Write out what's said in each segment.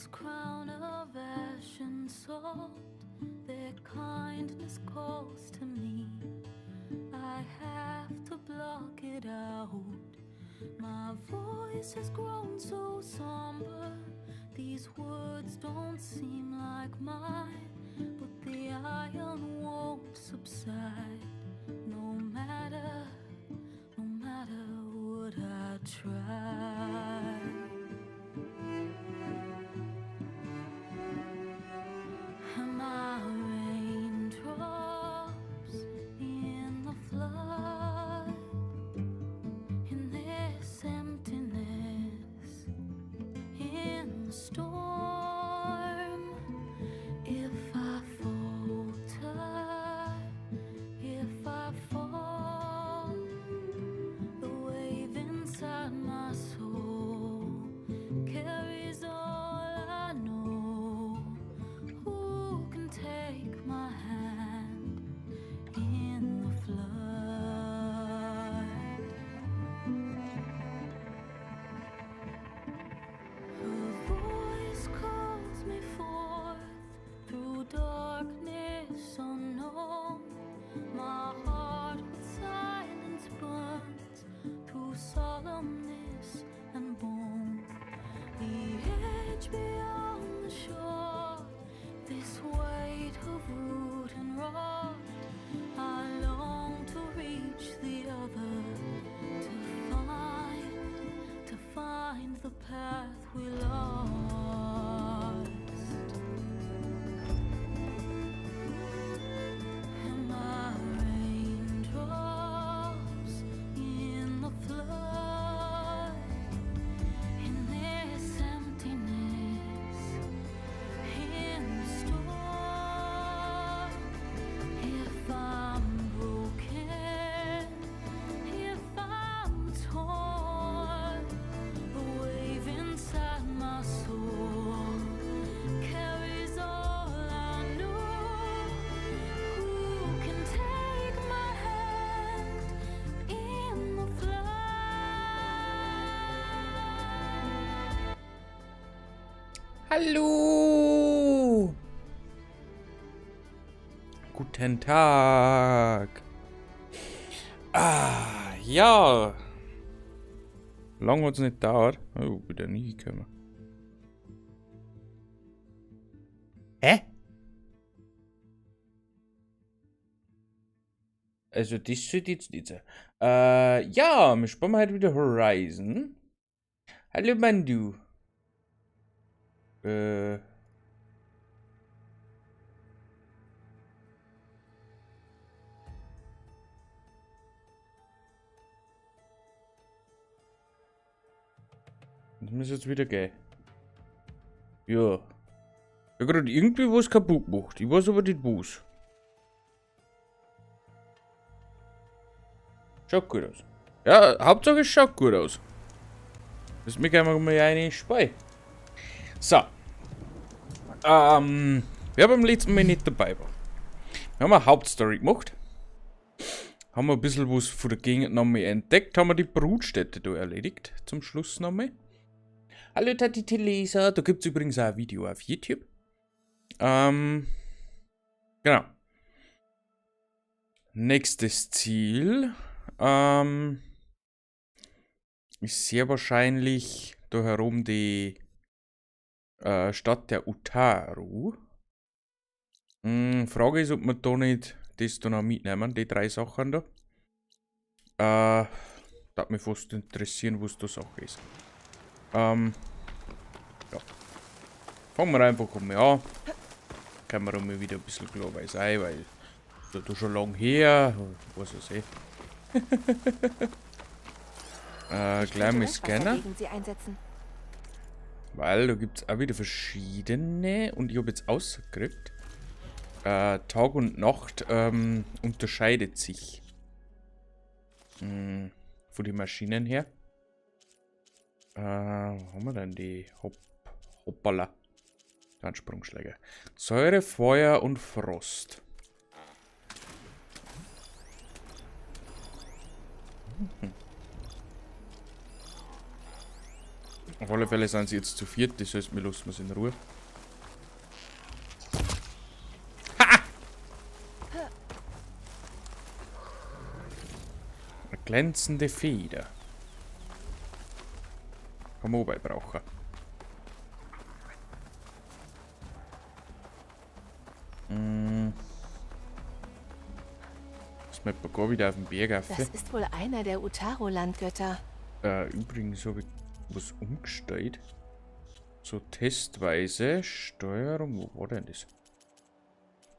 This crown of ash and salt, their kindness calls to me. I have to block it out. My voice has grown so somber. These words don't seem like mine, but the iron won't subside. No matter, no matter what I try. Am I raindrops in the flood? In this emptiness, in the storm, if I falter, if I fall, the wave inside my soul carries all I know. Who can take my hand in the flood? Her voice calls me forth through darkness unknown. My heart with silence burns through solemnness and bone. The edge beyond the shore, this weight of root and rot. I long to reach the other, to find the path we lost. Am I raindrops in the flood? In this emptiness, in the storm, if I'm broken, if I'm torn, the wave inside my soul carries all I know. Who can take my hand in the flood? Hallo! Guten Tag! Ah, ja! Lang hat's nicht gedauert. Oh, wieder nie gekommen. Hä? Also, das sollte jetzt nicht sein. Ja, wir spielen heute wieder Horizon. Hallo, Mandu. Das muss jetzt wieder gehen. Ja. Ich hab grad irgendwie was kaputt gemacht. Ich weiß aber nicht was. Schaut gut aus. Ja, Hauptsache es schaut gut aus. Das mir gerne mal eine Spei. So. Wer beim letzten Mal nicht dabei war. Wir haben eine Hauptstory gemacht. Haben wir ein bisschen was von der Gegend nochmal entdeckt. Haben wir die Brutstätte da erledigt. Zum Schluss nochmal. Hallo Tati Theresa. Da gibt's übrigens auch ein Video auf YouTube. Genau. Nächstes Ziel. Ist sehr wahrscheinlich da herum die Stadt der Utaru. Frage ist, ob wir da nicht das da noch mitnehmen, die drei Sachen da. Würde mich fast interessieren, was da Sache ist. Ja. Fangen wir einfach mal an. Können wir mal wieder ein bisschen klar weiß sein, weil das ist schon lang her. Was weiß ich. Ich Gleich könnte mal Löschwasser scannen. gegen sie einsetzen. Weil da gibt's auch wieder verschiedene. Und ich hab jetzt ausgekriegt. Tag und Nacht unterscheidet sich. Von den Maschinen her. Wo haben wir denn die? Hoppala. Ein Sprungschläger. Säure, Feuer und Frost. Auf alle Fälle sind sie jetzt zu viert, das heißt, wir lassen es in Ruhe. Ha! Eine glänzende Feder. Kann man auch brauchen. Das wir gar wieder auf den Berg auf. Das ist wohl einer der Utaru-Landgötter. Übrigens habe ich was umgestellt. So testweise. Steuerung, wo war denn das?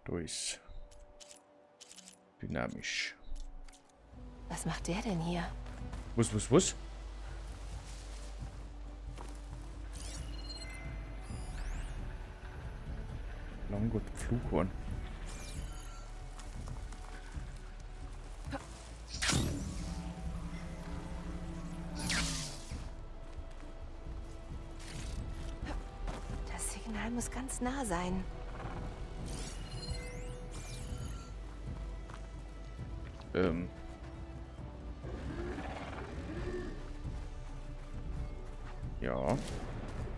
Da ist dynamisch. Was macht der denn hier? Was? Langott Pflughorn. Das Signal muss ganz nah sein. Ja.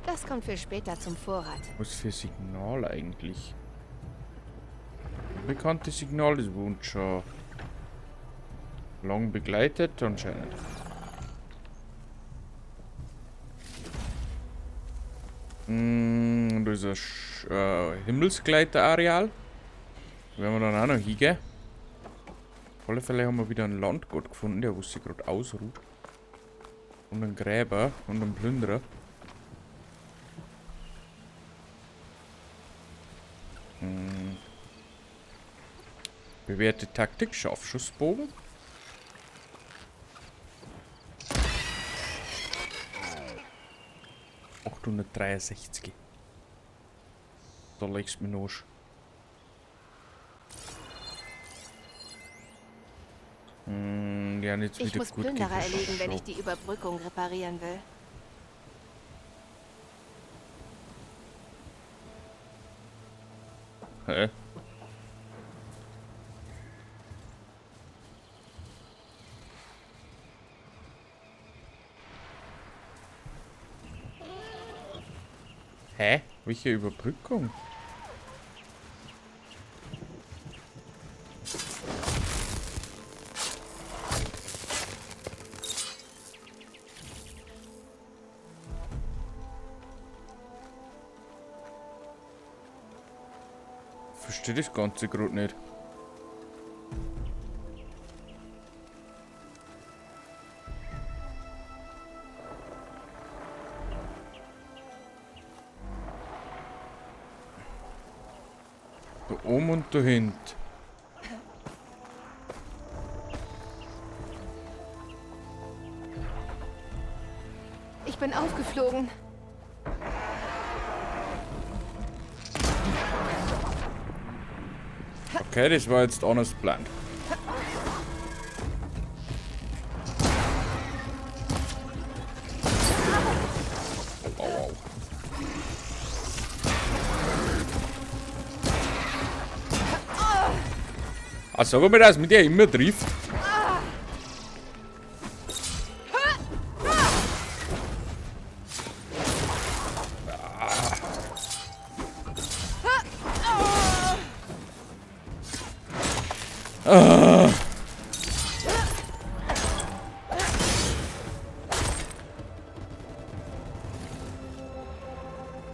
Das kommt für später zum Vorrat. Was für Signal eigentlich? Bekanntes Signal, das wohnt schon lang begleitet anscheinend. Da ist ein Himmelsgleiter-Areal. Da werden wir dann auch noch hingehen. Auf alle Fälle haben wir wieder einen Landgott gefunden, der wo sich gerade ausruht. Und einen Gräber und einen Plünderer. Bewährte Taktik, Scharfschussbogen. 863. Da legst du mir noch. Ja, jetzt Ich wieder muss gut Plünderer gegen erlegen, wenn ich Schock. die Überbrückung reparieren will. Hä? Hä? Welche Überbrückung? Verstehe das Ganze grad nicht. Da oben und da hinten. Ich bin aufgeflogen. Okay, das war jetzt anders geplant. Au, au, au. Ah, sag mal, dass mit der immer trifft.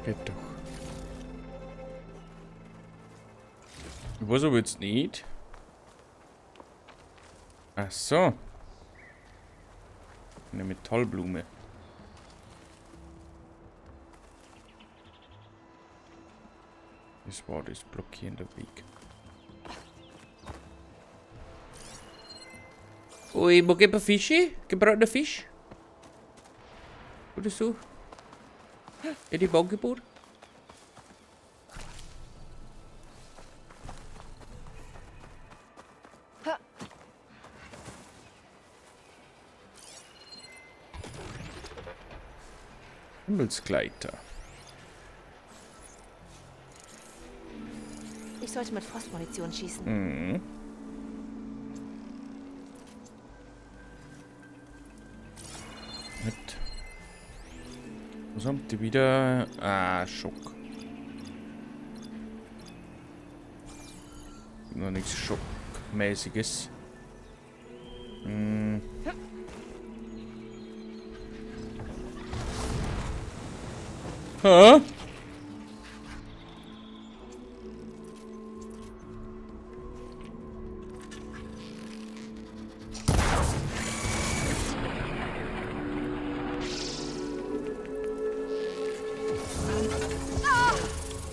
Geht doch. Ich weiß aber jetzt nicht. Ach so. Eine Metallblume. Das war das blockierende Weg. Ui, wo gibt es Fische? Gebratener Fisch? Oder so? In die Angebot? Himmelsgleiter. Ich sollte mit Frostmunition schießen. Mit. Was haben die wieder? Ah, Schock. Noch nichts Schockmäßiges. Hm. Hä?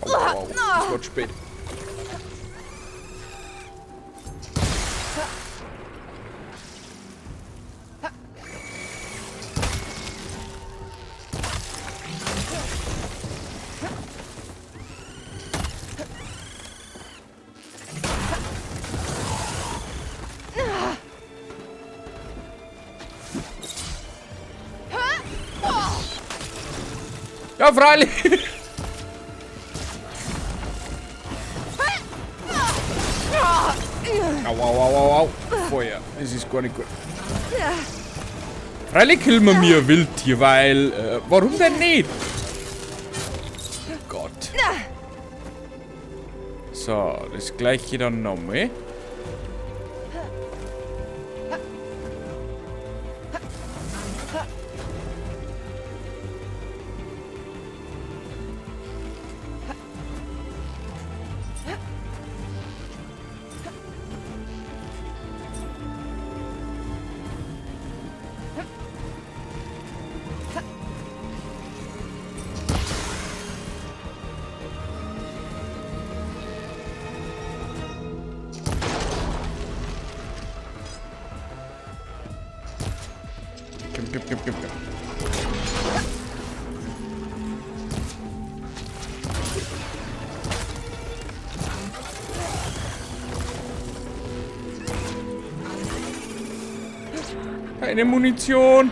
Au, au, au. Es wird spät. Ja, freilich! Au, au, au, au, au. Feuer. Das ist gar nicht gut. Freilich killen wir mir ein Wildtier, weil... warum denn nicht? Gott. So, das gleiche dann nochmal. Komm, komm, komm, komm, komm. Keine Munition.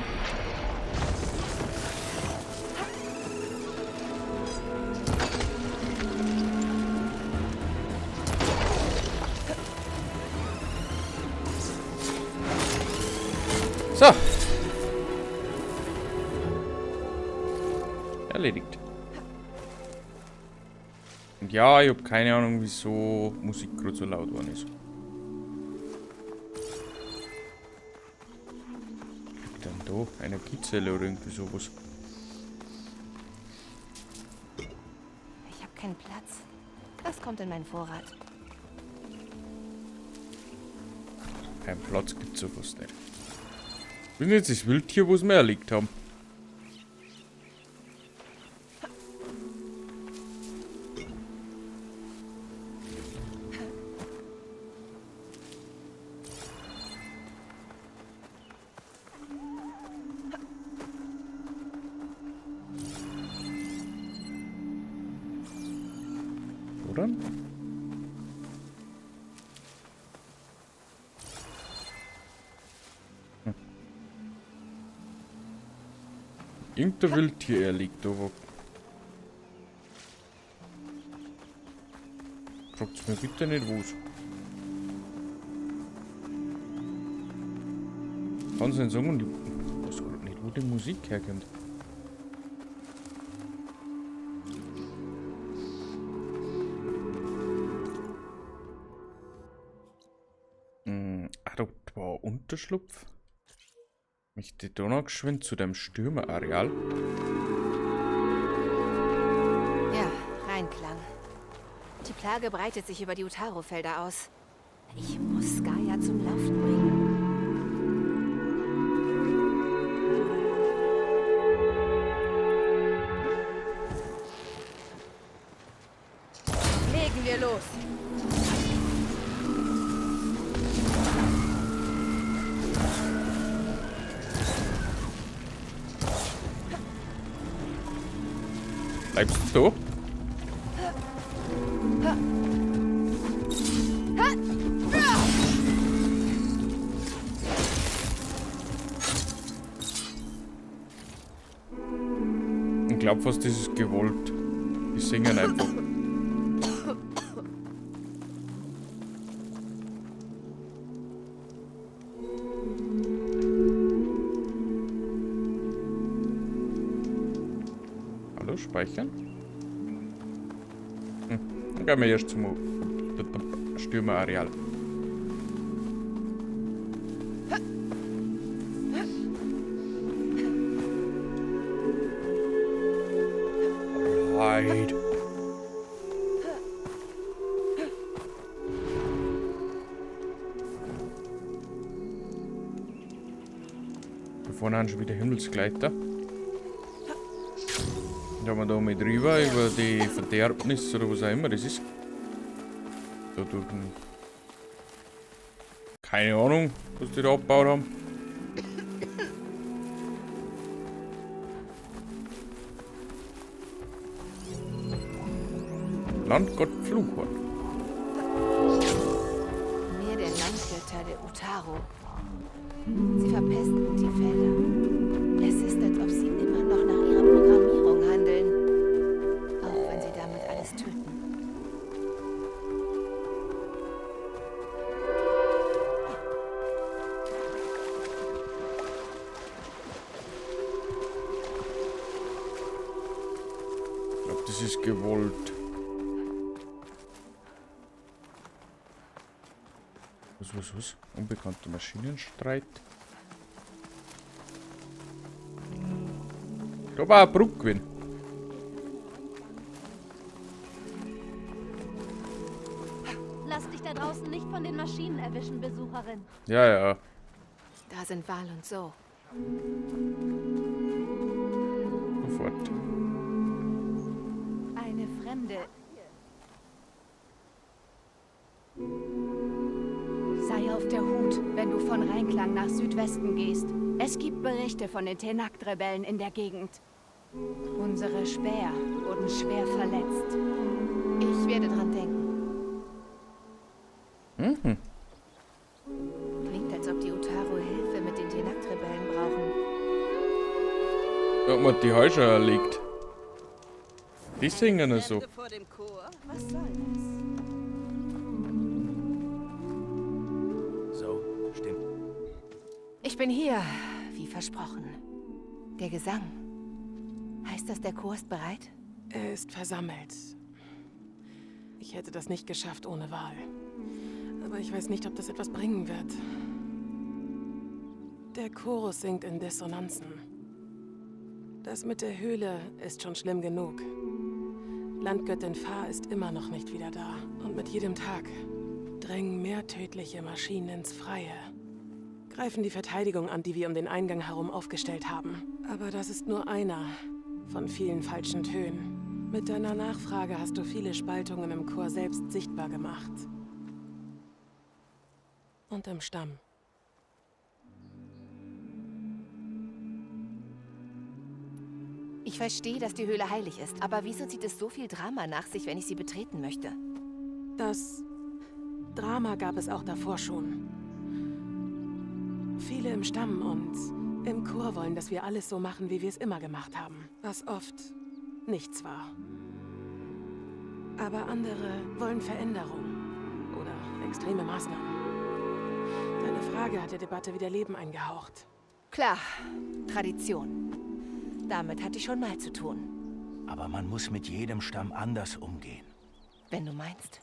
So. Erledigt. Und ja, ich hab keine Ahnung, wieso Musik gerade so laut geworden ist. Was liegt denn da? Energiezelle oder irgendwie sowas. Ich hab keinen Platz. Das kommt in meinen Vorrat. Kein Platz gibt's sowas nicht. Was ist denn jetzt das Wildtier, was wir erlegt haben? Oder? Irgendein Wildtier erliegt, aber... Fragt's mir bitte nicht, wo's. Kann's nicht sagen und ich weiß grad nicht, wo die Musik herkommt. Da war Unterschlupf. Möchte da noch geschwind zu dem Stürmerareal. Ja, Reinklang. Die Plage breitet sich über die Utaru-Felder aus. Ich muss Gaia zum Laufen bringen. Legen wir los. Bleibst du da? Ich glaub fast, das ist gewollt. Die singen einfach. Hallo, speichern? Dann gehen wir erst zum Stürmerareal. Right. Da vorne haben schon wieder Himmelsgleiter. Da haben wir da mit rüber über die Verderbnis oder was auch immer das ist. Da durch den. Keine Ahnung, was die da abgebaut haben. Landgott Flughorn. Meer der Landgötter der Utaru. Sie verpesten die Felder. Es ist, als ob sie immer noch nach ihrer Programmierung handeln. Auch wenn sie damit alles töten. Ich glaube, das ist gewollt. Was, was, was? Unbekannter Maschinenstreit. Da war eine Brücke gewesen. Lass dich da draußen nicht von den Maschinen erwischen, Besucherin. Ja, ja. Da sind Val und So. Sofort. Eine Fremde. Sei auf der Hut, wenn du von Reinklang nach Südwesten gehst. Es gibt Berichte von den Tenakt-Rebellen in der Gegend. Unsere Späher wurden schwer verletzt. Ich werde dran denken. Mhm. Klingt, als ob die Utaru Hilfe mit den Tenakt-Rebellen brauchen. Da hat man die Häuser erlegt. Die singen ja so. Fremde vor dem Chor? Was soll das? So, stimmt. Ich bin hier, wie versprochen. Der Gesang. Heißt das, der Chor ist bereit? Er ist versammelt. Ich hätte das nicht geschafft ohne Wahl. Aber ich weiß nicht, ob das etwas bringen wird. Der Chorus singt in Dissonanzen. Das mit der Höhle ist schon schlimm genug. Landgöttin Fa ist immer noch nicht wieder da. Und mit jedem Tag drängen mehr tödliche Maschinen ins Freie. Greifen die Verteidigung an, die wir um den Eingang herum aufgestellt haben. Aber das ist nur einer von vielen falschen Tönen. Mit deiner Nachfrage hast du viele Spaltungen im Chor selbst sichtbar gemacht. Und im Stamm. Ich verstehe, dass die Höhle heilig ist, aber wieso zieht es so viel Drama nach sich, wenn ich sie betreten möchte? Das Drama gab es auch davor schon. Viele im Stamm und im Chor wollen, dass wir alles so machen, wie wir es immer gemacht haben. Was oft nichts war. Aber andere wollen Veränderung oder extreme Maßnahmen. Deine Frage hat der Debatte wieder Leben eingehaucht. Klar, Tradition. Damit hatte ich schon mal zu tun. Aber man muss mit jedem Stamm anders umgehen. Wenn du meinst.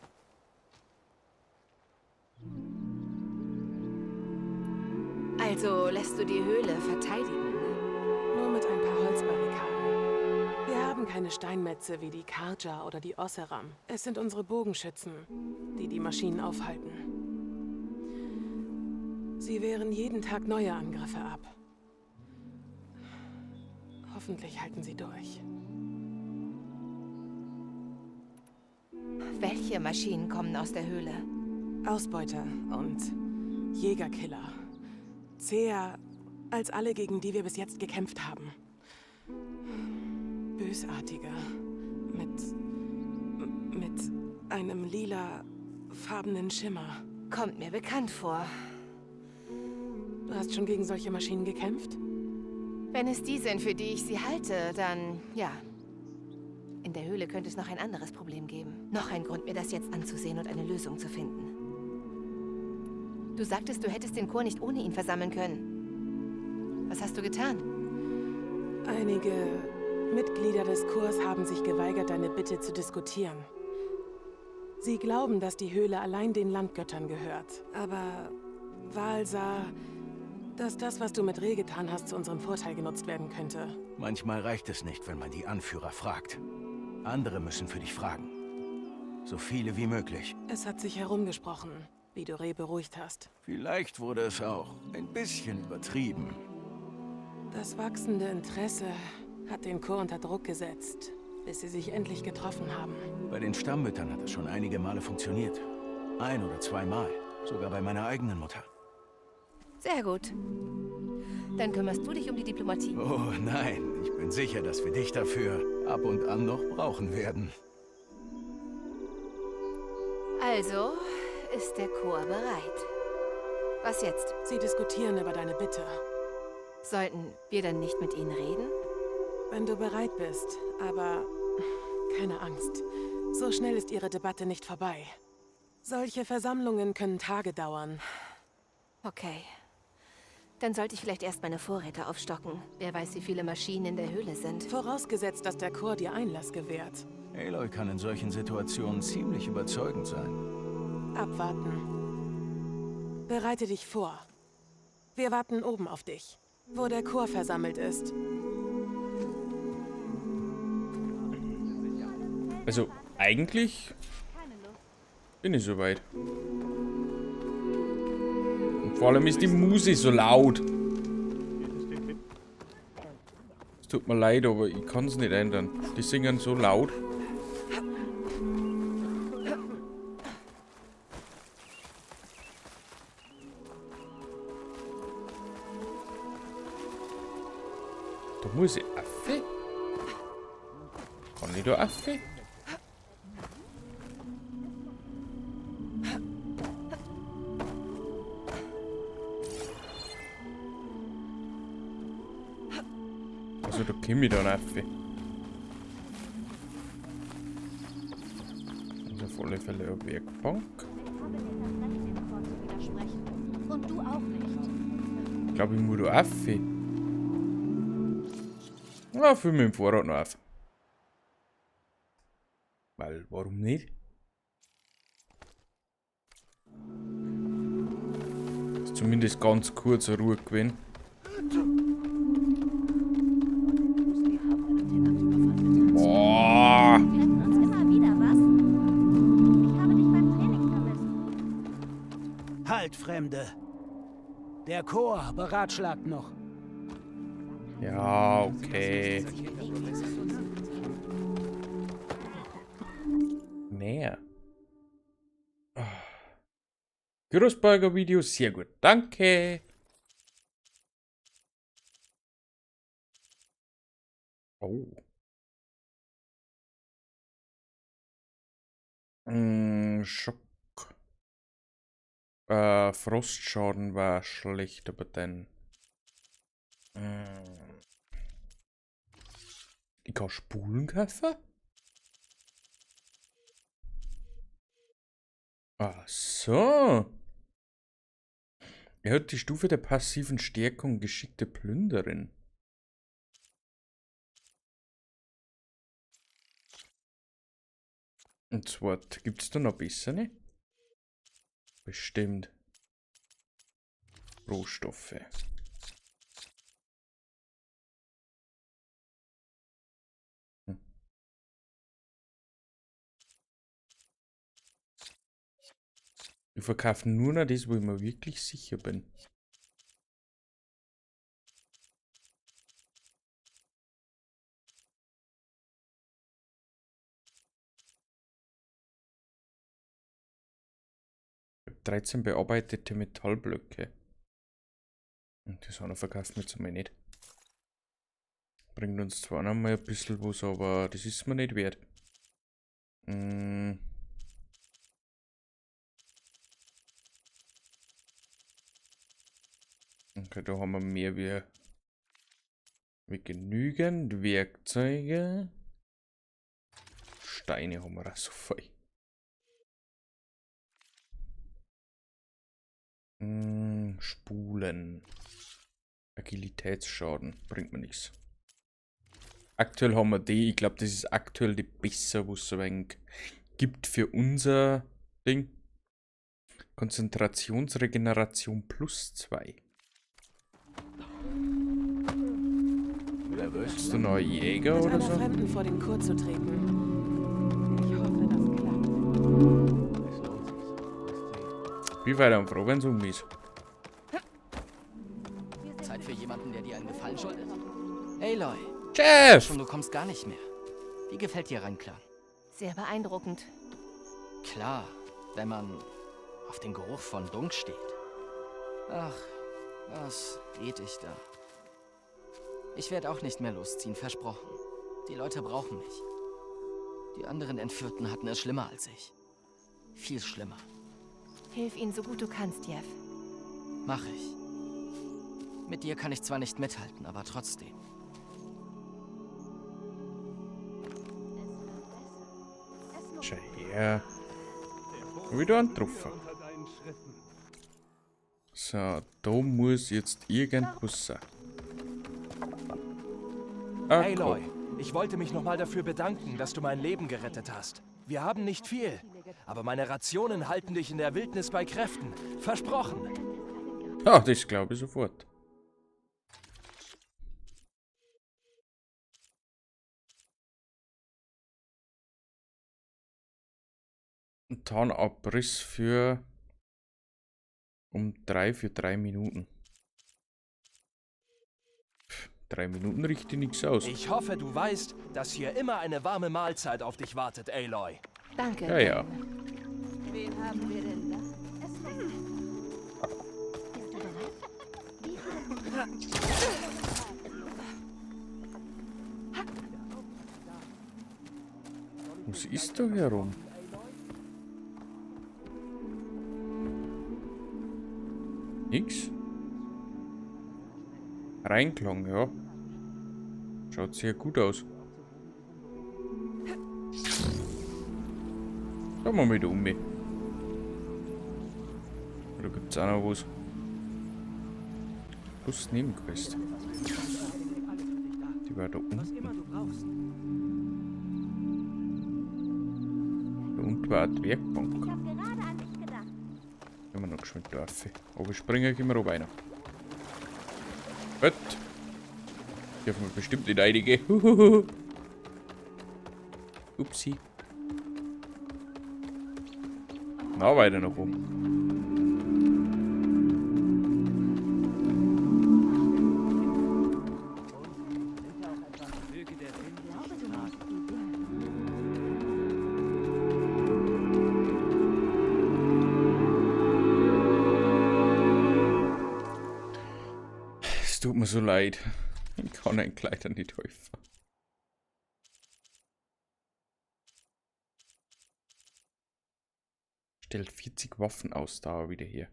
Also lässt du die Höhle verteidigen? Nur mit ein paar Holzbarrikaden. Wir haben keine Steinmetze wie die Karja oder die Osseram. Es sind unsere Bogenschützen, die die Maschinen aufhalten. Sie wehren jeden Tag neue Angriffe ab. Hoffentlich halten sie durch. Welche Maschinen kommen aus der Höhle? Ausbeuter und Jägerkiller. Zäher als alle, gegen die wir bis jetzt gekämpft haben. Bösartige. Mit einem lila farbenen Schimmer. Kommt mir bekannt vor. Du hast schon gegen solche Maschinen gekämpft? Wenn es die sind, für die ich sie halte, dann ja. In der Höhle könnte es noch ein anderes Problem geben. Noch ein Grund, mir das jetzt anzusehen und eine Lösung zu finden. Du sagtest, du hättest den Chor nicht ohne ihn versammeln können. Was hast du getan? Einige Mitglieder des Chors haben sich geweigert, deine Bitte zu diskutieren. Sie glauben, dass die Höhle allein den Landgöttern gehört. Aber Val sah, dass das, was du mit Reh getan hast, zu unserem Vorteil genutzt werden könnte. Manchmal reicht es nicht, wenn man die Anführer fragt. Andere müssen für dich fragen. So viele wie möglich. Es hat sich herumgesprochen, wie du Reh beruhigt hast. Vielleicht wurde es auch ein bisschen übertrieben. Das wachsende Interesse hat den Chor unter Druck gesetzt, bis sie sich endlich getroffen haben. Bei den Stammmüttern hat es schon einige Male funktioniert. Ein oder zweimal. Sogar bei meiner eigenen Mutter. Sehr gut. Dann kümmerst du dich um die Diplomatie. Oh nein, ich bin sicher, dass wir dich dafür ab und an noch brauchen werden. Also ist der Chor bereit. Was jetzt? Sie diskutieren über deine Bitte. Sollten wir dann nicht mit ihnen reden? Wenn du bereit bist, aber keine Angst. So schnell ist ihre Debatte nicht vorbei. Solche Versammlungen können Tage dauern. Okay. Dann sollte ich vielleicht erst meine Vorräte aufstocken. Wer weiß, wie viele Maschinen in der Höhle sind. Vorausgesetzt, dass der Chor dir Einlass gewährt. Aloy kann in solchen Situationen ziemlich überzeugend sein. Abwarten. Bereite dich vor. Wir warten oben auf dich, wo der Chor versammelt ist. Also, eigentlich bin ich soweit. Und vor allem ist die Musik so laut. Es tut mir leid, aber ich kann es nicht ändern. Die singen so laut. Da muss ich Affe? Kann ich da Affe? Also da komme ich dann rauf. Also auf alle Fälle eine Werkbank. Und du auch nicht. Ich glaube, ich muss da rauf. Ja, füll mit dem Fahrrad noch auf. Weil, warum nicht? Ist zumindest ganz kurz eine Ruhe gewesen. Boah. Wir retten uns immer wieder, was? Ich habe dich beim Training vermisst. Halt, Fremde! Der Chor beratschlagt noch. Ja, okay. Näher. Gyros-Burger Video, sehr gut. Danke. Oh. Schock. Frostschaden war schlecht, aber dann. Ich kann Spulen kaufen? Ach so. Er hat die Stufe der passiven Stärkung geschickte Plünderin. Und zwar, gibt's da noch besser, ne? Bestimmt. Rohstoffe. Ich verkaufe nur noch das, wo ich mir wirklich sicher bin. Ich hab 13 bearbeitete Metallblöcke. Und das einer verkauft mir jetzt einmal nicht. Bringt uns zwar noch mal ein bisschen was, aber das ist mir nicht wert. Okay, da haben wir mehr wie genügend Werkzeuge. Steine haben wir auch so viel. Spulen. Agilitätsschaden. Bringt mir nichts. Aktuell haben wir die. Ich glaube, das ist aktuell die beste, was es so wenig gibt für unser Ding. Konzentrationsregeneration plus 2. Nervös? Bist du noch ein Jäger Mit oder einer so? Fremden vor den Chor zu treten. Ich hoffe, das klappt. Es lohnt sich so. Weißt Wie weit am froh, wenn es um ist. Zeit für jemanden, der dir einen Gefallen schuldet. Aloy, Jeff! schon du kommst gar nicht mehr. Wie gefällt dir Reinklang? Sehr beeindruckend. Klar, wenn man auf den Geruch von Dunk steht. Ach, was red ich da? Ich werde auch nicht mehr losziehen, versprochen. Die Leute brauchen mich. Die anderen Entführten hatten es schlimmer als ich. Viel schlimmer. Hilf ihnen so gut du kannst, Jeff. Mach ich. Mit dir kann ich zwar nicht mithalten, aber trotzdem. Schau her. Wieder ein Treffer. So, da muss jetzt irgendwas sein. Ah, Aloy, ich wollte mich nochmal dafür bedanken, dass du mein Leben gerettet hast. Wir haben nicht viel, aber meine Rationen halten dich in der Wildnis bei Kräften. Versprochen. Ja, das glaube ich sofort. Ein Tarnabriss für um 3 für 3 Minuten. Pff, 3 Minuten richte nichts aus. Ich hoffe, du weißt, dass hier immer eine warme Mahlzeit auf dich wartet, Aloy. Danke. Ja, ja. Wen haben wir denn da? Bist du bereit? Wie viele Was ist da herum? Nix. Reinklang, ja. Schaut sehr gut aus. Schauen wir mal da um mich. Da gibt's auch noch was. Plus Nebenquest. Die war da unten. Da unten war eine Werkbank. Ich habe gerade an dich gedacht. Immer noch geschwind drauf. Aber springen können wir auch rein. Gut. Dürfen wir bestimmt nicht reingehen. Huhuhu. Upsi. Na, weiter nach oben. Es tut mir so leid. Ich kann einen Kleider nicht helfen. Stellt 40 Waffenausdauer wieder her.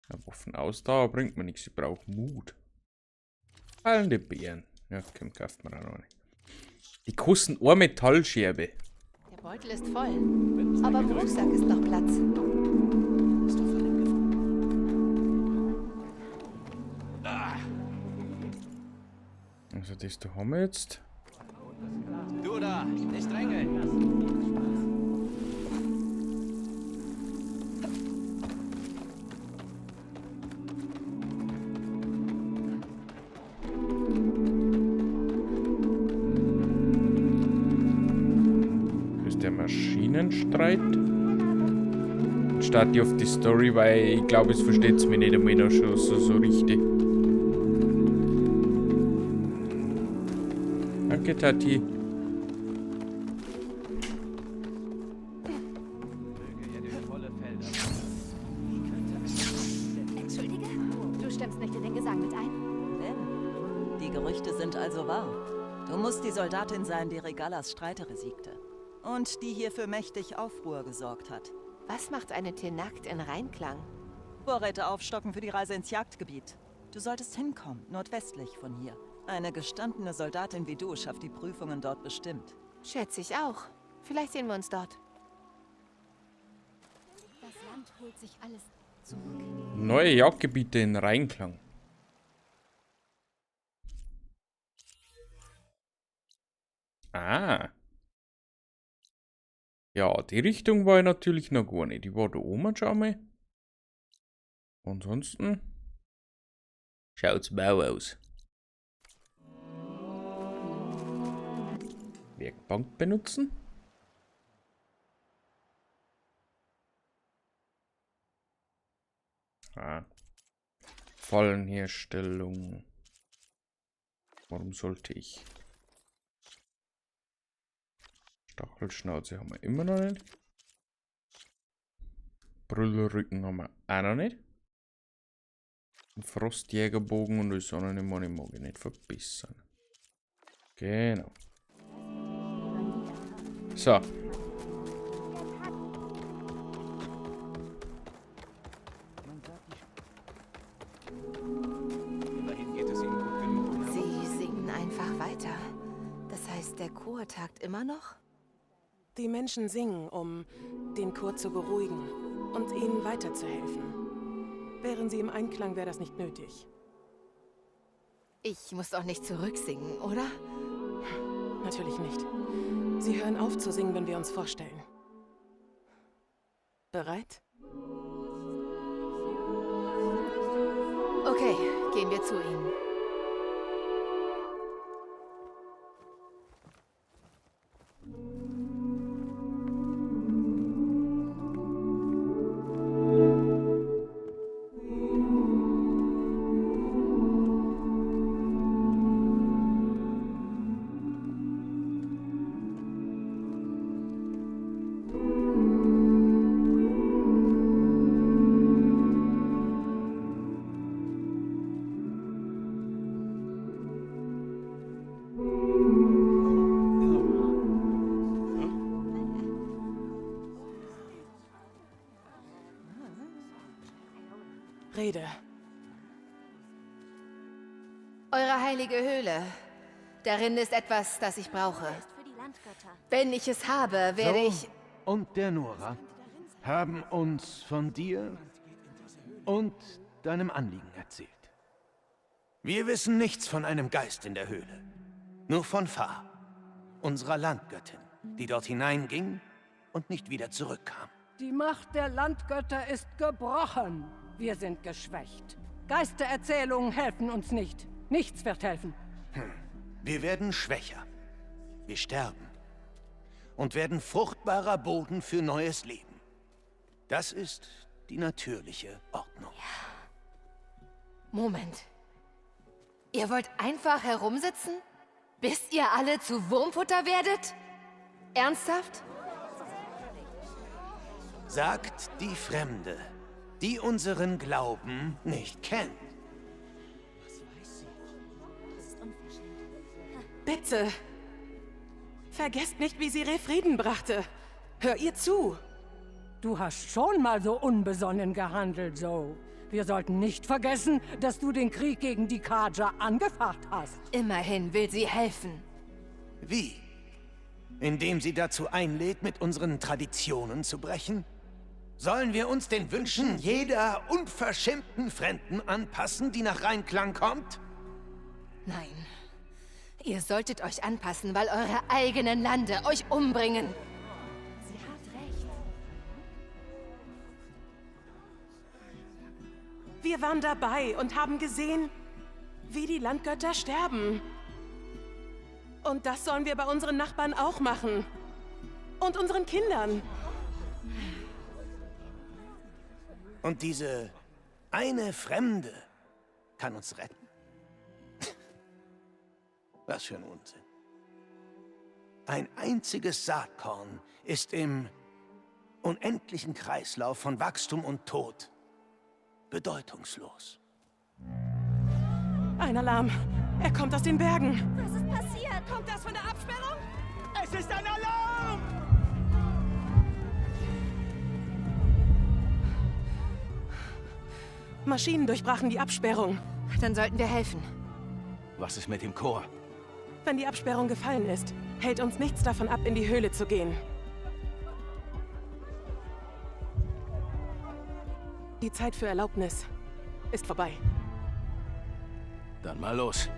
Ja, Waffenausdauer bringt mir nichts. Ich brauche Mut. Fallende Beeren. Ja, komm, kauft man auch noch nicht. Die kosten eine Metallscherbe. Der Beutel ist voll. Aber im Rucksack ist noch Platz. Bist du von dem Also das da haben wir jetzt. Du da, nicht drängeln! Das ist der Maschinenstreit. Starte ich auf die Story, weil ich glaube, es versteht mir nicht einmal noch schon so richtig. Danke, Tati. Entschuldige? Du stimmst nicht in den Gesang mit ein? Denn die Gerüchte sind also wahr. Du musst die Soldatin sein, die Regalas Streiter besiegte. Und die hier für mächtig Aufruhr gesorgt hat. Was macht eine Tenakt in Reinklang? Vorräte aufstocken für die Reise ins Jagdgebiet. Du solltest hinkommen, nordwestlich von hier. Eine gestandene Soldatin wie du schafft die Prüfungen dort bestimmt. Schätze ich auch. Vielleicht sehen wir uns dort. Das Land holt sich alles zurück. Neue Jagdgebiete in Reinklang. Ah. Ja, die Richtung war ich natürlich noch gar nicht. Die war da oben schon mal. Ansonsten schaut's mau aus. Werkbank benutzen. Ah. Fallenherstellung. Warum sollte ich? Stachelschnauze haben wir immer noch nicht. Brüllrücken haben wir auch noch nicht. Frostjägerbogen und das andere mag ich nicht verbessern. Genau. So. Immerhin geht es ihnen gut genug. Sie singen einfach weiter. Das heißt, der Chor tagt immer noch? Die Menschen singen, um den Chor zu beruhigen und ihnen weiterzuhelfen. Wären sie im Einklang, wäre das nicht nötig. Ich muss doch nicht zurücksingen, oder? Natürlich nicht. Sie hören auf zu singen, wenn wir uns vorstellen. Bereit? Okay, gehen wir zu ihnen. Rede. Eure heilige Höhle. Darin ist etwas, das ich brauche. Wenn ich es habe, werde So ich... und der Nora haben uns von dir und deinem Anliegen erzählt. Wir wissen nichts von einem Geist in der Höhle. Nur von Fa, unserer Landgöttin, die dort hineinging und nicht wieder zurückkam. Die Macht der Landgötter ist gebrochen. Wir sind geschwächt. Geistererzählungen helfen uns nicht. Nichts wird helfen. Wir werden schwächer. Wir sterben. Und werden fruchtbarer Boden für neues Leben. Das ist die natürliche Ordnung. Moment. Ihr wollt einfach herumsitzen? Bis ihr alle zu Wurmfutter werdet? Ernsthaft? Sagt die Fremde, die unseren Glauben nicht kennt. Bitte. Vergesst nicht, wie sie Refrieden brachte. Hör ihr zu. Du hast schon mal so unbesonnen gehandelt, Zoe. Wir sollten nicht vergessen, dass du den Krieg gegen die Kaja angefacht hast. Immerhin will sie helfen. Wie? Indem sie dazu einlädt, mit unseren Traditionen zu brechen? Sollen wir uns den Wünschen jeder unverschämten Fremden anpassen, die nach Rheinklang kommt? Nein. Ihr solltet euch anpassen, weil eure eigenen Lande euch umbringen. Sie hat recht. Wir waren dabei und haben gesehen, wie die Landgötter sterben. Und das sollen wir bei unseren Nachbarn auch machen. Und unseren Kindern. Und diese eine Fremde kann uns retten? Was für ein Unsinn. Ein einziges Saatkorn ist im unendlichen Kreislauf von Wachstum und Tod bedeutungslos. Ein Alarm. Er kommt aus den Bergen. Was ist passiert? Kommt das von der Absperrung? Es ist ein Alarm! Maschinen durchbrachen die Absperrung. Dann sollten wir helfen. Was ist mit dem Chor? Wenn die Absperrung gefallen ist, hält uns nichts davon ab, in die Höhle zu gehen. Die Zeit für Erlaubnis ist vorbei. Dann mal los.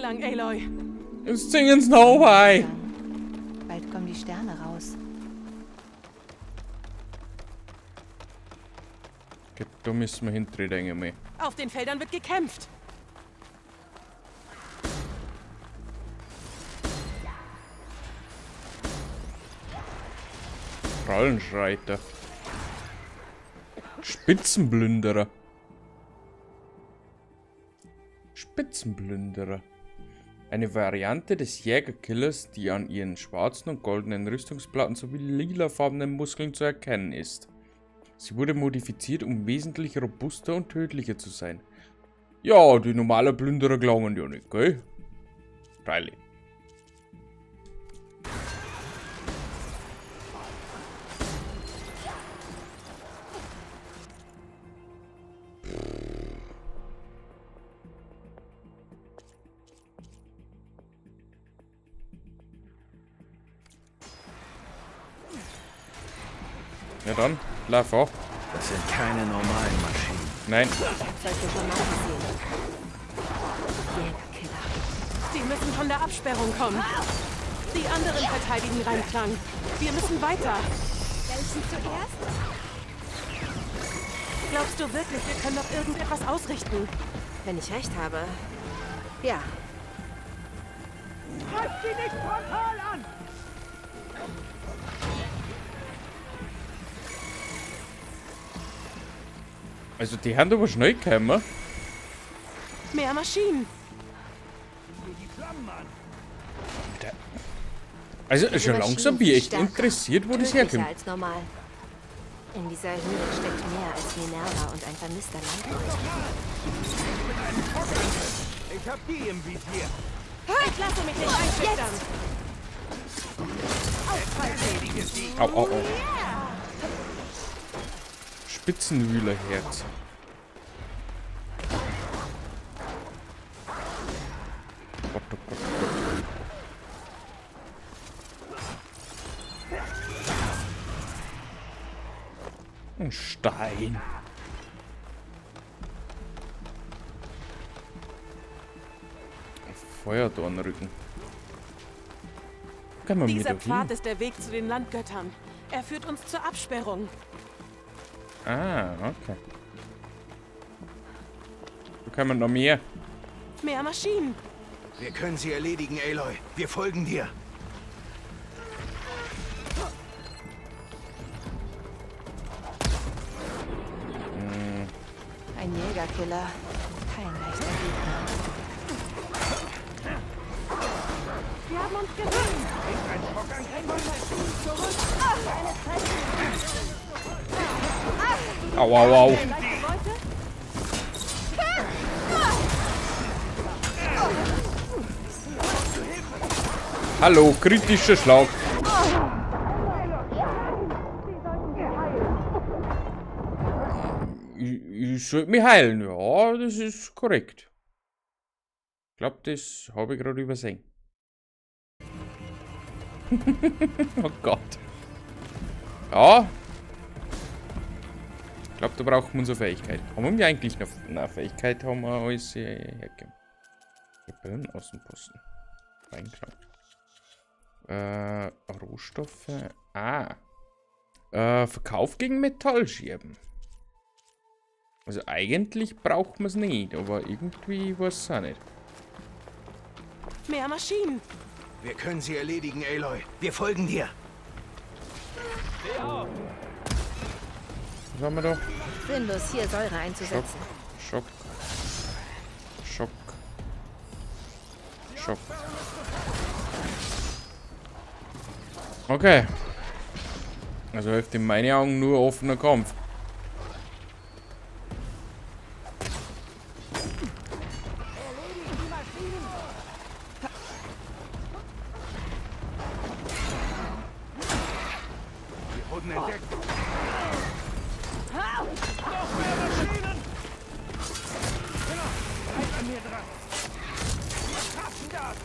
Reinklang, Aloy. Jetzt singen's noch bei. Bald kommen die Sterne raus. Okay, da müssen wir hintreten, denke ich mal. Auf den Feldern wird gekämpft. Krallenschreiter. Spitzenplünderer. Spitzenplünderer. Eine Variante des Jägerkillers, die an ihren schwarzen und goldenen Rüstungsplatten sowie lilafarbenen Muskeln zu erkennen ist. Sie wurde modifiziert, um wesentlich robuster und tödlicher zu sein. Ja, die normalen Plünderer glauben ja nicht, gell? Freilich. Ja dann, lauf auf. Das sind keine normalen Maschinen. Nein. Ich hab solche schon mal gesehen. Jägerkiller. Sie müssen von der Absperrung kommen. Die anderen verteidigen Reinklang. Wir müssen weiter. Welchen zuerst? Glaubst du wirklich, wir können noch irgendetwas ausrichten? Wenn ich recht habe. Ja. Greift sie nicht frontal an! Also die haben aber schnell gekommen. Mehr Maschinen. Also Diese schon langsam Maschinen bin ich echt stärker, interessiert, wo das tödlicher herkommt. als normal. In dieser Höhle steckt mehr als Minerva und ein vermisster Landgott. Ich hab die im Visier. Ich lasse mich nicht einschüchtern. Au, au, au. Spitzenwühlerherz. Gott, oh Gott, oh Gott. Ein Stein. Feuerdornrücken. Kann man mir Dieser da Pfad hin? ist der Weg zu den Landgöttern. Er führt uns zur Absperrung. Ah, okay. Da kommen noch mehr. Mehr Maschinen. Wir können sie erledigen, Aloy. Wir folgen dir. Ein Jägerkiller. Kein leichter Gegner. Wir haben uns gesehen. Au, au, au. Hallo, kritischer Schlag. Ich sollte mich heilen, ja, das ist korrekt. Ich glaube, das habe ich gerade übersehen. Oh Gott. Ja. Ich glaube, da brauchen wir unsere Fähigkeit. Haben wir eigentlich noch... Na, Fähigkeit haben wir alles hergegeben. Rebellenaußenposten. Reinklang. Rohstoffe. Ah. Verkauf gegen Metallscherben. Also eigentlich braucht man es nicht, aber irgendwie weiß es auch nicht. Mehr Maschinen. Wir können sie erledigen, Aloy. Wir folgen dir. Was haben wir da? Sinnlos, hier Säure einzusetzen. Schock. Schock. Schock. Okay. Also hilft in meinen Augen nur offener Kampf. Wir wurden entdeckt. Noch mehr Maschinen! Genau, bleib an mir dran. Wir schaffen das!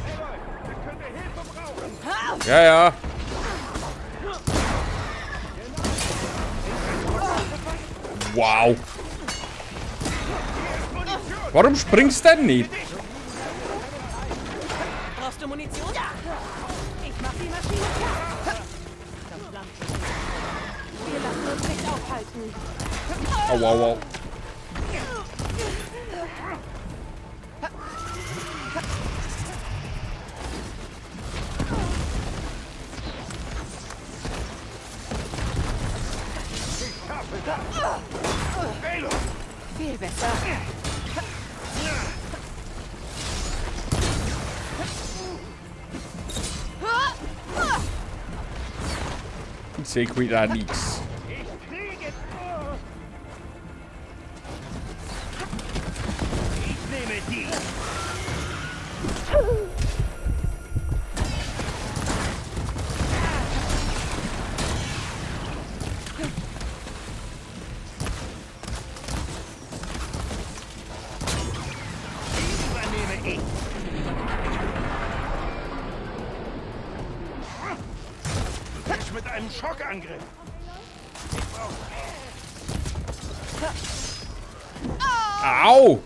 Aloy, wir können Hilfe brauchen! Ja, ja. Wow. Warum springst du denn nicht? Brauchst du Munition? Ja! Ich mach die Maschine klar! Wir lassen uns nicht aufhalten. Au, au, au. Viel besser. Ich seh wieder nix. Ich nehme die. Die übernehme ich. Du mit einem Schockangriff. Ich brauche Au!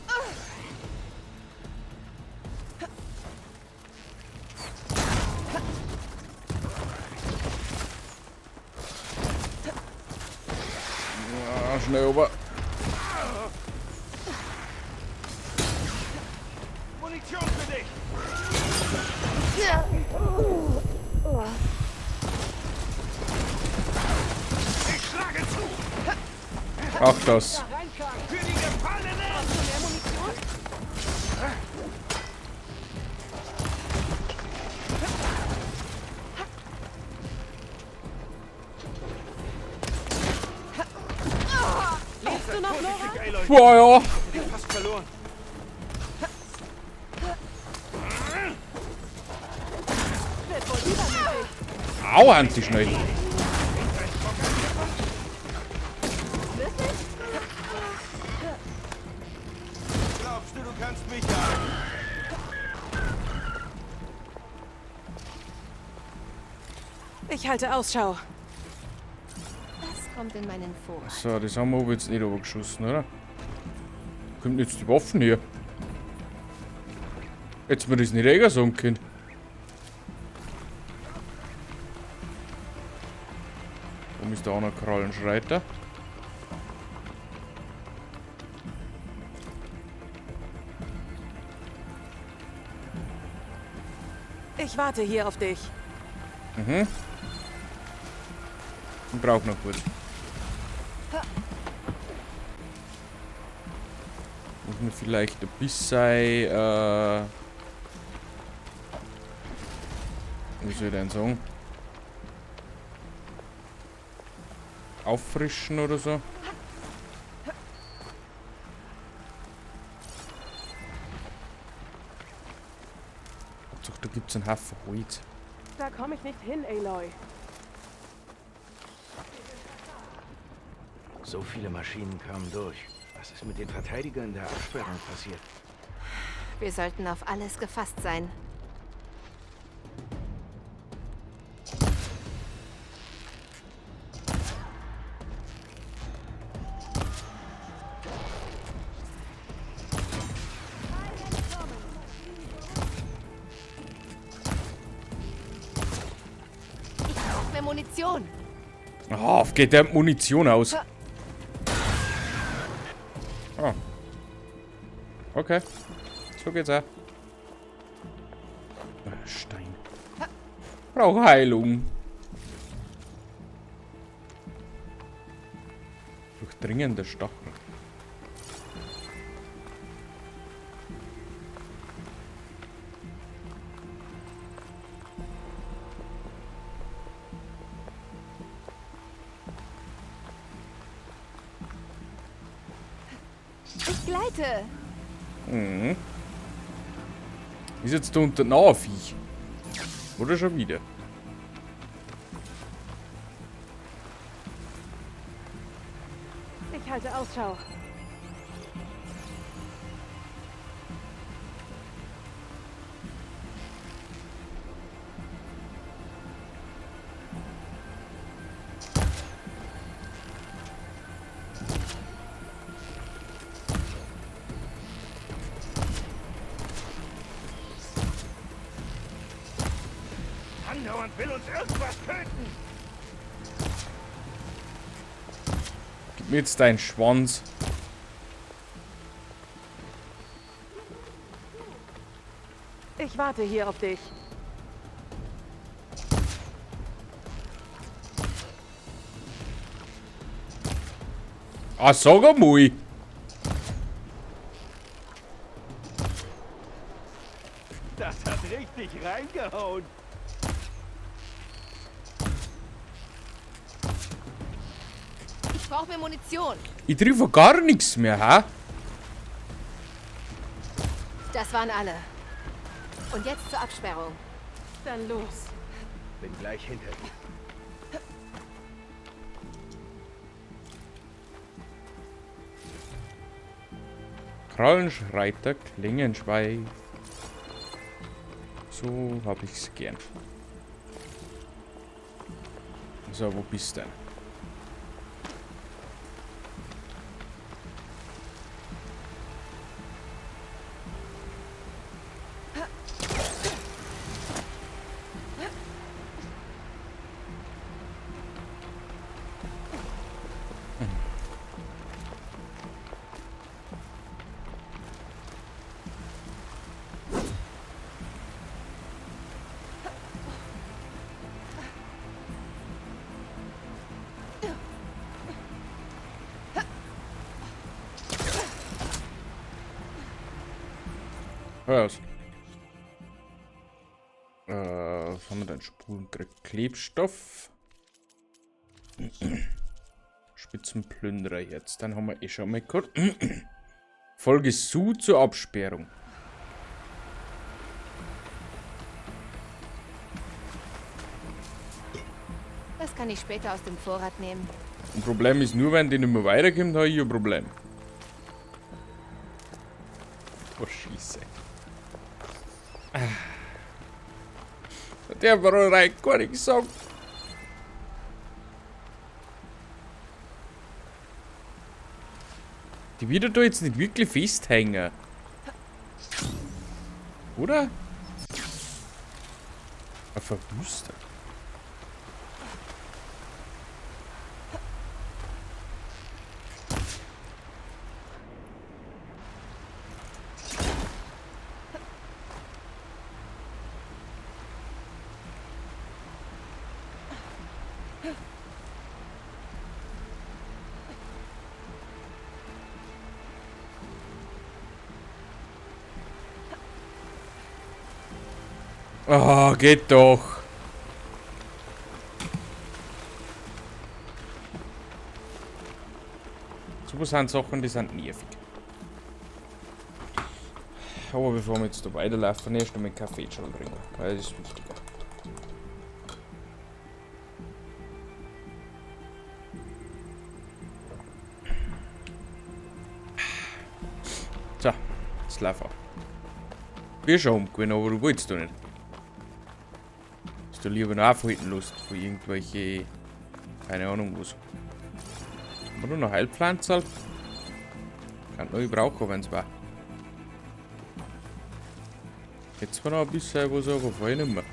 Ja, schnell rüber. Munition für dich. Ich schlage zu. Ach das. Für die Gefallenen. Lebst du noch, Nora? Boah, ja. Fast verloren. Au, die schnell. Glaubst du, du kannst mich jagen? Ich halte Ausschau. Das kommt in meinen Vorrat. So, das haben wir aber jetzt nicht runtergeschossen, oder? Wo kommt jetzt die Waffen her? Jetzt mir das nicht eher sagen können. Warum ist da auch noch Krallenschreiter? Ich warte hier auf dich. Mhm. Ich brauch noch kurz. Muss mir vielleicht ein bisschen, wie soll ich denn sagen? Auffrischen oder so. Hauptsache, da gibt's einen Haufen Holz. Da komme ich nicht hin, Aloy. So viele Maschinen kamen durch. Was ist mit den Verteidigern der Absperrung passiert? Wir sollten auf alles gefasst sein. Ich brauche mehr Munition. Oh, auf geht der Munition aus. Oh. Okay. So geht's auch. Stein. Brauche Heilung. Durchdringender Stachel. Ich gleite. Mhm. Ist jetzt da unten noch ein Viech? Oder schon wieder? Ich halte Ausschau. Andauernd will uns irgendwas töten. Gib mir jetzt deinen Schwanz. Ich warte hier auf dich. Ah, sag einmal. Das hat richtig reingehauen. Ich brauche mehr Munition. Ich treffe gar nichts mehr, hä? Das waren alle. Und jetzt zur Absperrung. Dann los. Bin gleich hinter dir. Krallenschreiter, Klingenschweif. So hab ich's gern. So, wo bist du denn? Hör aus. Was haben wir denn? Spulen gekriegt? Klebstoff. Spitzenplünderer jetzt. Dann haben wir eh schon mal kurz. Folge Su zur Absperrung. Das kann ich später aus dem Vorrat nehmen. Ein Problem ist nur, wenn die nicht mehr weiterkommt, habe ich ein Problem. Oh, Scheiße. Der war rein gar nichts sagen. Die wird da jetzt nicht wirklich festhängen. Oder? Ein Verwüster. Oh, geht doch. So sind Sachen, die sind nervig. Aber bevor wir jetzt da weiterlaufen, erst noch meinen Kaffee schon trinken, weil das ist wichtiger. So, jetzt lauf ab. Wir schon umgewesen, aber du wolltest doch nicht. Hast du lieber noch aufhalten Lust von irgendwelche, keine Ahnung was. Haben wir noch Heilpflanzen? Kann noch brauchen, wenn's war. Jetzt zwar noch ein bisschen was, aber vorher nicht mehr.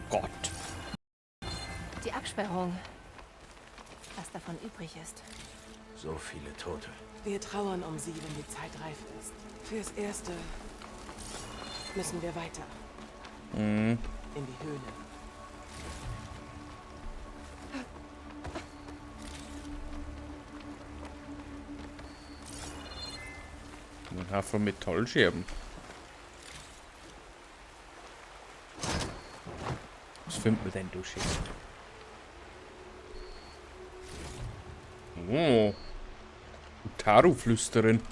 Gott. Die Absperrung. Was davon übrig ist. So viele Tote. Wir trauern um sie, wenn die Zeit reif ist. Fürs Erste müssen wir weiter. Mhm. In die Höhle. Ein Haufen Metallscherben. Was findet man denn, du Scheiße? Oh. Utaru-Flüsterin.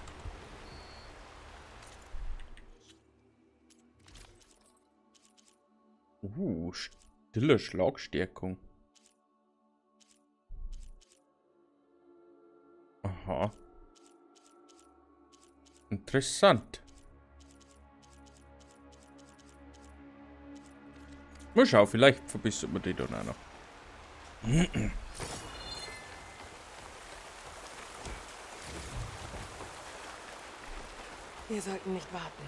Stille Schlagstärkung. Aha. Interessant. Mal schauen, vielleicht verbessert man die dann auch noch. Wir sollten nicht warten.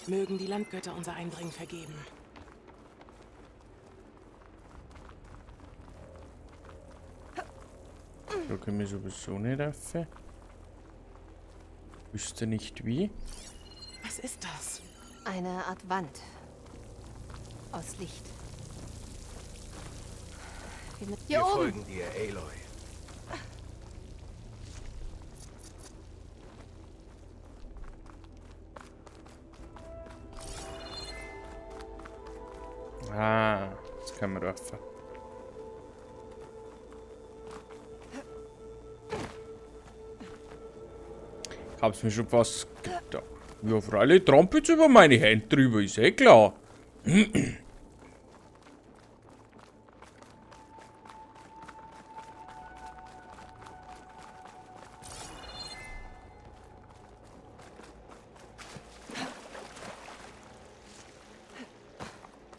Mögen die Landgötter unser Eindringen vergeben. Da können wir sowieso nicht rauf. Wüsste nicht wie. Was ist das? Eine Art Wand. Aus Licht. Wie mit Wir Hier oben! folgen dir, Aloy. Ah, jetzt können wir rauf. Ich hab's mir schon fast gedacht. Ja, freilich, trampelt's über meine Hände drüber, ist eh klar.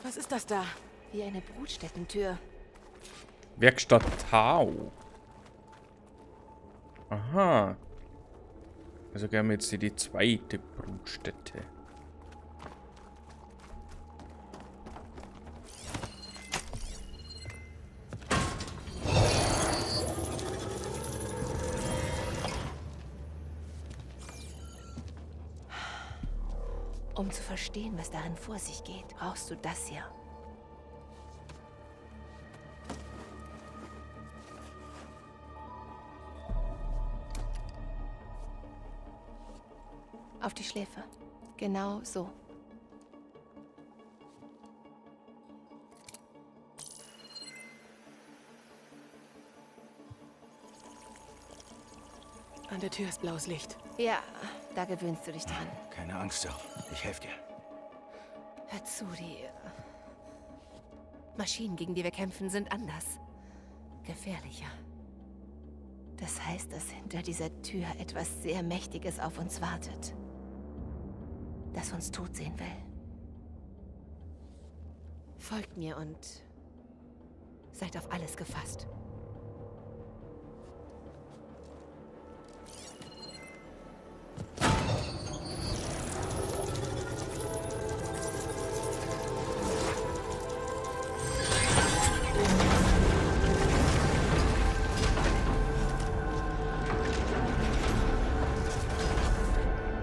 Was ist das da? Wie eine Brutstättentür. Werkstatt Tau. Aha. Also gehen wir jetzt in die zweite Brutstätte. Um zu verstehen, was darin vor sich geht, brauchst du das hier. Auf die Schläfe. Genau so. An der Tür ist blaues Licht. Ja, da gewöhnst du dich dran. Keine Angst, Zoe. Ich helfe dir. Hör zu, die Maschinen, gegen die wir kämpfen, sind anders. Gefährlicher. Das heißt, dass hinter dieser Tür etwas sehr Mächtiges auf uns wartet. Das uns tot sehen will. Folgt mir und seid auf alles gefasst.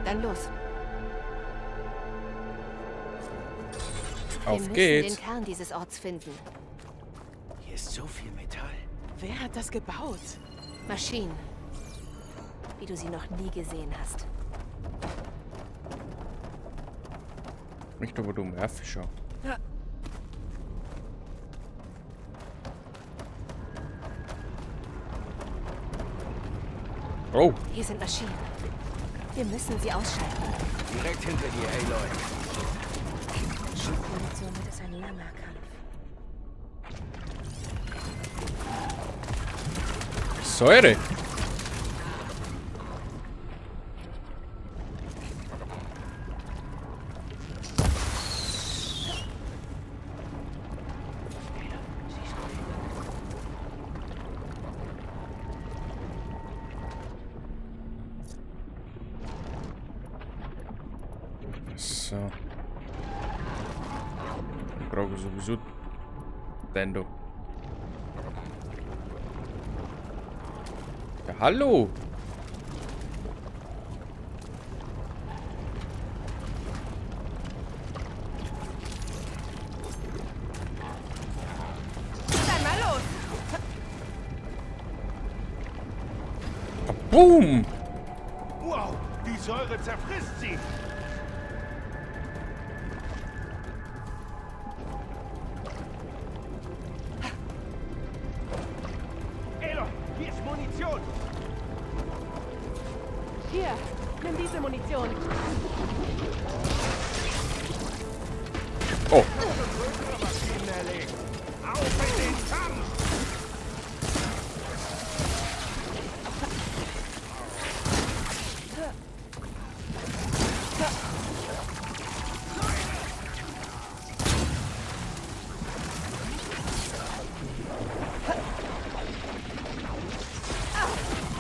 Dann los. Auf Wir müssen geht's. den Kern dieses Orts finden. Hier ist so viel Metall. Wer hat das gebaut? Maschinen. Wie du sie noch nie gesehen hast. Ich möchte aber dumm schauen. Oh. Hier sind Maschinen. Wir müssen sie ausschalten. Direkt hinter dir, Aloy. Munition wird es ein langer Kampf. Säure. So. Ich brauche sowieso den da. Ja, hallo! Dann mal los! Boom! Wow, die Säure zerfrisst sie! Aloy, hier ist Munition! Hier, nimm diese Munition. Oh. Maschinen erlegt! Auf in den Kampf!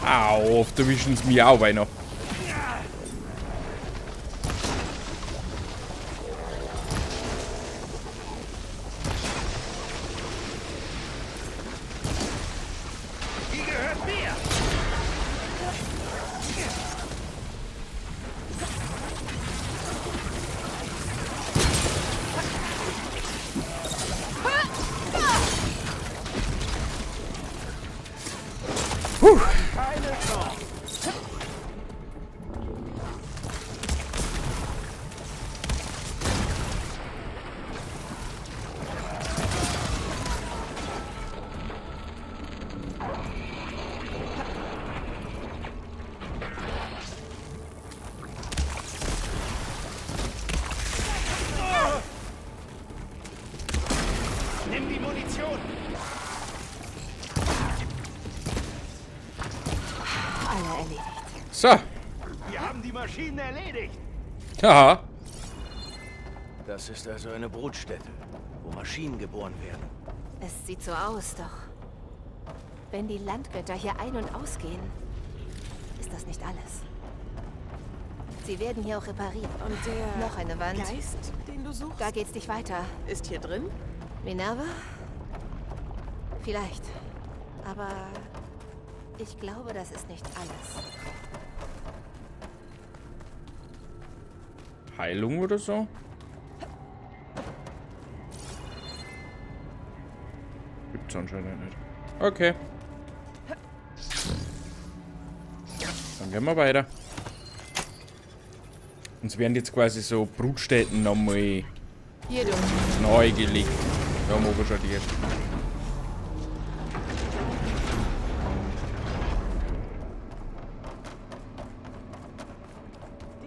Au, oft erwischen sie mich auch noch. Die gehört mir! Puh. Keine Chance! Nimm die Munition! Alle erledigt. So. Wir haben die Maschinen erledigt! Haha. Das ist also eine Brutstätte, wo Maschinen geboren werden. Es sieht so aus, doch wenn die Landgötter hier ein- und ausgehen, ist das nicht alles. Sie werden hier auch repariert. Und der Noch eine Wand. Geist, den du suchst? Da geht's nicht weiter. Ist hier drin? Minerva? Vielleicht. Aber ich glaube, das ist nicht alles. Heilung oder so? Gibt's anscheinend nicht. Okay. Dann gehen wir weiter. Uns werden jetzt quasi so Brutstätten nochmal neu gelegt. Da haben wir aber schon die erste.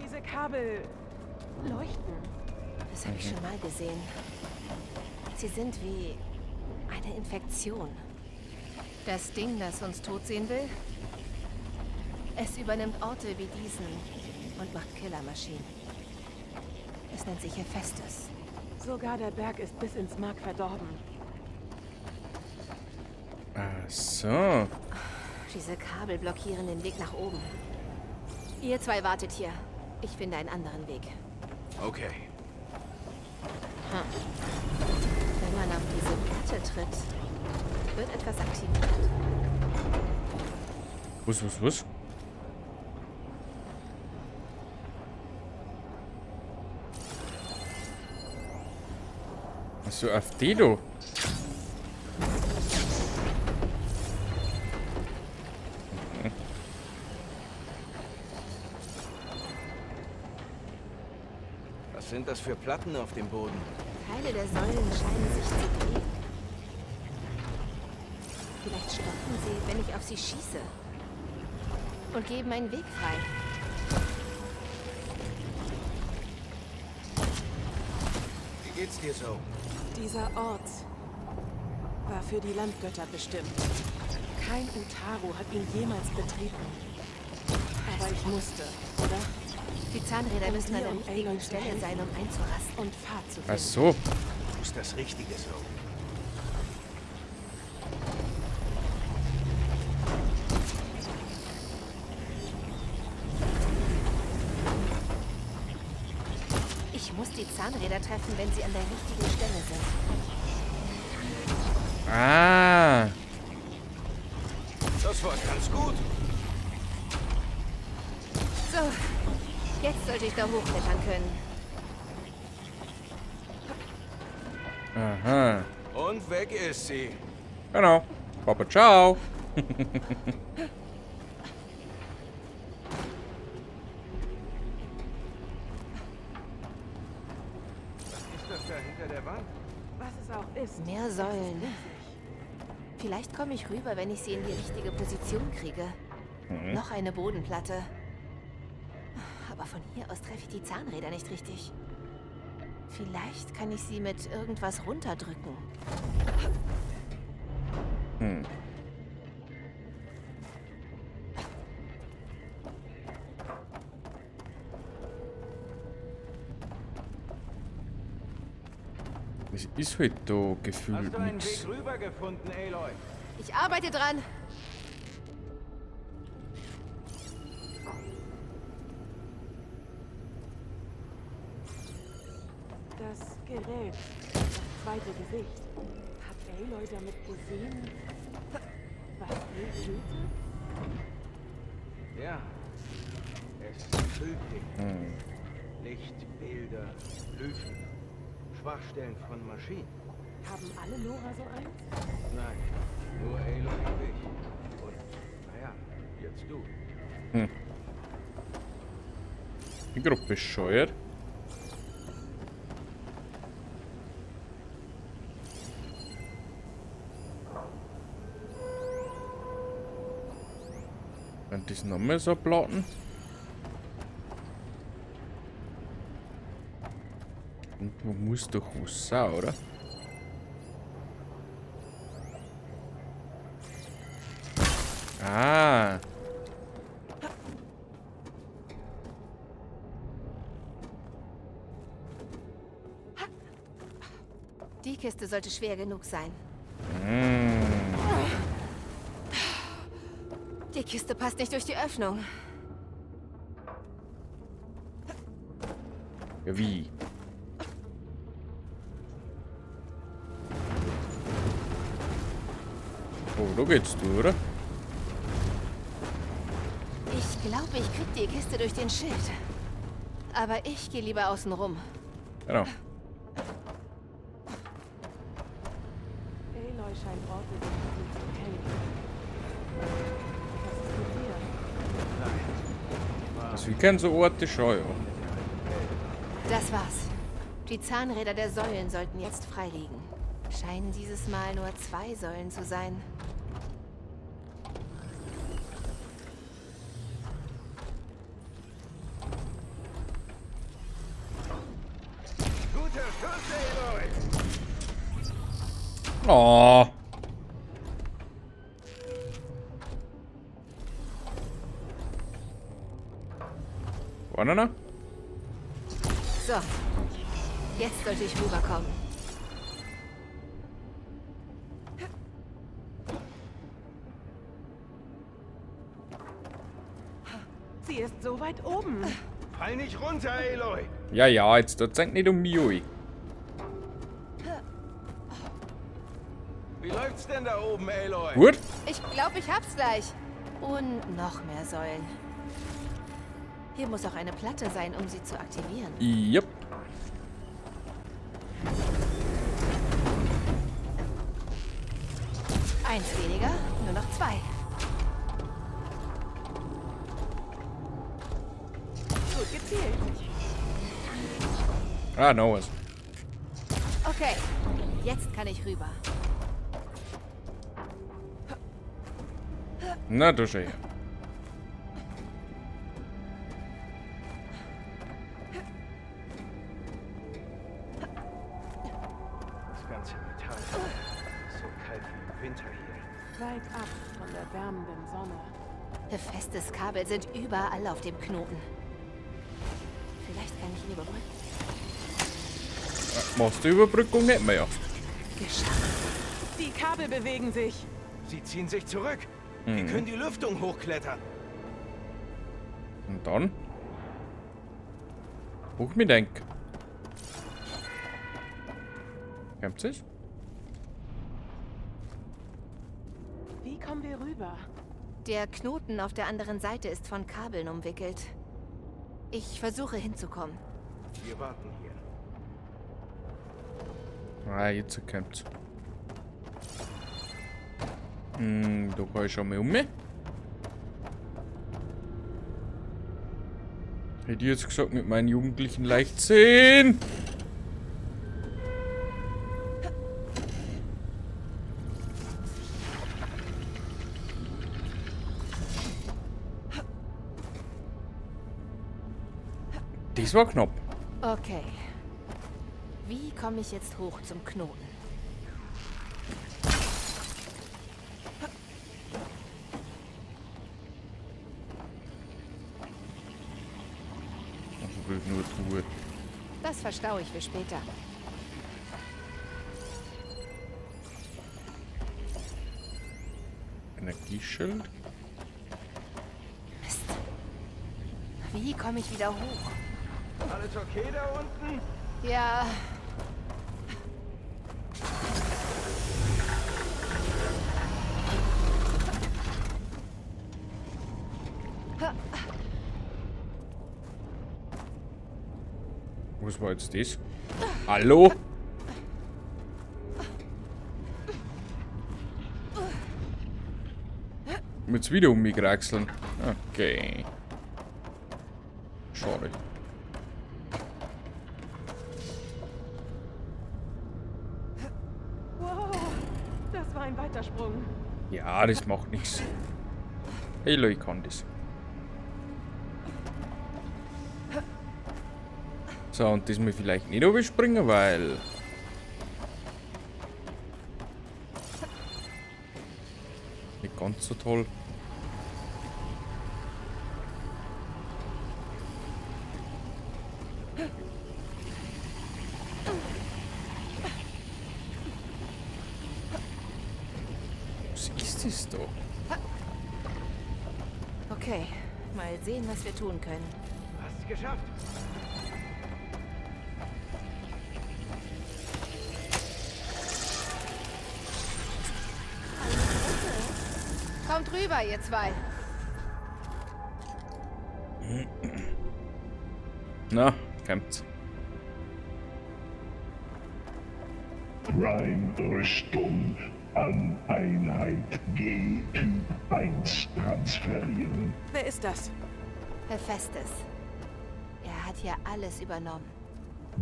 Diese Kabel leuchten. Das habe ich schon mal gesehen. Sie sind wie eine Infektion. Das Ding, das uns tot sehen will, es übernimmt Orte wie diesen und macht Killermaschinen. Es nennt sich Hephaestus. Sogar der Berg ist bis ins Mark verdorben. Ach so. Diese Kabel blockieren den Weg nach oben. Ihr zwei wartet hier. Ich finde einen anderen Weg. Okay. Wenn man auf diese Platte tritt, wird etwas aktiviert. Was? Achso, auf die da. Was sind das für Platten auf dem Boden? Teile der Säulen scheinen sich zu drehen. Vielleicht stoppen sie, wenn ich auf sie schieße. Und geben einen Weg frei. Wie geht's dir so? Dieser Ort war für die Landgötter bestimmt. Kein Utaru hat ihn jemals betreten. Aber ich musste, oder? Die Zahnräder Um müssen an dir der und richtigen Aloy zu Stelle helfen. sein, um einzurasten. Und Pfad zu Ach finden. so. Du tust das Richtige so. Ich muss die Zahnräder treffen, wenn sie an der richtigen Stelle sind. Ah. Das war ganz gut. So, jetzt sollte ich da hochklettern können. Aha. Und weg ist sie. Genau. Papa, ciao. Was ist das da hinter der Wand? Was es auch ist. Mehr Säulen. Vielleicht komme ich rüber, wenn ich sie in die richtige Position kriege. Mhm. Noch eine Bodenplatte. Aber von hier aus treffe ich die Zahnräder nicht richtig. Vielleicht kann ich sie mit irgendwas runterdrücken. Hm. Es ist halt da gefühlt Hast du einen nix. Weg rübergefunden, Aloy? Ich arbeite dran. Welt. Das zweite Gesicht. Hat Aloy damit gesehen, was sie fühlte? Ja. Es füllt dich. Licht, Bilder, Glyphen, Schwachstellen von Maschinen. Haben alle Nora so eins? Nein, nur Aloy und ich. Und, naja, jetzt du. Bin grad bescheuert. Und das nochmal so Platten. Irgendwo muss doch was sein, oder? Ah. Die Kiste sollte schwer genug sein. Die Kiste passt nicht durch die Öffnung. Ja, wie? Oh, da geht's du, oder? Ich glaube, ich krieg die Kiste durch den Schild. Aber ich gehe lieber außen rum. Genau. Aloy scheint Orte zu kennen. Was ist mit dir? Also wir kennen so Orte schon, ja. Das war's. Die Zahnräder der Säulen sollten jetzt freiliegen. Scheinen dieses Mal nur 2 Säulen zu sein. Guter Schuss, Aloy! Oh. War noch? So, jetzt sollte ich rüberkommen. Sie ist so weit oben. Fall nicht runter, Aloy! Ja, ja, jetzt da zeigt nicht um mich. Ui. Wie läuft's denn da oben, Aloy? Gut. Ich glaub, ich hab's gleich. Und noch mehr Säulen. Hier muss auch eine Platte sein, um sie zu aktivieren. Yep. 1 weniger, nur noch 2. Gut gezielt. Ah, no was. Okay, jetzt kann ich rüber. Na, du schau her. Das ganze Metall ist so kalt wie im Winter hier. Weit ab von der wärmenden Sonne. Befestes Kabel sind überall auf dem Knoten. Vielleicht kann ich ihn überbrücken. Machst du Überbrückung nicht mehr, ja. Geschafft. Die Kabel bewegen sich. Sie ziehen sich zurück. Wir können die Lüftung hochklettern. Und dann? Hoch mit Denk. Kommt es? Wie kommen wir rüber? Der Knoten auf der anderen Seite ist von Kabeln umwickelt. Ich versuche hinzukommen. Wir warten hier. Ah, jetzt kommt's. Da kann ich schon mal um. Hätte ich jetzt gesagt, mit meinen jugendlichen Leichtsinn. Das war knapp. Okay. Wie komme ich jetzt hoch zum Knoten? Also will ich nur Truhe. Das verstaue ich für später. Energieschild? Mist. Wie komme ich wieder hoch? Alles okay da unten? Ja. Was war jetzt das? Hallo? Jetzt wieder um mich kraxeln. Okay. Schade. Wow, das war ein weiter Sprung. Ja, das macht nichts. Aloy kann das. So, und das mir vielleicht nicht überspringen, weil... Nicht ganz so toll. Was ist das da? Okay, mal sehen, was wir tun können. Hast es geschafft? Kommt rüber, ihr zwei. Na, kommt's. Prime-Rüstung an Einheit G Typ 1 transferieren. Wer ist das? Hephaestus. Er hat hier alles übernommen.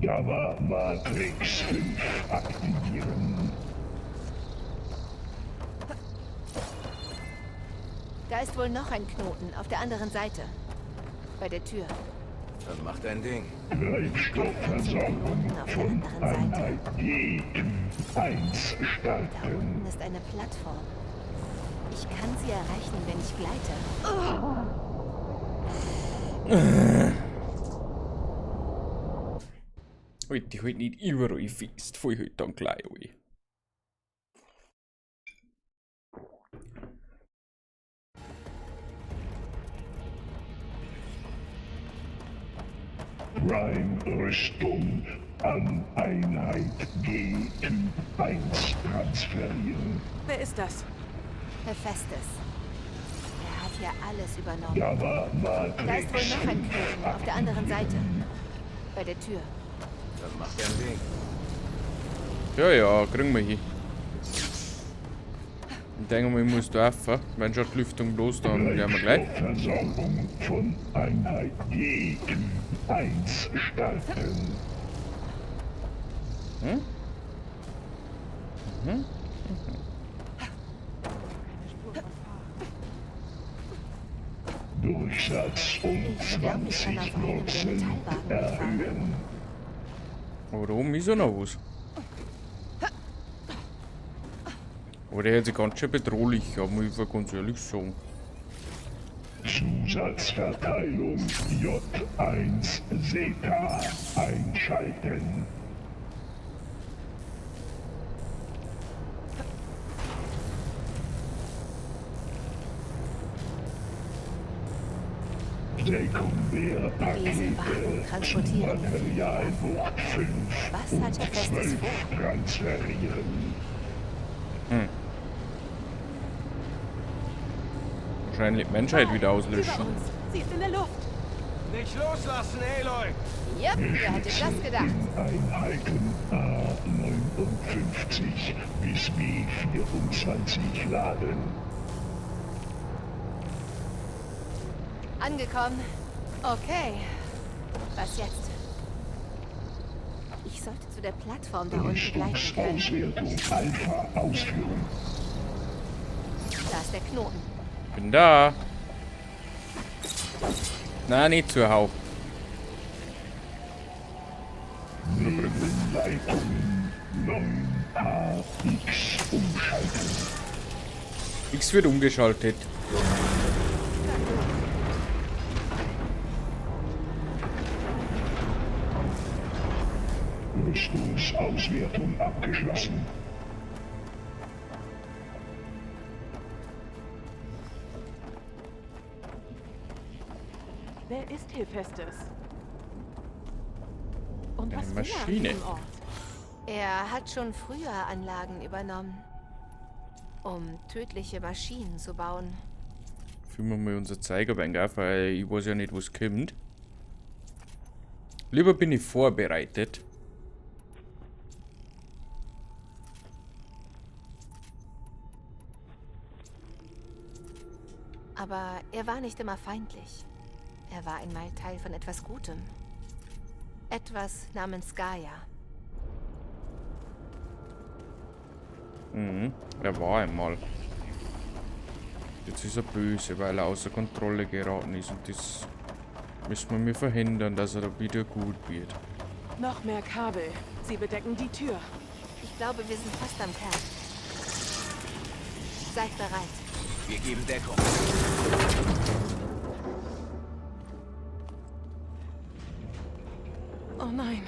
Gamma Matrix 5 aktivieren. Da ist wohl noch ein Knoten auf der anderen Seite. Bei der Tür. Dann mach dein Ding. Treibstoffversorgung Auf der von anderen Seite. Einheit G Typ 1 Da starten. unten ist eine Plattform. Ich kann sie erreichen, wenn ich gleite. Halt dich halt nicht überall fest, fall halt dann gleich rein. Prime-Rüstung an Einheit G Typ 1 transferieren. Wer ist das? Hephaestus. Er hat hier alles übernommen. Gamma Da ist wohl Matrix noch ein 5 Knoten auf der anderen Seite. Bei der Tür. Dann mach dein Ding. Ja, ja, kriegen wir hin. Ich denke mal, ich muss da rauf. Wenn schon die Lüftung los, dann werden wir gleich. Treibstoffversorgung von Einheit G Typ 1 starten. Hm? Mhm. Durchsatz um Ich glaube, ich kann auf einem der 20% Metallwagen mitfahren. erhöhen. Aber da oben ist ja noch was. Aber der hört sich ganz schön bedrohlich an, muss ich ganz ehrlich sagen. Zusatzverteilung J1 Zeta einschalten. Diese Wagen Sekundärpakete zu transportieren viele Materialbucht 5 Was hat und Hephaestus 12 vor? transferieren. Hm. Wahrscheinlich die Menschheit wieder auslöschen. Über uns. Sie ist in der Luft. Nicht loslassen, Aloy! Yep, wer hätte das gedacht? Einheiten A59 bis B24 laden. Angekommen. Okay. Was jetzt? Ich sollte zu der Plattform da unten gleiten können. Rüstungsauswertung Alpha ausführen. Da ist der Knoten. Bin da. Nein, nicht zu Hau. Nebenleitungen 9AX umschalten. X wird umgeschaltet. Rüstungsauswertung abgeschlossen. Wer ist Hephaestus? Und Eine was will er an Maschine. diesem Ort? Er hat schon früher Anlagen übernommen, um tödliche Maschinen zu bauen. Führen wir mal unser Zeigerbein, gell? Weil ich weiß ja nicht, was kommt. Lieber bin ich vorbereitet. Aber er war nicht immer feindlich. Er war einmal Teil von etwas Gutem. Etwas namens Gaia. Er war einmal. Jetzt ist er böse, weil er außer Kontrolle geraten ist. Und das müssen wir mir verhindern, dass er da wieder gut wird. Noch mehr Kabel. Sie bedecken die Tür. Ich glaube, wir sind fast am Kern. Seid bereit. Wir geben Deckung. Oh nein.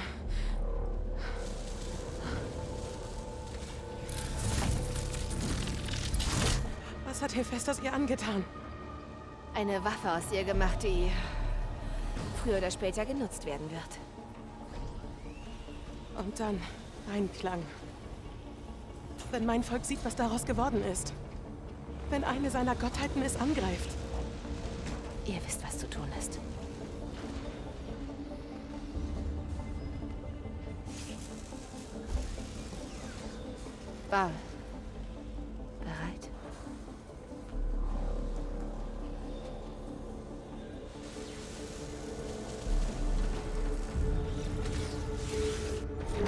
Was hat Hephaestus ihr angetan? Eine Waffe aus ihr gemacht, die früher oder später genutzt werden wird. Und dann Reinklang. Wenn mein Volk sieht, was daraus geworden ist. Wenn eine seiner Gottheiten es angreift. Ihr wisst, was zu tun ist. Varl. Bereit?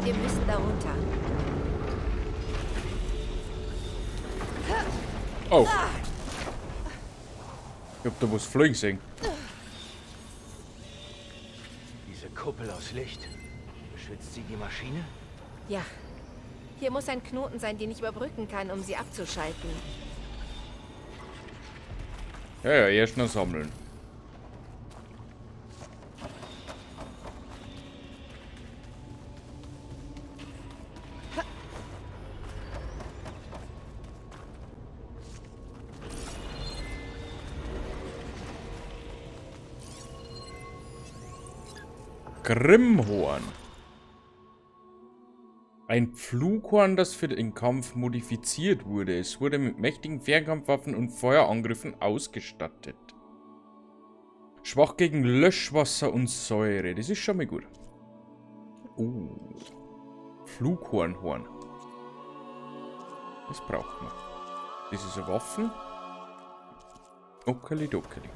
Wir müssen da runter. Oh. Ich hab da was fliegen sehen. Diese Kuppel aus Licht. Beschützt sie die Maschine? Ja. Hier muss ein Knoten sein, den ich überbrücken kann, um sie abzuschalten. Ja, ja, erst noch sammeln. Grimmhorn. Ein Pflughorn, das für den Kampf modifiziert wurde. Es wurde mit mächtigen Fernkampfwaffen und Feuerangriffen ausgestattet. Schwach gegen Löschwasser und Säure. Das ist schon mal gut. Oh. Pflughornhorn. Das braucht man. Das ist eine Waffe. Okeli-dokeli.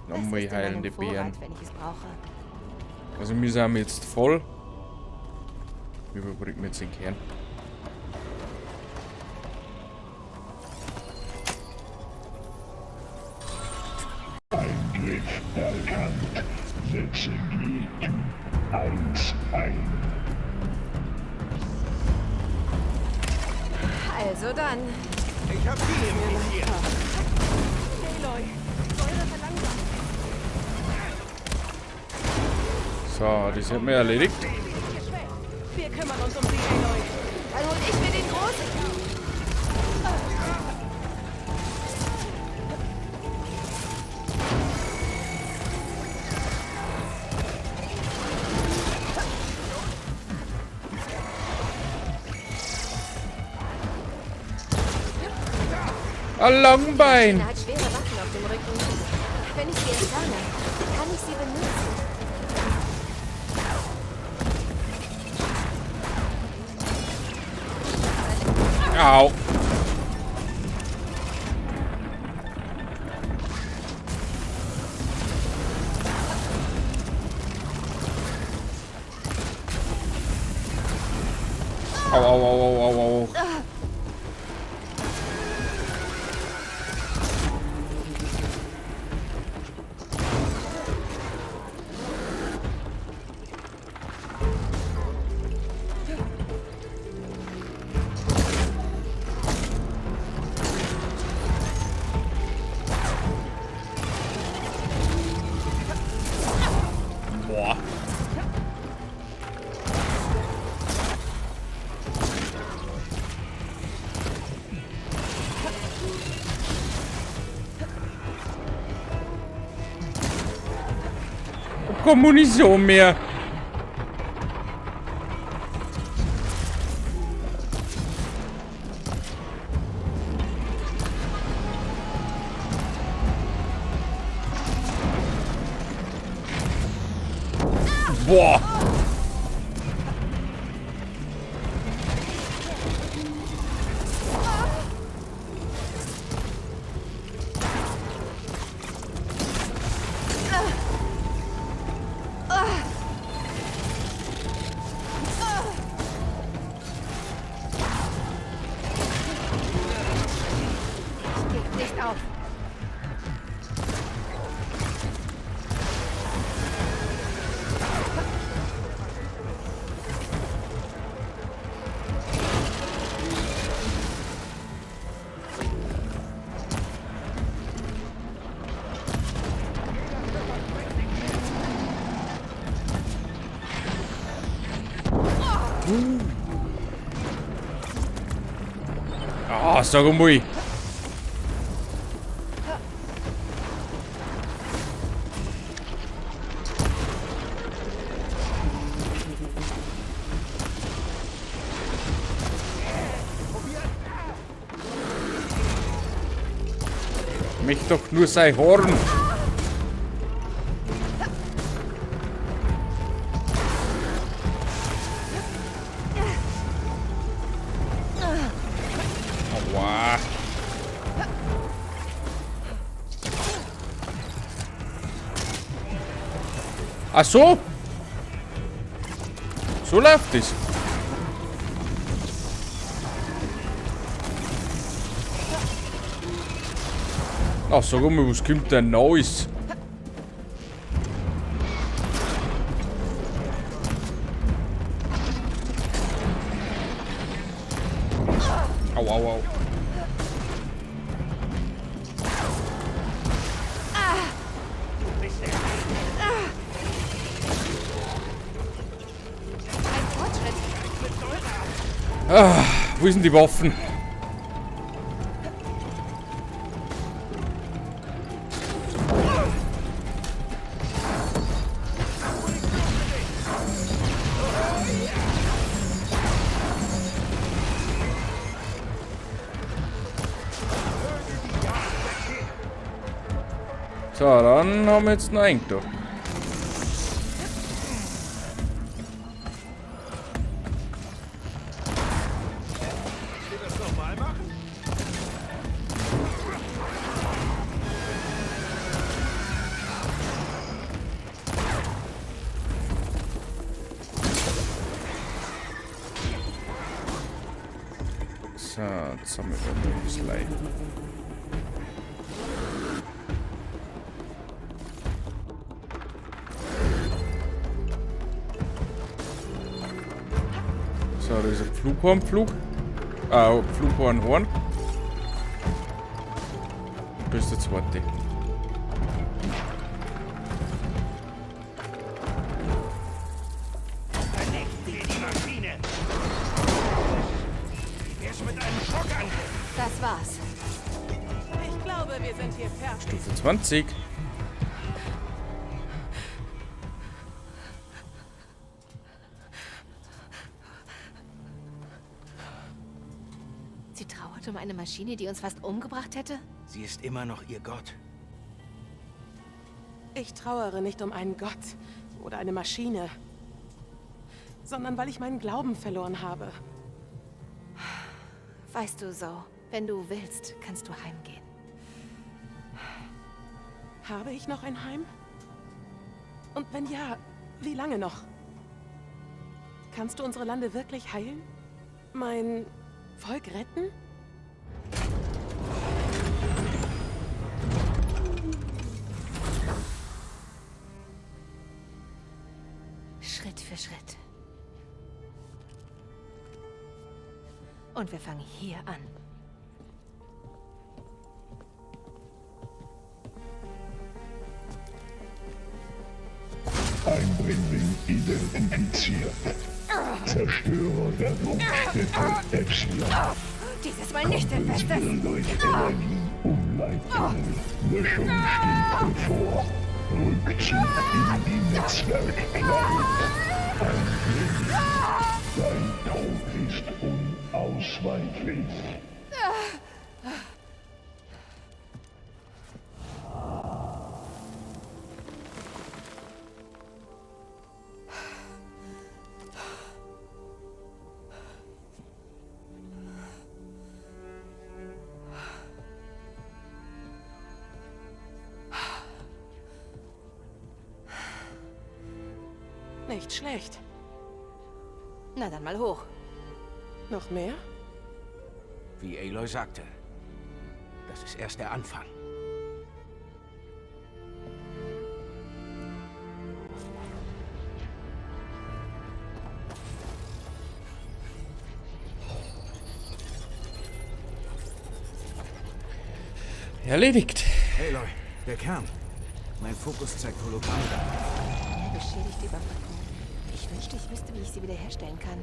Nochmal ist in meinem heilende Beeren. Vorrat, wenn ich es brauche. Also wir sind jetzt voll. Überbrücken wir jetzt den Kern. Eingriff erkannt. Setze G-Typ 1 ein. Also dann. Ich hab die im Visier. Aloy, Säure verlangsamt. So, das hätten wir erledigt. Wir kümmern uns um sie, Aloy. Dann hol ich mir den großen. Ein Langbein. Er hat schwere Waffen auf dem Rücken. Wenn ich sie entferne, kann ich sie benutzen. Au. Au, au, au, au, au, au. Boah. hab keine Munition mehr. Boah. Ich geb nicht auf. Ah, sag einmal. Mich doch nur sein Horn. Aua. Ach so. So läuft es. Ach, sag mal, was kommt denn Neues? Au, au, au. Ah, wo sind die Waffen? So, dann haben wir jetzt noch einen da. So, jetzt haben wir da noch ein bisschen Leid. So, da ist ein Flughornpflug. Flughornhorn. Da ist der zweite. Das war's. Ich glaube, wir sind hier fertig. Stufe 20. Sie trauert um eine Maschine, die uns fast umgebracht hätte? Sie ist immer noch ihr Gott. Ich trauere nicht um einen Gott oder eine Maschine, sondern weil ich meinen Glauben verloren habe. Weißt du, Zoe, wenn du willst, kannst du heimgehen. Habe ich noch ein Heim? Und wenn ja, wie lange noch? Kannst du unsere Lande wirklich heilen? Mein Volk retten? Schritt für Schritt. Und wir fangen hier an. Eindringling identifiziert. Zerstörer der Brutstätte Epsilon. Dieses Mal nicht, Hephaestus! Kompensiere durch Energieumleitungen. Löschung steht bevor. Rückzug in die Netzwerk-Cloud. Eindringling, dein Tod ist unausweichlich. Nicht schlecht. Na dann mal hoch. Noch mehr? Wie Aloy sagte, das ist erst der Anfang. Erledigt. Aloy, der Kern. Mein Fokus zeigt Hologramme. Eine beschädigte Überbrückung. Ich wünschte, ich wüsste, wie ich sie wiederherstellen kann.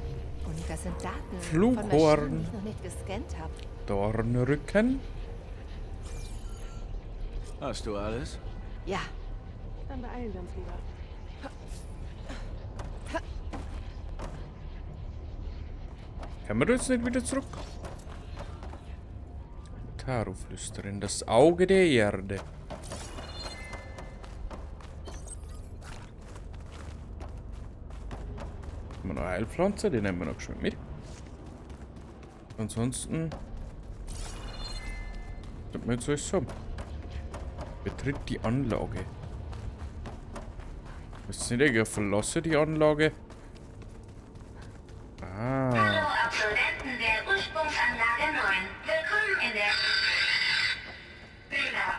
Und das sind Daten von Maschinen, Flughorn. die ich noch nicht gescannt habe. Dornrücken. Hast du alles? Ja. Dann beeilen wir uns lieber. Können wir da jetzt nicht wieder zurück? Taro-Flüsterin, das Auge der Erde. Haben wir noch eine Heilpflanze, die nehmen wir noch geschwind mit. Ansonsten sollten wir jetzt alles haben. Betritt die Anlage. Was ist nicht, ich verlasse die Anlage. Ah. Hallo Absolventen der Ursprungsanlage 9. Willkommen in der Fehler.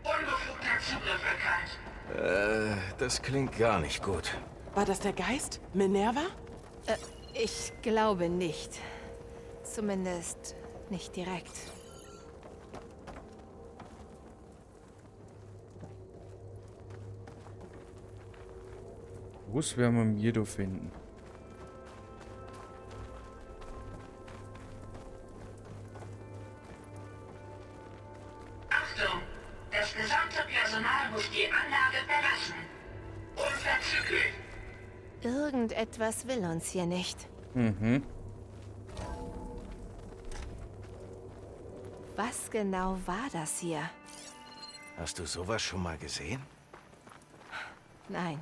Unbefugter Zugriff erkannt. Das klingt gar nicht gut. War das der Geist? Minerva? Ich glaube nicht. Zumindest nicht direkt. Was werden wir hier da finden? Achtung! Das gesamte Personal muss die Anlage verlassen. Unverzüglich. Irgendetwas will uns hier nicht. Mhm. Was genau war das hier? Hast du sowas schon mal gesehen? Nein.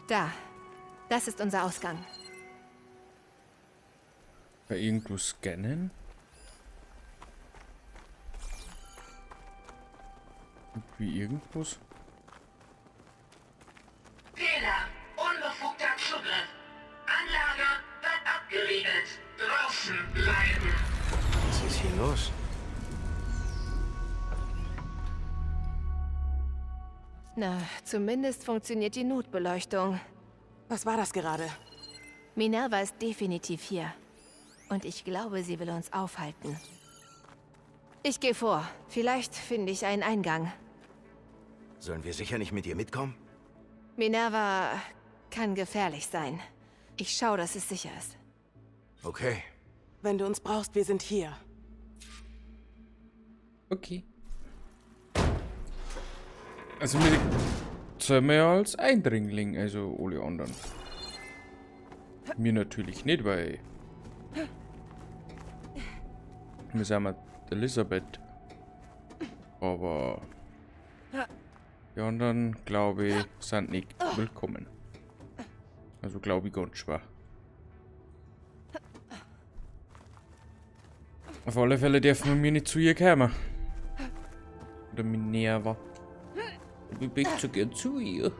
Da. Das ist unser Ausgang. Bei irgendwo scannen? Wie irgendwas? Fehler. Unbefugter Zugriff. Anlage wird abgeriegelt. Draußen bleiben. Was ist hier los? Na, zumindest funktioniert die Notbeleuchtung. Was war das gerade? Minerva ist definitiv hier. Und ich glaube, sie will uns aufhalten. Ich gehe vor. Vielleicht finde ich einen Eingang. Sollen wir sicher nicht mit ihr mitkommen? Minerva kann gefährlich sein. Ich schaue, dass es sicher ist. Okay. Wenn du uns brauchst, wir sind hier. Okay. Also wir zählen wir ja als Eindringling, also alle anderen. Mir natürlich nicht, weil wir sind mit Elisabeth. Aber die anderen, glaube ich, sind nicht willkommen. Also glaube ich ganz schwer. Auf alle Fälle dürfen wir mir nicht zu ihr kommen. Oder Minerva. Ich bin zu gern zu ihr.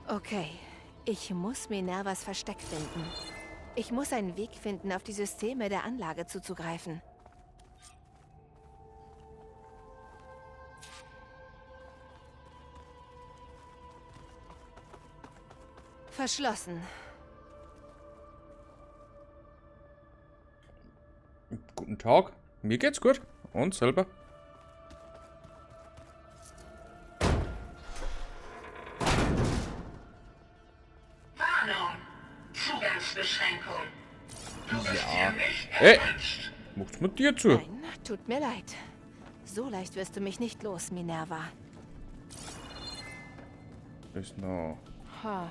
Okay, ich muss Minervas Versteck finden. Ich muss einen Weg finden, auf die Systeme der Anlage zuzugreifen. Verschlossen. Guten Tag. Mir geht's gut. Und selber? Warnung. Zugangsbeschränkung. Du bist Ja. hier nicht Ey, erwünscht. macht's mit dir zu? Nein, tut mir leid. So leicht wirst du mich nicht los, Minerva. Ist noch Ha.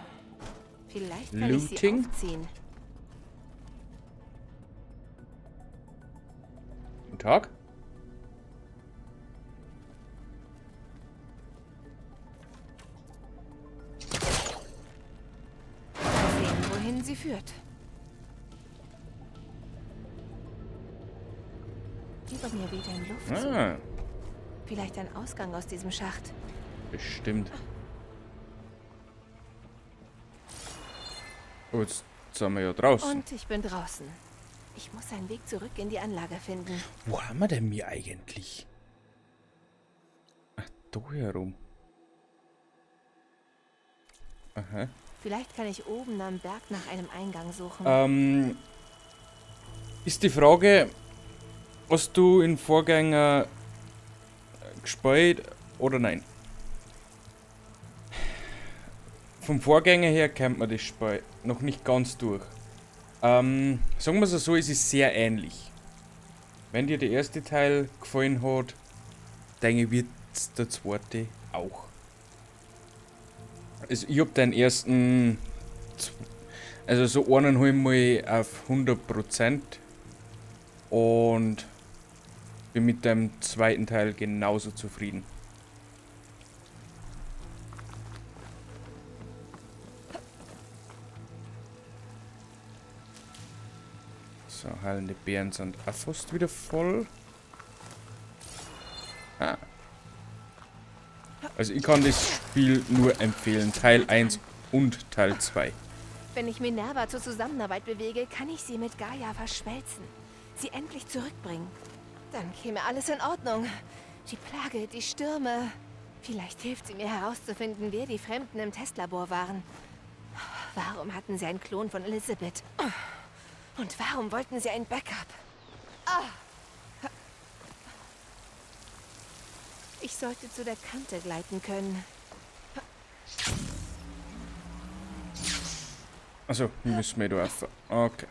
Vielleicht kann ich sie Looting? aufziehen. Guten Tag. Mal sehen, wohin sie führt. Über mir weht ein Luftzug. Ah, Vielleicht ein Ausgang aus diesem Schacht. bestimmt. Oh, jetzt sind wir ja draußen. Und ich bin draußen. Ich muss einen Weg zurück in die Anlage finden. Wo haben wir denn mir eigentlich? Ach, da herum. Aha. Vielleicht kann ich oben am Berg nach einem Eingang suchen. Ist die Frage, hast du in Vorgänger gespielt oder nein? Vom Vorgänger her kennt man das Spiel noch nicht ganz durch. Sagen wir es so, es ist sehr ähnlich. Wenn dir der erste Teil gefallen hat, denke ich, wird der zweite auch. Also ich hab den ersten, also so eineinhalb Mal auf 100% und bin mit dem zweiten Teil genauso zufrieden. So, heilende Beeren sind auch fast wieder voll. Ah. Also ich kann das Spiel nur empfehlen. Teil 1 und Teil 2. Wenn ich Minerva zur Zusammenarbeit bewege, kann ich sie mit Gaia verschmelzen. Sie endlich zurückbringen. Dann käme alles in Ordnung. Die Plage, die Stürme. Vielleicht hilft sie mir herauszufinden, wer die Fremden im Testlabor waren. Warum hatten sie einen Klon von Elizabeth? Und warum wollten sie ein Backup? Ah. Ich sollte zu der Kante gleiten können. Also, müssen wir da rauf. Okay.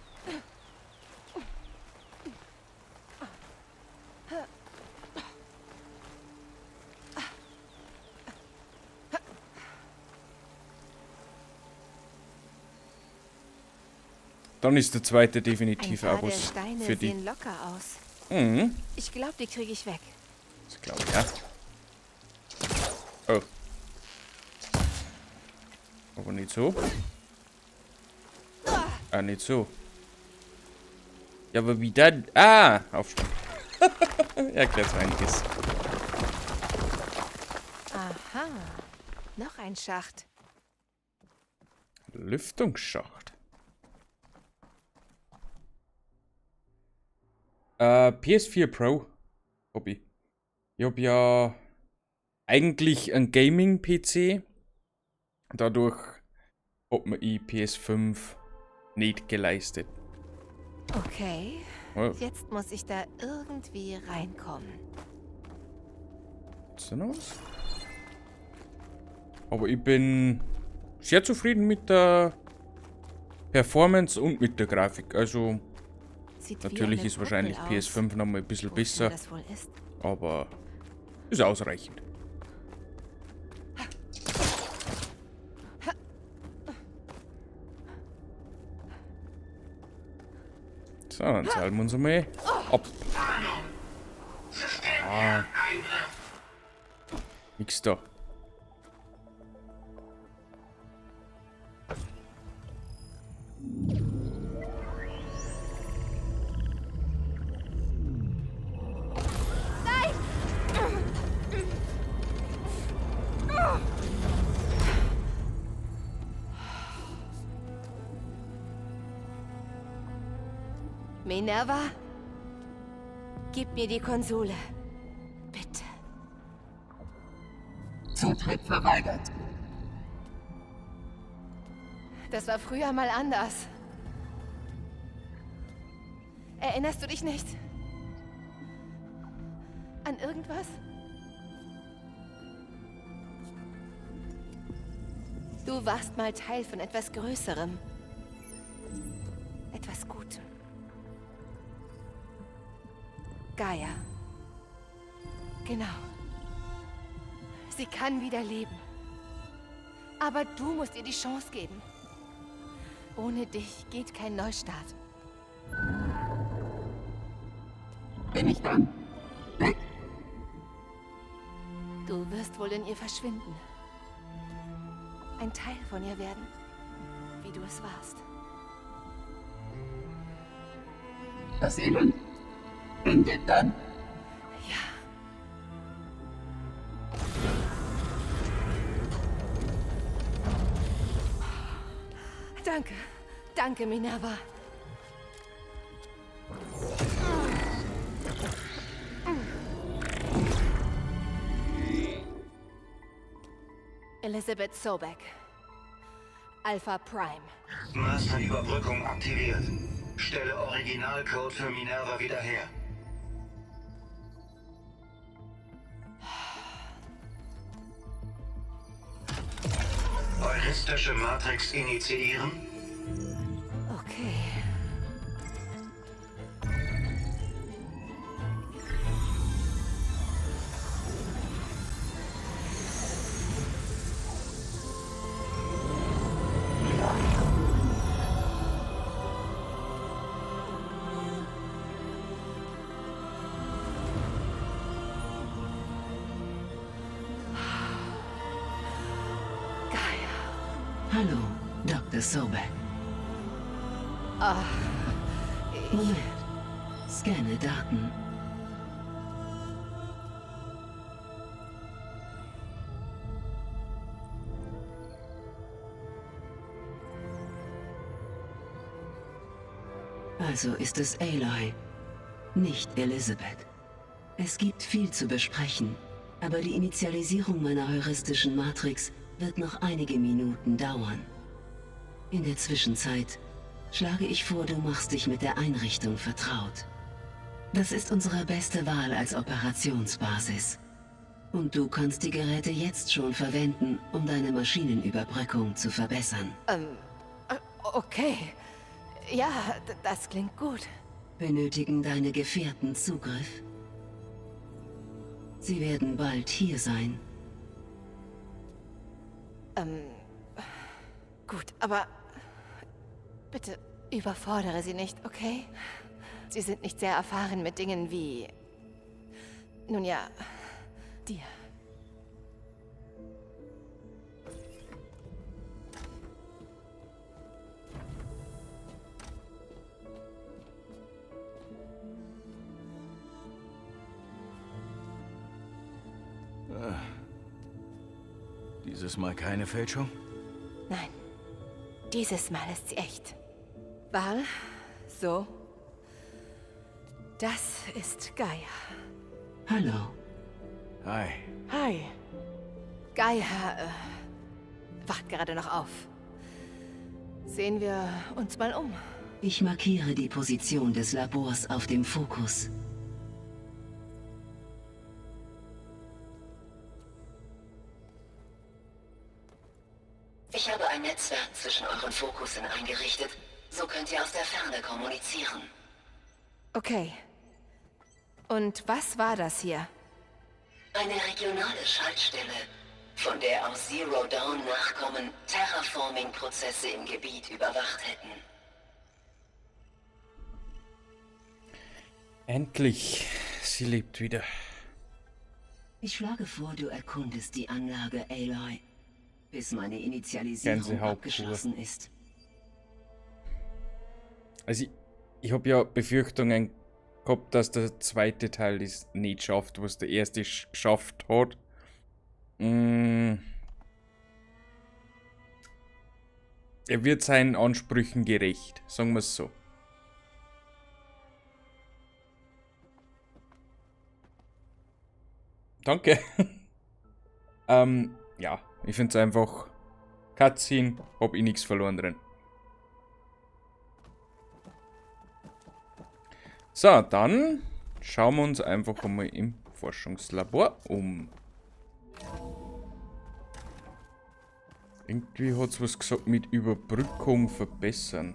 Dann ist der zweite definitiv Ein paar auch der was Steine für die. sehen locker aus. Mhm. Ich glaub, die krieg ich weg. Das glaub ich, ja. Oh. Aber nicht so. Ah, nicht so. Ja, aber wie dann? Ah, aufspringen. Erklärt einiges. Aha. Noch ein Schacht. Lüftungsschacht. PS4 Pro hab ich. Ich hab ja eigentlich einen Gaming-P C. Dadurch hat mir ich PS5 nicht geleistet. Okay. Oh. Jetzt muss ich da irgendwie reinkommen. Ist da noch was? Aber ich bin sehr zufrieden mit der Performance und mit der Grafik. Also Sieht wie natürlich eine ist wahrscheinlich Kuppel aus. PS5 noch mal ein bisschen Wofür besser, das wohl ist? aber ist ausreichend. So, dann zahlen wir uns einmal ab. Ah. Nix da. Nein! Minerva, gib mir die Konsole. Bitte. Zutritt verweigert. Das war früher mal anders. Erinnerst du dich nicht? An irgendwas? Du warst mal Teil von etwas Größerem. Etwas Gutem. Gaia. Genau. Sie kann wieder leben. Aber du musst ihr die Chance geben. Ohne dich geht kein Neustart. Bin ich dann weg? Du wirst wohl in ihr verschwinden. Ein Teil von ihr werden, wie du es warst. Das Elend endet dann? Ja. Danke. Danke, Minerva. Elizabeth Sobek. Alpha Prime. Masterüberbrückung aktiviert. Stelle Originalcode für Minerva wieder her. Heuristische Matrix initiieren. Okay. Hallo, Dr. Sobek. Ah, Moment. Scanne Daten. Also ist es Aloy, nicht Elizabeth. Es gibt viel zu besprechen, aber die Initialisierung meiner heuristischen Matrix wird noch einige Minuten dauern. In der Zwischenzeit schlage ich vor, du machst dich mit der Einrichtung vertraut. Das ist unsere beste Wahl als Operationsbasis. Und du kannst die Geräte jetzt schon verwenden, um deine Maschinenüberbrückung zu verbessern. Okay. Ja, das klingt gut. Benötigen deine Gefährten Zugriff? Sie werden bald hier sein. Gut, aber bitte überfordere sie nicht, okay? Sie sind nicht sehr erfahren mit Dingen wie... Nun ja, dir. Ah. Dieses Mal keine Fälschung? Nein. Dieses Mal ist sie echt. Varl, so. Das ist Gaia. Hallo. Hi. Hi. Gaia, wacht gerade noch auf. Sehen wir uns mal um. Ich markiere die Position des Labors auf dem Fokus. Ich habe ein Netzwerk zwischen euren Fokussen eingerichtet. So könnt ihr aus der Ferne kommunizieren. Okay. Und was war das hier? Eine regionale Schaltstelle, von der aus Zero Dawn Nachkommen Terraforming-Prozesse im Gebiet überwacht hätten. Endlich. Sie lebt wieder. Ich schlage vor, du erkundest die Anlage, Aloy, bis meine Initialisierung Gänsehaut pur. abgeschlossen ist. Also ich hab ja Befürchtungen gehabt, dass der zweite Teil das nicht schafft, was der erste geschafft hat. Er wird seinen Ansprüchen gerecht, sagen wir's so. Danke. Ja, ich find's einfach Cutscene, hab ich nix verloren drin. So, dann schauen wir uns einfach einmal im Forschungslabor um. Irgendwie hat's was gesagt mit Überbrückung verbessern.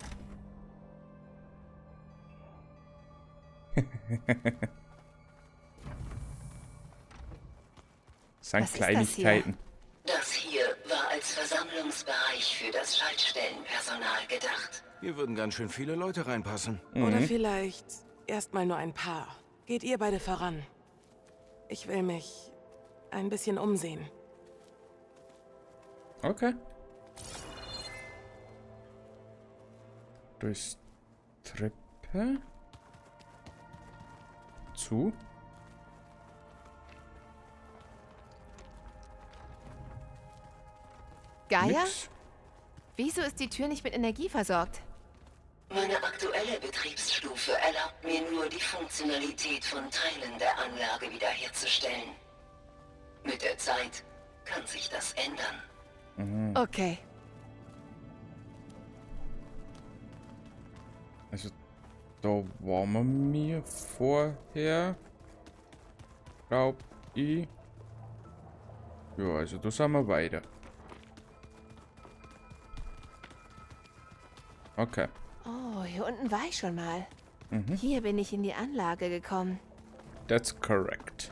Sind Was ist das hier? Kleinigkeiten. Das hier war als Versammlungsbereich für das Schaltstellenpersonal gedacht. Hier würden ganz schön viele Leute reinpassen. Oder vielleicht erstmal nur ein paar. Geht ihr beide voran. Ich will mich ein bisschen umsehen. Okay. Da ist Treppe. Zu. Gaia? Nix. Wieso ist die Tür nicht mit Energie versorgt? Meine aktuelle Betriebsstufe erlaubt mir nur, die Funktionalität von Teilen der Anlage wiederherzustellen. Mit der Zeit kann sich das ändern. Mhm. Okay. Also, da waren wir mir vorher. Glaub ich. Ja, also da sind wir weiter. Okay. Oh, hier unten war ich schon mal. Mhm. Hier bin ich in die Anlage gekommen. That's correct.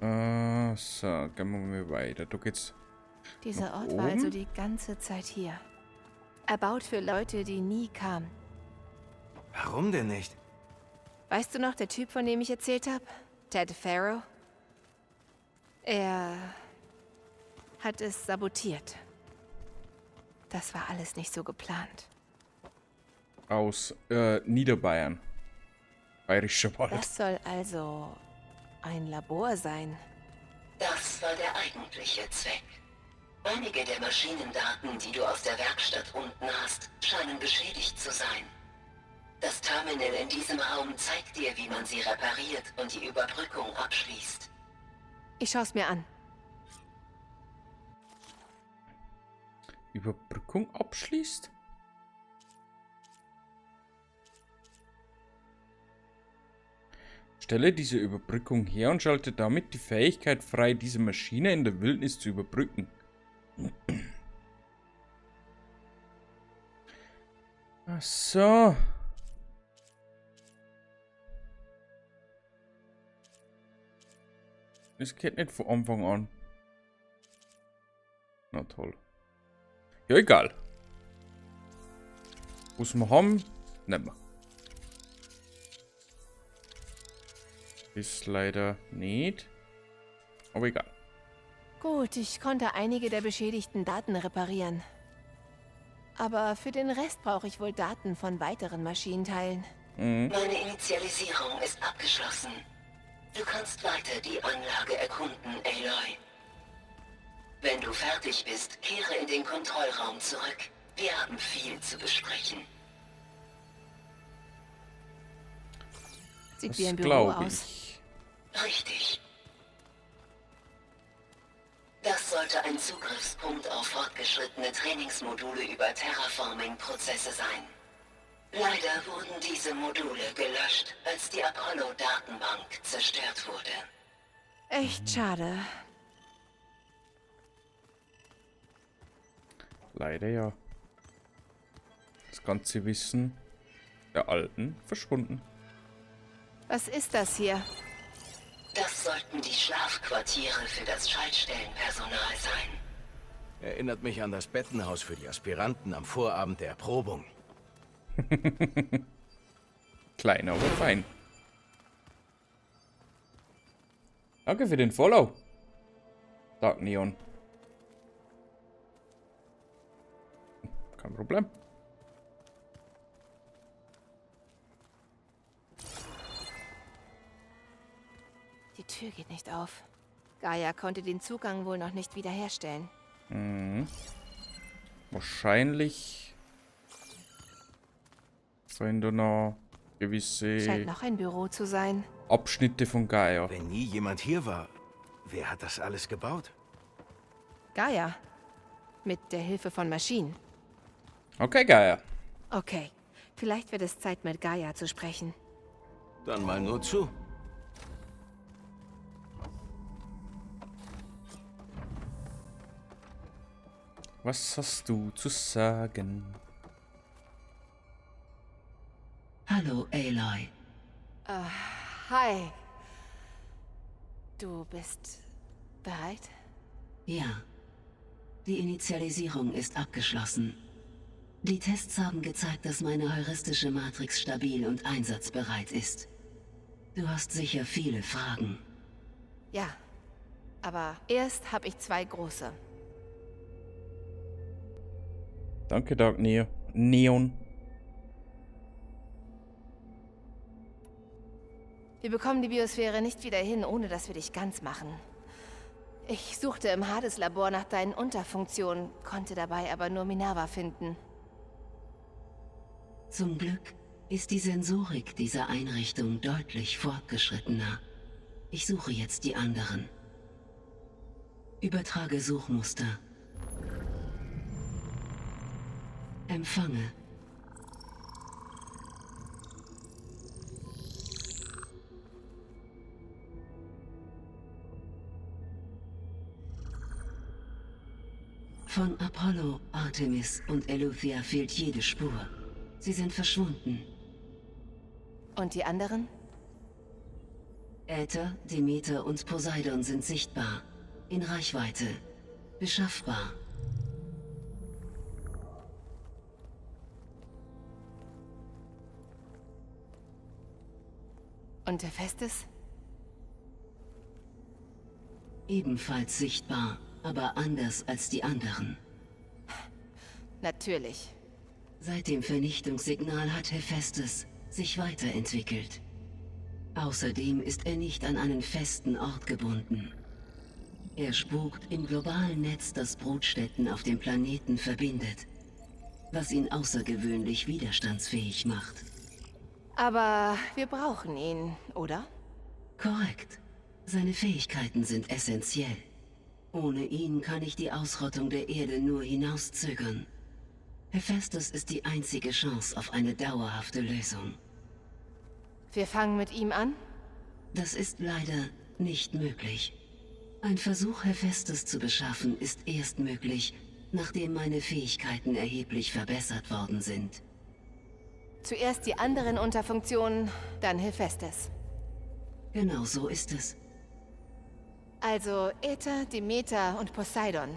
So, gehen wir mal weiter. Da geht's. Dieser nach Ort war also oben. die ganze Zeit hier. Erbaut für Leute, die nie kamen. Warum denn nicht? Weißt du noch, der Typ, von dem ich erzählt habe? Ted Farrow? Er hat es sabotiert. Das war alles nicht so geplant. Aus Niederbayern. Bayerischer Wald. Das soll also ein Labor sein. Das war der eigentliche Zweck. Einige der Maschinendaten, die du aus der Werkstatt unten hast, scheinen beschädigt zu sein. Das Terminal in diesem Raum zeigt dir, wie man sie repariert und die Überbrückung abschließt. Ich schau's mir an. Überbrückung abschließt? Stelle diese Überbrückung her und schalte damit die Fähigkeit frei, diese Maschine in der Wildnis zu überbrücken. Ach so. Das geht nicht von Anfang an. Na toll. Ja, egal. Was wir haben, nehmen wir. Ist leider nicht. Aber egal. Gut, ich konnte einige der beschädigten Daten reparieren. Aber für den Rest brauche ich wohl Daten von weiteren Maschinenteilen. Mhm. Meine Initialisierung ist abgeschlossen. Du kannst weiter die Anlage erkunden, Aloy. Wenn du fertig bist, kehre in den Kontrollraum zurück. Wir haben viel zu besprechen. Sieht Das wie ein Büro glaub aus. ich. Richtig. Das sollte ein Zugriffspunkt auf fortgeschrittene Trainingsmodule über Terraforming-Prozesse sein. Leider wurden diese Module gelöscht, als die Apollo-Datenbank zerstört wurde. Echt schade. Leider ja. Das ganze Wissen der Alten verschwunden. Was ist das hier? Das sollten die Schlafquartiere für das Schaltstellenpersonal sein. Erinnert mich an das Bettenhaus für die Aspiranten am Vorabend der Erprobung. Klein, aber fein. Danke für den Follow. Dark Neon. Kein Problem. Die Tür geht nicht auf. Gaia konnte den Zugang wohl noch nicht wiederherstellen. Mhm. Wahrscheinlich sollen da noch gewisse Scheint noch ein Büro zu sein. Abschnitte von Gaia. Wenn nie jemand hier war, wer hat das alles gebaut? Gaia. Mit der Hilfe von Maschinen. Okay, Gaia. Okay. Vielleicht wird es Zeit, mit Gaia zu sprechen. Dann mal nur zu. Was hast du zu sagen? Hallo, Aloy. Hi. Du bist bereit? Ja. Die Initialisierung ist abgeschlossen. Die Tests haben gezeigt, dass meine heuristische Matrix stabil und einsatzbereit ist. Du hast sicher viele Fragen. Ja. Aber erst habe ich zwei große. Danke, Dark Neo. Neon. Wir bekommen die Biosphäre nicht wieder hin, ohne dass wir dich ganz machen. Ich suchte im Hades-Labor nach deinen Unterfunktionen, konnte dabei aber nur Minerva finden. Zum Glück ist die Sensorik dieser Einrichtung deutlich fortgeschrittener. Ich suche jetzt die anderen. Übertrage Suchmuster. Empfange. Von Apollo, Artemis und Eleuthia fehlt jede Spur. Sie sind verschwunden. Und die anderen? Äther, Demeter und Poseidon sind sichtbar. In Reichweite. Beschaffbar. Und Hephaestus? Ebenfalls sichtbar, aber anders als die anderen. Natürlich. Seit dem Vernichtungssignal hat Hephaestus sich weiterentwickelt. Außerdem ist er nicht an einen festen Ort gebunden. Er spukt im globalen Netz, das Brutstätten auf dem Planeten verbindet, was ihn außergewöhnlich widerstandsfähig macht. Aber wir brauchen ihn, oder? Korrekt. Seine Fähigkeiten sind essentiell. Ohne ihn kann ich die Ausrottung der Erde nur hinauszögern. Hephaestus ist die einzige Chance auf eine dauerhafte Lösung. Wir fangen mit ihm an? Das ist leider nicht möglich. Ein Versuch, Hephaestus zu beschaffen, ist erst möglich, nachdem meine Fähigkeiten erheblich verbessert worden sind. Zuerst die anderen Unterfunktionen, dann Hephaestus. Genau so ist es. Also Äther, Demeter und Poseidon.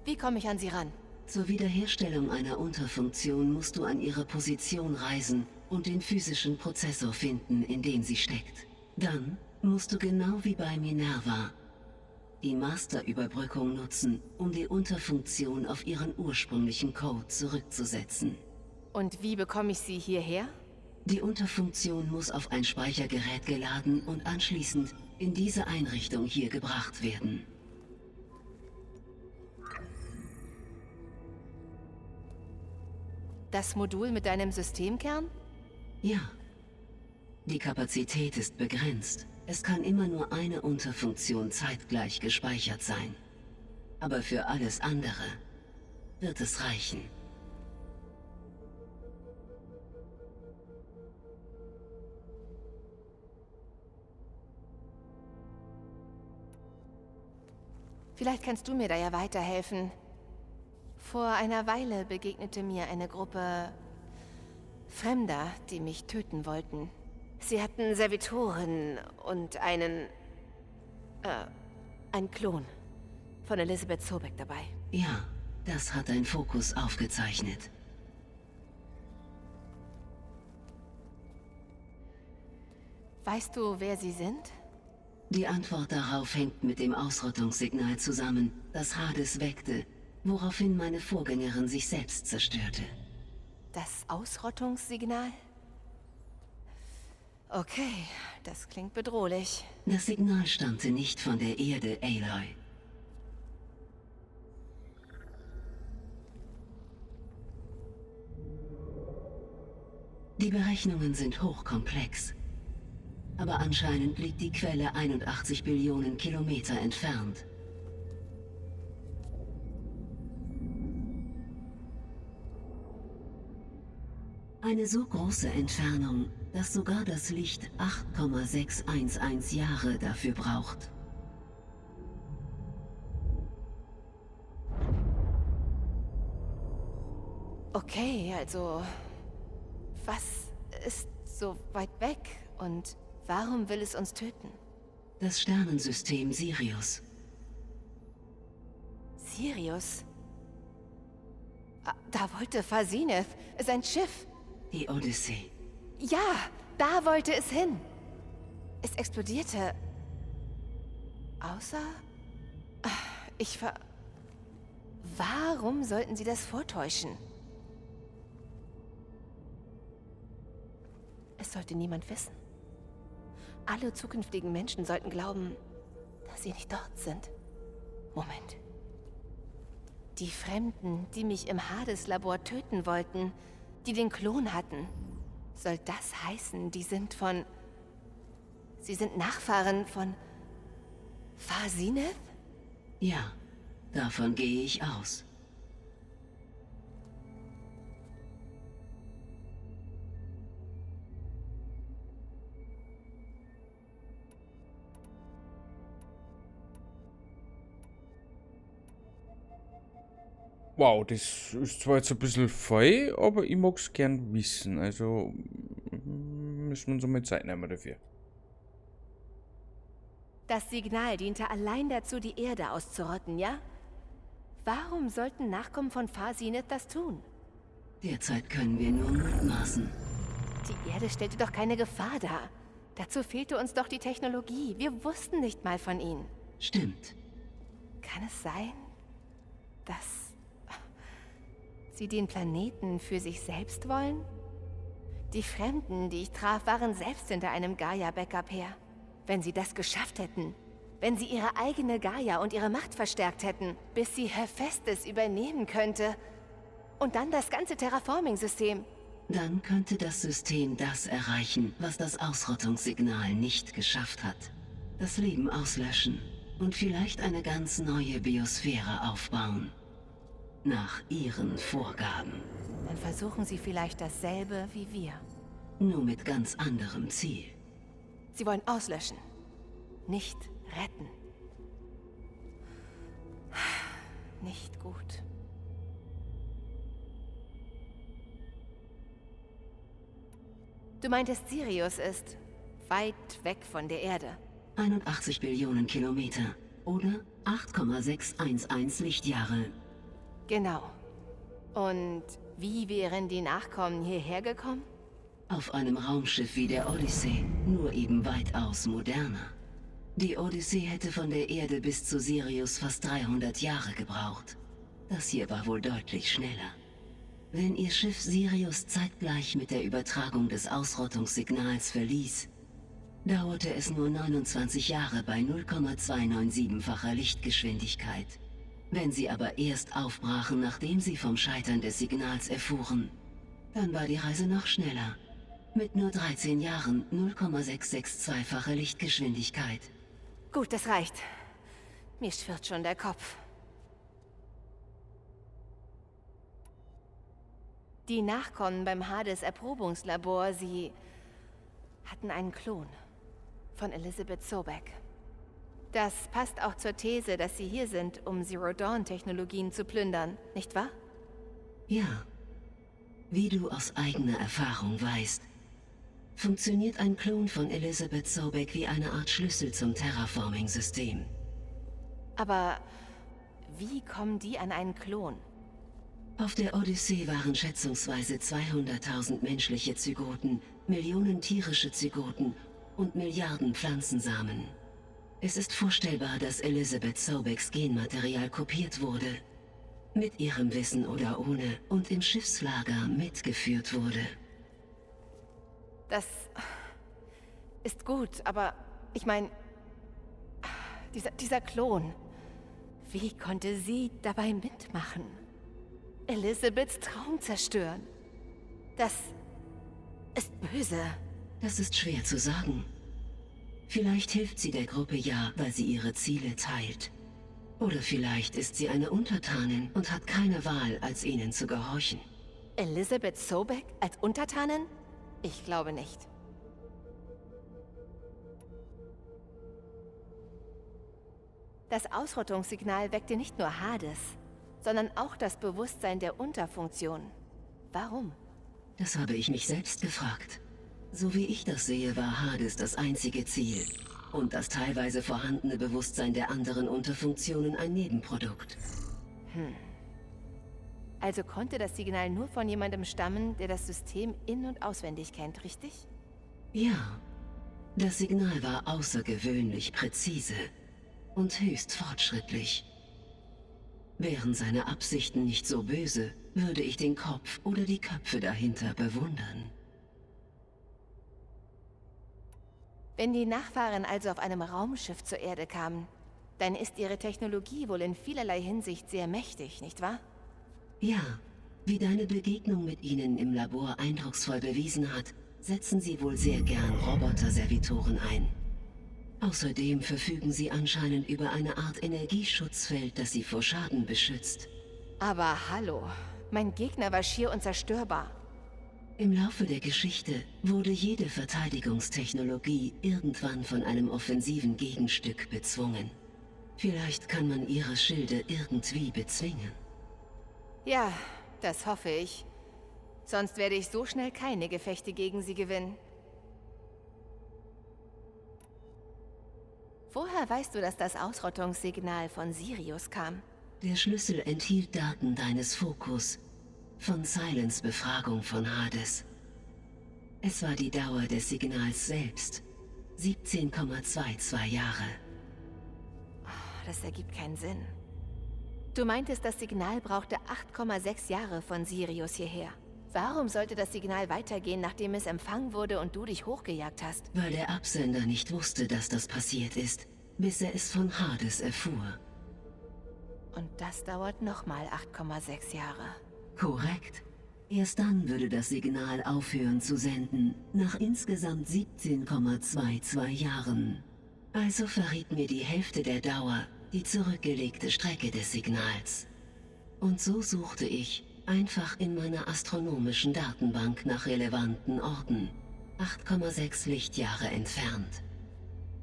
Wie komme ich an sie ran? Zur Wiederherstellung einer Unterfunktion musst du an ihre Position reisen und den physischen Prozessor finden, in dem sie steckt. Dann musst du genau wie bei Minerva die Masterüberbrückung nutzen, um die Unterfunktion auf ihren ursprünglichen Code zurückzusetzen. Und wie bekomme ich sie hierher? Die Unterfunktion muss auf ein Speichergerät geladen und anschließend in diese Einrichtung hier gebracht werden. Das Modul mit deinem Systemkern? Ja. Die Kapazität ist begrenzt. Es kann immer nur eine Unterfunktion zeitgleich gespeichert sein. Aber für alles andere wird es reichen. Vielleicht kannst du mir da ja weiterhelfen. Vor einer Weile begegnete mir eine Gruppe Fremder, die mich töten wollten. Sie hatten Servitoren und einen einen Klon von Elisabet Sobeck dabei. Ja, das hat dein Fokus aufgezeichnet. Weißt du, wer sie sind? Die Antwort darauf hängt mit dem Ausrottungssignal zusammen, das Hades weckte, woraufhin meine Vorgängerin sich selbst zerstörte. Das Ausrottungssignal? Okay, das klingt bedrohlich. Das Signal stammte nicht von der Erde, Aloy. Die Berechnungen sind hochkomplex. Aber anscheinend liegt die Quelle 81 Billionen Kilometer entfernt. Eine so große Entfernung, dass sogar das Licht 8,611 Jahre dafür braucht. Okay, also, was ist so weit weg und warum will es uns töten? Das Sternensystem Sirius. Sirius? Ah, da wollte Farsineth, sein Schiff. Die Odyssee. Ja, da wollte es hin. Es explodierte. Außer... Ich ver... Warum sollten sie das vortäuschen? Es sollte niemand wissen. Alle zukünftigen Menschen sollten glauben, dass sie nicht dort sind. Moment. Die Fremden, die mich im Hades-Labor töten wollten, die den Klon hatten. Soll das heißen, die sind von... Sie sind Nachfahren von... Farsineth? Ja, davon gehe ich aus. Wow, das ist zwar jetzt ein bisschen voll, aber ich mag's gern wissen. Also müssen wir uns einmal Zeit nehmen dafür. Das Signal diente allein dazu, die Erde auszurotten, ja? Warum sollten Nachkommen von Farsineth das tun? Derzeit können wir nur mutmaßen. Die Erde stellte doch keine Gefahr dar. Dazu fehlte uns doch die Technologie. Wir wussten nicht mal von ihnen. Stimmt. Kann es sein, dass sie den Planeten für sich selbst wollen? Die Fremden, die ich traf, waren selbst hinter einem Gaia-Backup her. Wenn sie das geschafft hätten, wenn sie ihre eigene Gaia und ihre Macht verstärkt hätten, bis sie Hephaestus übernehmen könnte. Und dann das ganze Terraforming-System. Dann könnte das System das erreichen, was das Ausrottungssignal nicht geschafft hat. Das Leben auslöschen und vielleicht eine ganz neue Biosphäre aufbauen. Nach ihren Vorgaben. Dann versuchen sie vielleicht dasselbe wie wir. Nur mit ganz anderem Ziel. Sie wollen auslöschen, nicht retten. Nicht gut. Du meintest, Sirius ist weit weg von der Erde. 81 Billionen Kilometer oder 8,611 Lichtjahre. Genau. Und wie wären die Nachkommen hierher gekommen? Auf einem Raumschiff wie der Odyssee, nur eben weitaus moderner. Die Odyssee hätte von der Erde bis zu Sirius fast 300 Jahre gebraucht. Das hier war wohl deutlich schneller. Wenn ihr Schiff Sirius zeitgleich mit der Übertragung des Ausrottungssignals verließ, dauerte es nur 29 Jahre bei 0,297-facher Lichtgeschwindigkeit. Wenn sie aber erst aufbrachen, nachdem sie vom Scheitern des Signals erfuhren, dann war die Reise noch schneller. Mit nur 13 Jahren 0,662-fache Lichtgeschwindigkeit. Gut, das reicht. Mir schwirrt schon der Kopf. Die Nachkommen beim Hades-Erprobungslabor, sie hatten einen Klon von Elisabet Sobeck. Das passt auch zur These, dass sie hier sind, um Zero-Dawn-Technologien zu plündern, nicht wahr? Ja. Wie du aus eigener Erfahrung weißt, funktioniert ein Klon von Elisabet Sobeck wie eine Art Schlüssel zum Terraforming-System. Aber wie kommen die an einen Klon? Auf der Odyssee waren schätzungsweise 200.000 menschliche Zygoten, Millionen tierische Zygoten und Milliarden Pflanzensamen. Es ist vorstellbar, dass Elisabet Sobecks Genmaterial kopiert wurde. Mit ihrem Wissen oder ohne und im Schiffslager mitgeführt wurde. Das ist gut, aber ich meine, dieser Klon. Wie konnte sie dabei mitmachen? Elisabeths Traum zerstören. Das ist böse. Das ist schwer zu sagen. Vielleicht hilft sie der Gruppe ja, weil sie ihre Ziele teilt. Oder vielleicht ist sie eine Untertanin und hat keine Wahl, als ihnen zu gehorchen. Elisabet Sobeck als Untertanin? Ich glaube nicht. Das Ausrottungssignal weckte nicht nur Hades, sondern auch das Bewusstsein der Unterfunktion. Warum? Das habe ich mich selbst gefragt. So wie ich das sehe, war Hades das einzige Ziel. Und das teilweise vorhandene Bewusstsein der anderen Unterfunktionen ein Nebenprodukt. Also konnte das Signal nur von jemandem stammen, der das System in- und auswendig kennt, richtig? Ja. Das Signal war außergewöhnlich präzise und höchst fortschrittlich. Wären seine Absichten nicht so böse, würde ich den Kopf oder die Köpfe dahinter bewundern. Wenn die Nachfahren also auf einem Raumschiff zur Erde kamen, dann ist ihre Technologie wohl in vielerlei Hinsicht sehr mächtig, nicht wahr? Ja, wie deine Begegnung mit ihnen im Labor eindrucksvoll bewiesen hat, setzen sie wohl sehr gern Roboter-Servitoren ein. Außerdem verfügen sie anscheinend über eine Art Energieschutzfeld, das sie vor Schaden beschützt. Aber hallo, mein Gegner war schier unzerstörbar. Im Laufe der Geschichte wurde jede Verteidigungstechnologie irgendwann von einem offensiven Gegenstück bezwungen. Vielleicht kann man ihre Schilde irgendwie bezwingen. Ja, das hoffe ich. Sonst werde ich so schnell keine Gefechte gegen sie gewinnen. Woher weißt du, dass das Ausrottungssignal von Sirius kam? Der Schlüssel enthielt Daten deines Fokus, von Silence Befragung von Hades. Es war die Dauer des Signals selbst, 17,22 Jahre. Das ergibt keinen Sinn. Du meintest, das Signal brauchte 8,6 Jahre von Sirius hierher. Warum sollte das Signal weitergehen, nachdem es empfangen wurde und du dich hochgejagt hast? Weil der Absender nicht wusste, dass das passiert ist, bis er es von Hades erfuhr. Und das dauert nochmal 8,6 Jahre. Korrekt. Erst dann würde das Signal aufhören zu senden, nach insgesamt 17,22 Jahren. Also verriet mir die Hälfte der Dauer die zurückgelegte Strecke des Signals. Und so suchte ich einfach in meiner astronomischen Datenbank nach relevanten Orten, 8,6 Lichtjahre entfernt.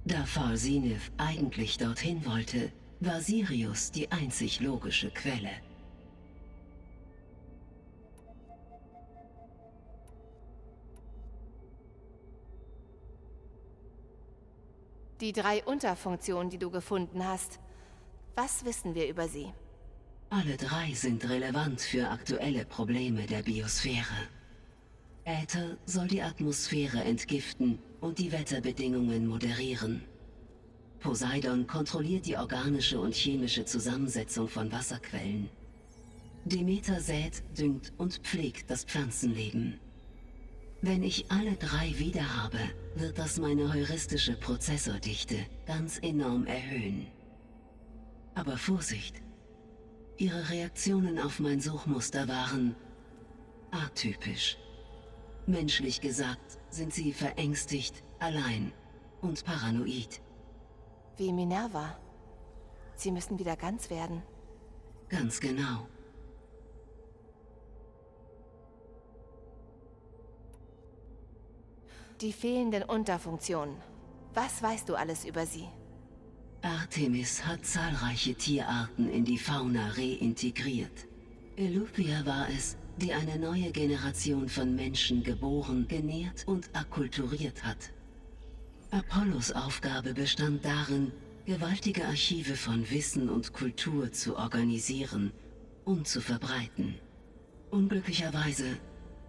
Da Far Zenith eigentlich dorthin wollte, war Sirius die einzig logische Quelle. Die drei Unterfunktionen, die du gefunden hast. Was wissen wir über sie? Alle drei sind relevant für aktuelle Probleme der Biosphäre. Äther soll die Atmosphäre entgiften und die Wetterbedingungen moderieren. Poseidon kontrolliert die organische und chemische Zusammensetzung von Wasserquellen. Demeter sät, düngt und pflegt das Pflanzenleben. Wenn ich alle drei wieder habe, wird das meine heuristische Prozessordichte ganz enorm erhöhen. Aber Vorsicht! Ihre Reaktionen auf mein Suchmuster waren atypisch. Menschlich gesagt sind sie verängstigt, allein und paranoid. Wie Minerva. Sie müssen wieder ganz werden. Ganz genau. Die fehlenden Unterfunktionen. Was weißt du alles über sie? Artemis hat zahlreiche Tierarten in die Fauna reintegriert. Elupia war es, die eine neue Generation von Menschen geboren, genährt und akkulturiert hat. Apollos Aufgabe bestand darin, gewaltige Archive von Wissen und Kultur zu organisieren und zu verbreiten. Unglücklicherweise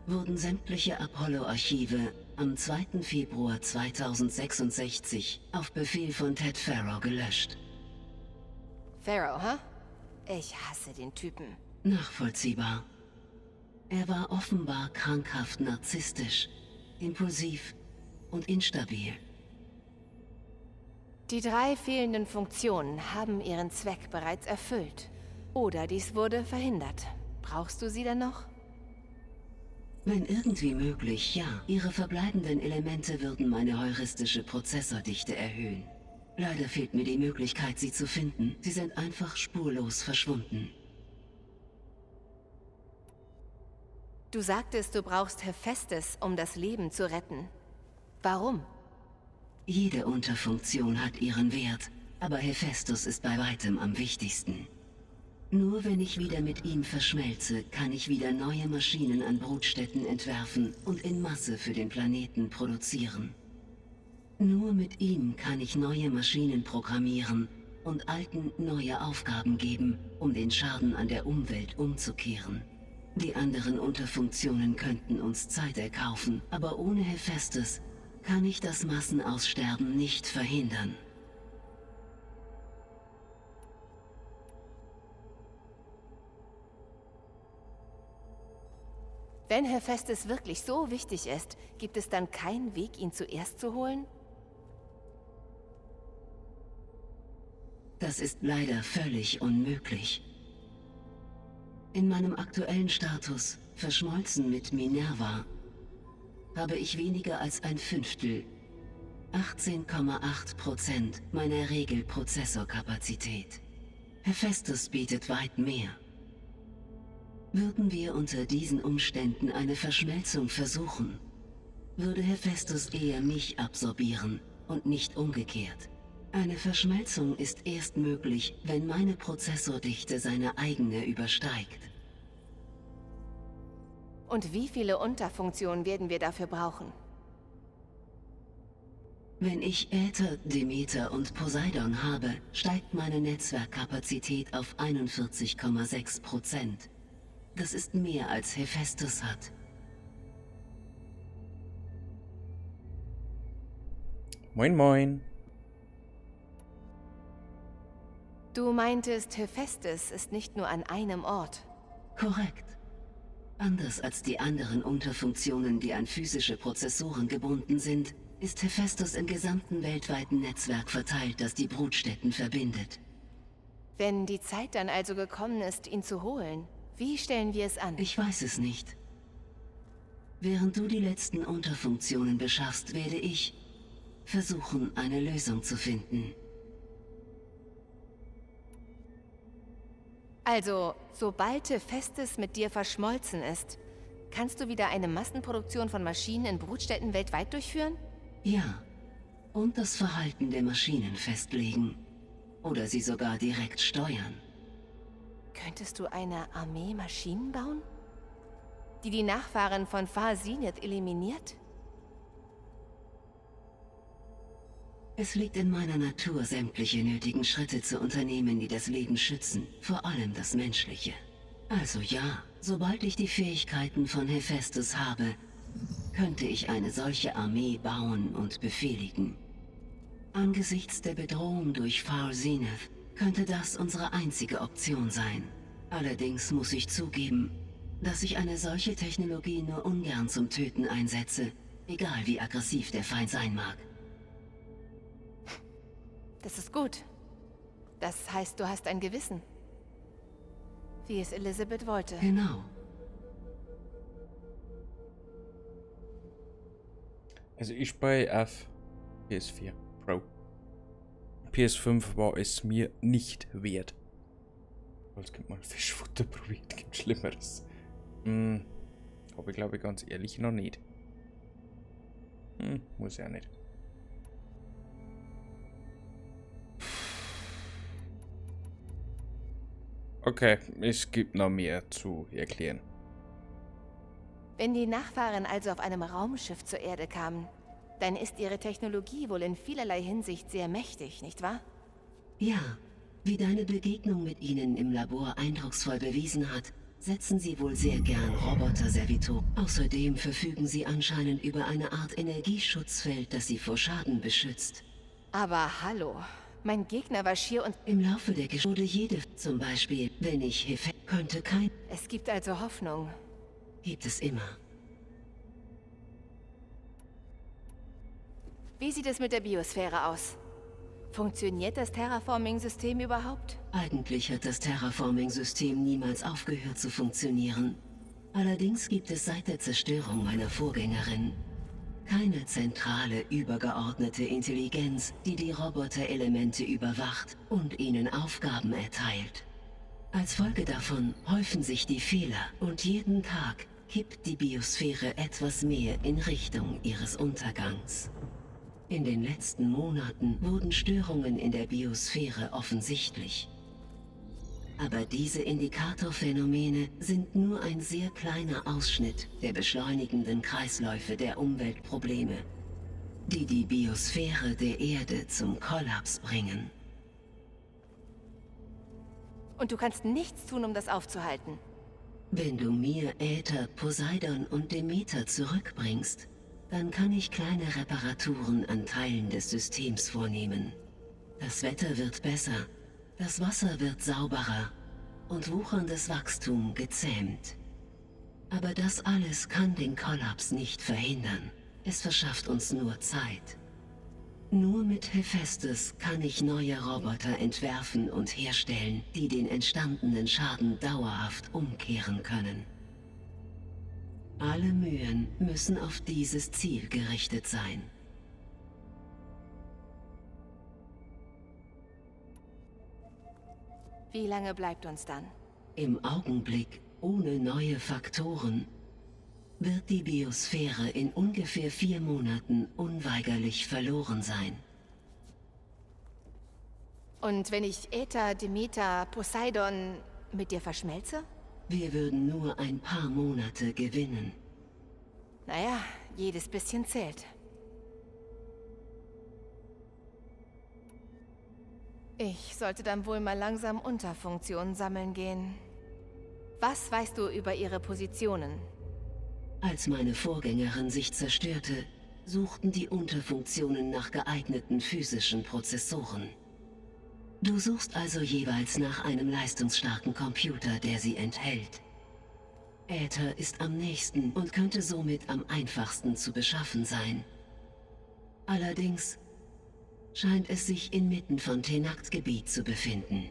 wurden sämtliche Apollo-Archive am 2. Februar 2066 auf Befehl von Ted Farrow gelöscht. Pharaoh, hä? Ich hasse den Typen. Nachvollziehbar. Er war offenbar krankhaft narzisstisch, impulsiv und instabil. Die drei fehlenden Funktionen haben ihren Zweck bereits erfüllt. Oder dies wurde verhindert. Brauchst du sie denn noch? Wenn irgendwie möglich, ja. Ihre verbleibenden Elemente würden meine heuristische Prozessordichte erhöhen. Leider fehlt mir die Möglichkeit, sie zu finden. Sie sind einfach spurlos verschwunden. Du sagtest, du brauchst Hephaestus, um das Leben zu retten. Warum? Jede Unterfunktion hat ihren Wert, aber Hephaestus ist bei weitem am wichtigsten. Nur wenn ich wieder mit ihm verschmelze, kann ich wieder neue Maschinen an Brutstätten entwerfen und in Masse für den Planeten produzieren. Nur mit ihm kann ich neue Maschinen programmieren und alten neue Aufgaben geben, um den Schaden an der Umwelt umzukehren. Die anderen Unterfunktionen könnten uns Zeit erkaufen, aber ohne Hephaestus kann ich das Massenaussterben nicht verhindern. Wenn Hephaestus wirklich so wichtig ist, gibt es dann keinen Weg, ihn zuerst zu holen? Das ist leider völlig unmöglich. In meinem aktuellen Status, verschmolzen mit Minerva, habe ich weniger als ein Fünftel, 18,8% meiner Regelprozessorkapazität. Hephaestus bietet weit mehr. Würden wir unter diesen Umständen eine Verschmelzung versuchen, würde Hephaestus eher mich absorbieren und nicht umgekehrt. Eine Verschmelzung ist erst möglich, wenn meine Prozessordichte seine eigene übersteigt. Und wie viele Unterfunktionen werden wir dafür brauchen? Wenn ich Äther, Demeter und Poseidon habe, steigt meine Netzwerkkapazität auf 41,6%. Das ist mehr als Hephaestus hat. Moin moin. Du meintest, Hephaestus ist nicht nur an einem Ort. Korrekt. Anders als die anderen Unterfunktionen, die an physische Prozessoren gebunden sind, ist Hephaestus im gesamten weltweiten Netzwerk verteilt, das die Brutstätten verbindet. Wenn die Zeit dann also gekommen ist, ihn zu holen, wie stellen wir es an? Ich weiß es nicht. Während du die letzten Unterfunktionen beschaffst, werde ich versuchen, eine Lösung zu finden. Also, sobald Hephaestus mit dir verschmolzen ist, kannst du wieder eine Massenproduktion von Maschinen in Brutstätten weltweit durchführen? Ja. Und das Verhalten der Maschinen festlegen. Oder sie sogar direkt steuern. Könntest du eine Armee Maschinen bauen? Die die Nachfahren von Far Zenith eliminiert? Es liegt in meiner Natur, sämtliche nötigen Schritte zu unternehmen, die das Leben schützen, vor allem das Menschliche. Also ja, sobald ich die Fähigkeiten von Hephaestus habe, könnte ich eine solche Armee bauen und befehligen. Angesichts der Bedrohung durch Far Zenith könnte das unsere einzige Option sein. Allerdings muss ich zugeben, dass ich eine solche Technologie nur ungern zum Töten einsetze, egal wie aggressiv der Feind sein mag. Das ist gut. Das heißt, du hast ein Gewissen. Wie es Elizabeth wollte. Genau. Also ich bei auf PS4 Pro. PS5 war es mir nicht wert. Als könnte man Fischfutter probieren, gibt Schlimmeres. Habe ich glaube ich ganz ehrlich noch nicht. Muss ja nicht. Okay, es gibt noch mehr zu erklären. Wenn die Nachfahren also auf einem Raumschiff zur Erde kamen, dann ist ihre Technologie wohl in vielerlei Hinsicht sehr mächtig, nicht wahr? Ja, wie deine Begegnung mit ihnen im Labor eindrucksvoll bewiesen hat, setzen sie wohl sehr gern Roboter-Servitoren. Außerdem verfügen sie anscheinend über eine Art Energieschutzfeld, das sie vor Schaden beschützt. Aber hallo, mein Gegner war schier und... Im Laufe der Geschichte wurde jede, zum Beispiel, wenn ich Hefe, könnte kein... Es gibt also Hoffnung. Gibt es immer. Wie sieht es mit der Biosphäre aus? Funktioniert das Terraforming-System überhaupt? Eigentlich hat das Terraforming-System niemals aufgehört zu funktionieren. Allerdings gibt es seit der Zerstörung meiner Vorgängerin keine zentrale, übergeordnete Intelligenz, die die Roboterelemente überwacht und ihnen Aufgaben erteilt. Als Folge davon häufen sich die Fehler und jeden Tag kippt die Biosphäre etwas mehr in Richtung ihres Untergangs. In den letzten Monaten wurden Störungen in der Biosphäre offensichtlich. Aber diese Indikatorphänomene sind nur ein sehr kleiner Ausschnitt der beschleunigenden Kreisläufe der Umweltprobleme. die die Biosphäre der Erde zum Kollaps bringen. Und du kannst nichts tun, um das aufzuhalten. Wenn du mir Äther, Poseidon und Demeter zurückbringst, dann kann ich kleine Reparaturen an Teilen des Systems vornehmen. Das Wetter wird besser, das Wasser wird sauberer und wucherndes Wachstum gezähmt. Aber das alles kann den Kollaps nicht verhindern. Es verschafft uns nur Zeit. Nur mit Hephaestus kann ich neue Roboter entwerfen und herstellen, die den entstandenen Schaden dauerhaft umkehren können. Alle Mühen müssen auf dieses Ziel gerichtet sein. Wie lange bleibt uns dann? Im Augenblick, ohne neue Faktoren, wird die Biosphäre in ungefähr 4 Monaten unweigerlich verloren sein. Und wenn ich Äther, Demeter, Poseidon mit dir verschmelze? Wir würden nur ein paar Monate gewinnen. Naja, jedes bisschen zählt. Ich sollte dann wohl mal langsam Unterfunktionen sammeln gehen. Was weißt du über ihre Positionen? Als meine Vorgängerin sich zerstörte, suchten die Unterfunktionen nach geeigneten physischen Prozessoren. Du suchst also jeweils nach einem leistungsstarken Computer, der sie enthält. Äther ist am nächsten und könnte somit am einfachsten zu beschaffen sein. Allerdings scheint es sich inmitten von Tenakt-Gebiet zu befinden.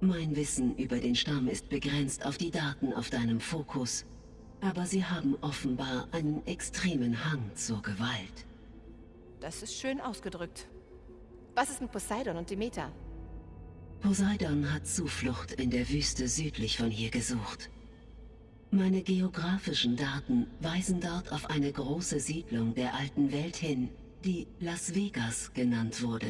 Mein Wissen über den Stamm ist begrenzt auf die Daten auf deinem Fokus, aber sie haben offenbar einen extremen Hang zur Gewalt. Das ist schön ausgedrückt. Was ist mit Poseidon und Demeter? Poseidon hat Zuflucht in der Wüste südlich von hier gesucht. Meine geografischen Daten weisen dort auf eine große Siedlung der alten Welt hin, die Las Vegas genannt wurde.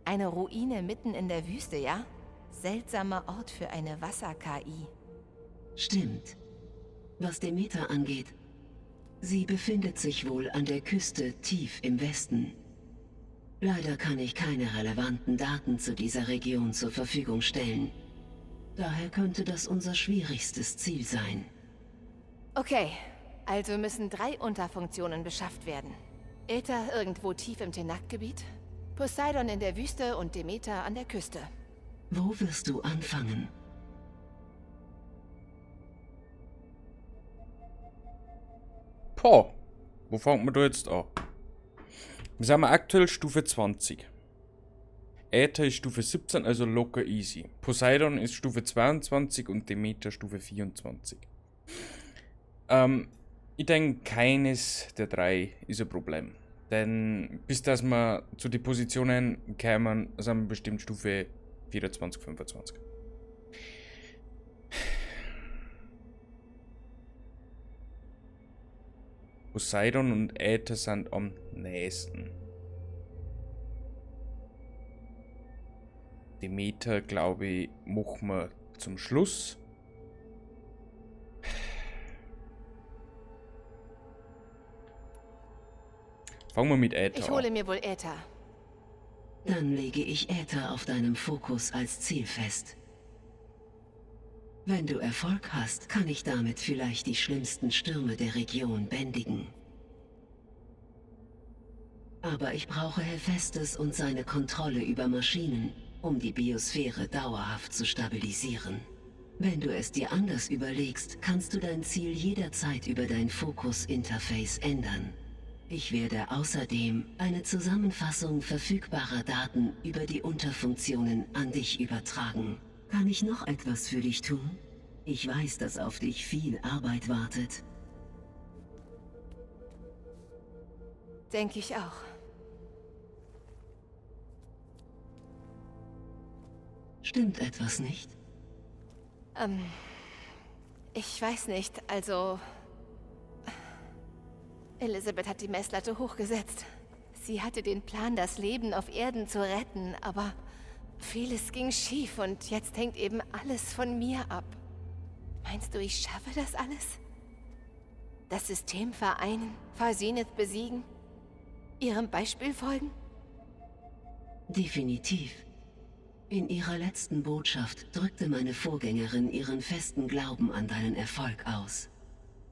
Eine Ruine mitten in der Wüste, ja? Seltsamer Ort für eine Wasser-KI. Stimmt. Was Demeter angeht, sie befindet sich wohl an der Küste tief im Westen. Leider kann ich keine relevanten Daten zu dieser Region zur Verfügung stellen. Daher könnte das unser schwierigstes Ziel sein. Okay, also müssen 3 Unterfunktionen beschafft werden. Äther irgendwo tief im Tenakt-Gebiet, Poseidon in der Wüste und Demeter an der Küste. Wo wirst du anfangen? Boah, wo fangen wir da jetzt an? Wir sind aktuell Stufe 20. Äther ist Stufe 17, also locker easy. Poseidon ist Stufe 22 und Demeter Stufe 24. Ich denke, keines der 3 ist ein Problem. Denn bis dass wir zu den Positionen kämen, sind wir bestimmt Stufe 24, 25. Poseidon und Äther sind am nächsten. Demeter, glaube ich, machen wir zum Schluss. Fangen wir mit Äther Ich hole an. mir wohl Äther. Dann lege ich Äther auf deinem Fokus als Ziel fest. Wenn du Erfolg hast, kann ich damit vielleicht die schlimmsten Stürme der Region bändigen. Aber ich brauche Hephaestus und seine Kontrolle über Maschinen, um die Biosphäre dauerhaft zu stabilisieren. Wenn du es dir anders überlegst, kannst du dein Ziel jederzeit über dein Fokus-Interface ändern. Ich werde außerdem eine Zusammenfassung verfügbarer Daten über die Unterfunktionen an dich übertragen. Kann ich noch etwas für dich tun? Ich weiß, dass auf dich viel Arbeit wartet. Denke ich auch. Stimmt etwas nicht? Ich weiß nicht, also... Elisabet hat die Messlatte hochgesetzt. Sie hatte den Plan, das Leben auf Erden zu retten, aber vieles ging schief und jetzt hängt eben alles von mir ab. Meinst du, ich schaffe das alles? Das System vereinen? Far Zenith besiegen? Ihrem Beispiel folgen? Definitiv. In ihrer letzten Botschaft drückte meine Vorgängerin ihren festen Glauben an deinen Erfolg aus.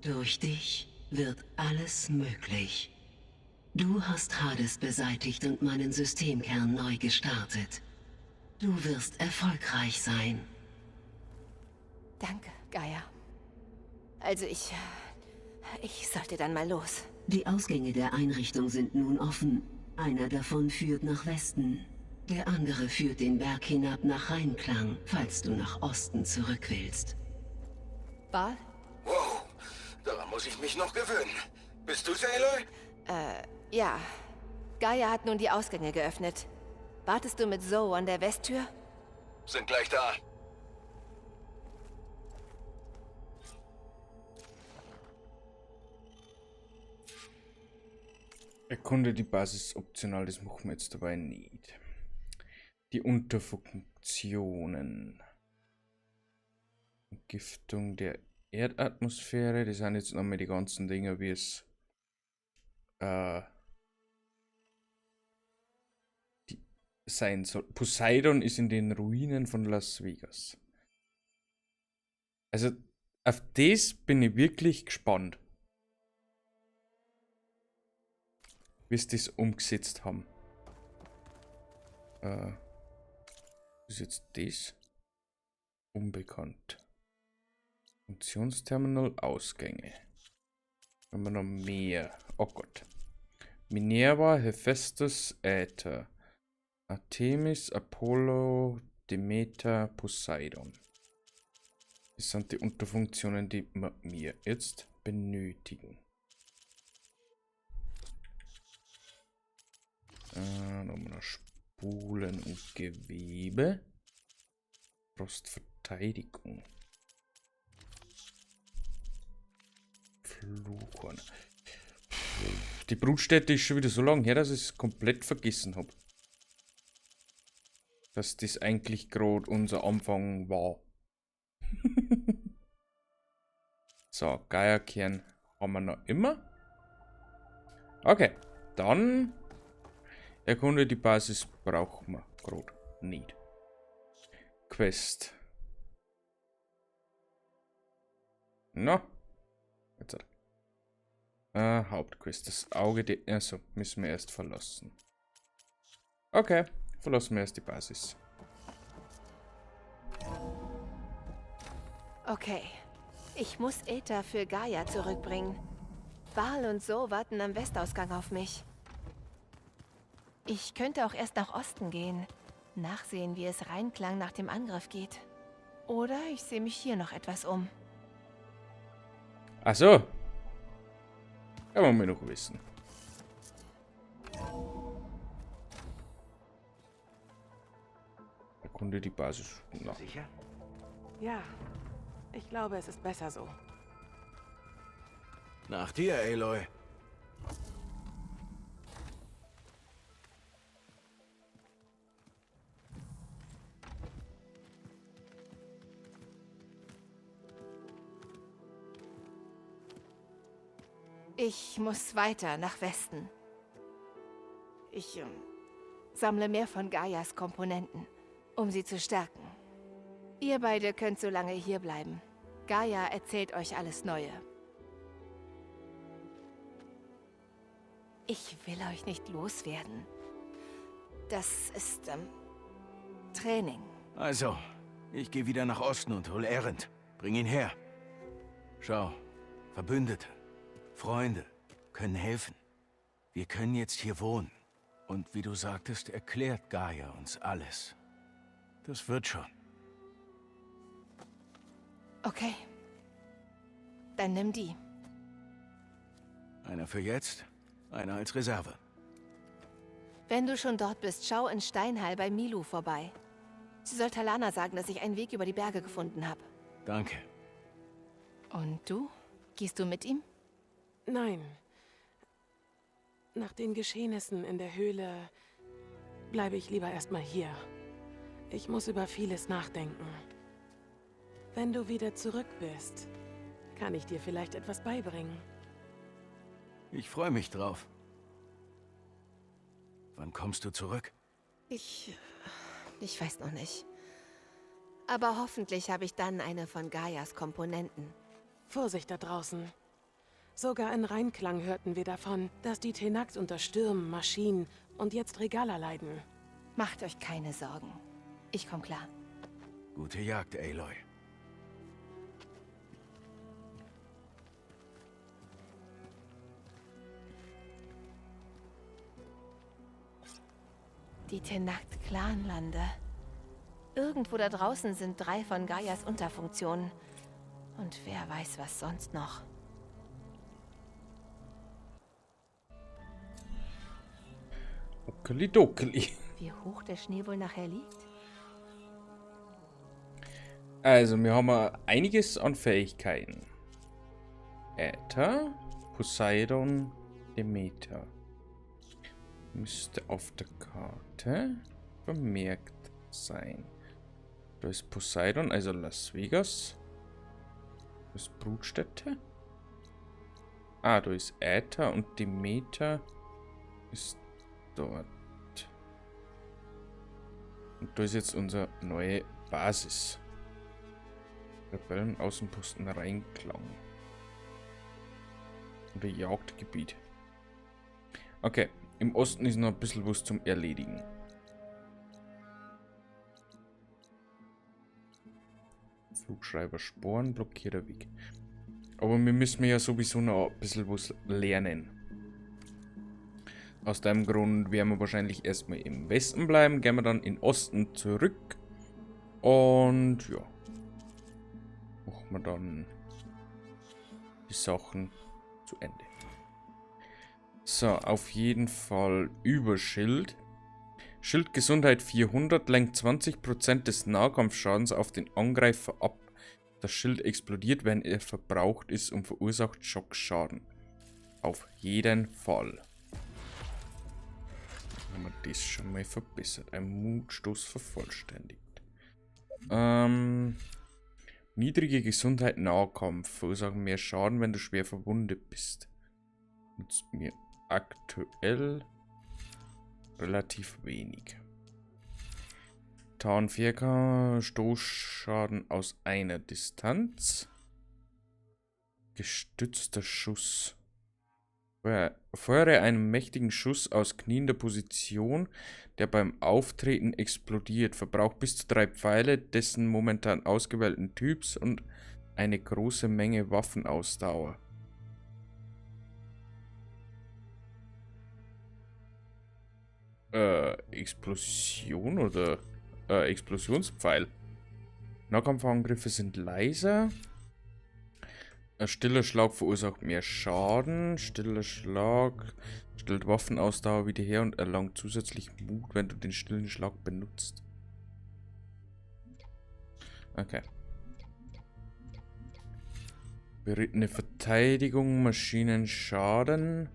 Durch dich wird alles möglich. Du hast Hades beseitigt und meinen Systemkern neu gestartet. Du wirst erfolgreich sein. Danke, Gaia. Also ich sollte dann mal los. Die Ausgänge der Einrichtung sind nun offen. Einer davon führt nach Westen. Der andere führt den Berg hinab nach Reinklang, falls du nach Osten zurück willst. Baal? Wow, daran muss ich mich noch gewöhnen. Bist du's, Aloy? Ja. Gaia hat nun die Ausgänge geöffnet. Wartest du mit Zoe an der Westtür? Sind gleich da. Erkunde die Basis optional, das machen wir jetzt dabei nicht. Die Unterfunktionen. Entgiftung der Erdatmosphäre, das sind jetzt nochmal die ganzen Dinge, wie es die sein soll. Poseidon ist in den Ruinen von Las Vegas. Also auf das bin ich wirklich gespannt. Wie sie das umgesetzt haben. Ist jetzt das? Unbekannt. Funktionsterminal Ausgänge. Haben wir noch mehr? Oh Gott. Minerva, Hephaestus, Aether. Artemis, Apollo, Demeter, Poseidon. Das sind die Unterfunktionen, die wir jetzt benötigen. Dann haben wir noch Spulen und Gewebe. Frostverteidigung. Fluchhorn. Die Brutstätte ist schon wieder so lange her, dass ich es komplett vergessen hab. Dass das eigentlich grad unser Anfang war. So, Gaia-Kern haben wir noch immer. Okay, dann erkunde die Basis, brauchen wir grad nicht. Quest. Na, jetzt hat er. Hauptquest, das Auge, die, also müssen wir erst verlassen. Okay, verlassen wir erst die Basis. Okay, ich muss Aether für Gaia zurückbringen. Baal und Zoe warten am Westausgang auf mich. Ich könnte auch erst nach Osten gehen. Nachsehen, wie es Reinklang nach dem Angriff geht. Oder ich sehe mich hier noch etwas um. Ach so. Kann man mir noch wissen. Erkunde die Basis. Na. Sicher? Ja. Ich glaube, es ist besser so. Nach dir, Aloy. Ich muss weiter nach Westen. Ich sammle mehr von Gaias Komponenten, um sie zu stärken. Ihr beide könnt so lange hier bleiben. Gaia erzählt euch alles Neue. Ich will euch nicht loswerden. Das ist, Training. Also, ich gehe wieder nach Osten und hol Erend. Bring ihn her. Schau, Verbündete, Freunde können helfen. Wir können jetzt hier wohnen. Und wie du sagtest, erklärt Gaia uns alles. Das wird schon. Okay. Dann nimm die. Einer für jetzt, einer als Reserve. Wenn du schon dort bist, schau in Steinhall bei Milu vorbei. Sie soll Talana sagen, dass ich einen Weg über die Berge gefunden habe. Danke. Und du? Gehst du mit ihm? Nein. Nach den Geschehnissen in der Höhle bleibe ich lieber erstmal hier. Ich muss über vieles nachdenken. Wenn du wieder zurück bist, kann ich dir vielleicht etwas beibringen. Ich freue mich drauf. Wann kommst du zurück? Ich weiß noch nicht. Aber hoffentlich habe ich dann eine von Gaias Komponenten. Vorsicht da draußen. Sogar in Reinklang hörten wir davon, dass die Tenakth unter Stürmen, Maschinen und jetzt Regalla leiden. Macht euch keine Sorgen. Ich komme klar. Gute Jagd, Aloy. Die Tenakth-Clanlande. Irgendwo da draußen sind 3 von Gaias Unterfunktionen. Und wer weiß, was sonst noch. Okelidokeli. Wie hoch der Schnee wohl nachher liegt? Also, wir haben einiges an Fähigkeiten. Äther, Poseidon, Demeter. Müsste auf der Karte vermerkt sein. Da ist Poseidon, also Las Vegas. Da ist Brutstätte. Ah, da ist Äther und Demeter ist dort. Und da ist jetzt unsere neue Basis. Rebellen-Außenposten Reinklang. Oder Jagdgebiet. Okay, im Osten ist noch ein bisschen was zum Erledigen. Flugschreiber Sporen, blockierter Weg. Aber wir müssen ja sowieso noch ein bisschen was lernen. Aus dem Grund werden wir wahrscheinlich erstmal im Westen bleiben, gehen wir dann in Osten zurück. Und ja, machen wir dann die Sachen zu Ende. So, auf jeden Fall Überschild. Schildgesundheit 400 lenkt 20% des Nahkampfschadens auf den Angreifer ab. Das Schild explodiert, wenn er verbraucht ist und verursacht Schockschaden. Auf jeden Fall. Haben wir das schon mal verbessert. Ein Mutstoß vervollständigt. Niedrige Gesundheit Nahkampf verursachen mehr Schaden, wenn du schwer verwundet bist. Nutzt mir aktuell relativ wenig. Tarn 4K, Stoßschaden aus einer Distanz. Gestützter Schuss. Feuere einen mächtigen Schuss aus kniender Position, der beim Auftreten explodiert. Verbraucht bis zu 3 Pfeile dessen momentan ausgewählten Typs und eine große Menge Waffenausdauer. Explosion oder Explosionspfeil. Nahkampfangriffe sind leiser. Ein stiller Schlag verursacht mehr Schaden. Stiller Schlag stellt Waffenausdauer wieder her und erlangt zusätzlich Mut, wenn du den stillen Schlag benutzt. Okay. Berittene Verteidigung, Maschinenschaden,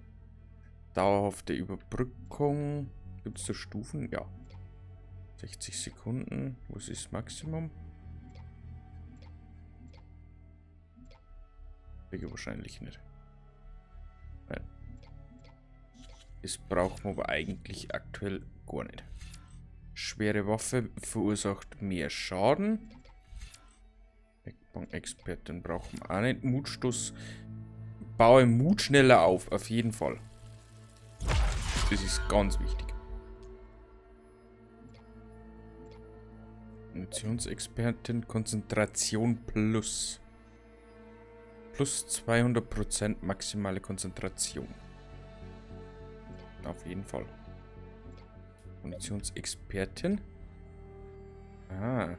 dauerhafte Überbrückung. Gibt's da Stufen? Ja. 60 Sekunden. Was ist das Maximum? Kriege wahrscheinlich nicht. Nein. Das brauchen wir aber eigentlich aktuell gar nicht. Schwere Waffe verursacht mehr Schaden. Werkbank-Experten brauchen wir auch nicht. Mutstoß. Baue Mut schneller auf, auf jeden Fall. Das ist ganz wichtig. Munitionsexpertin, Konzentration plus. Plus 200% maximale Konzentration. Auf jeden Fall. Munitionsexpertin. Ah.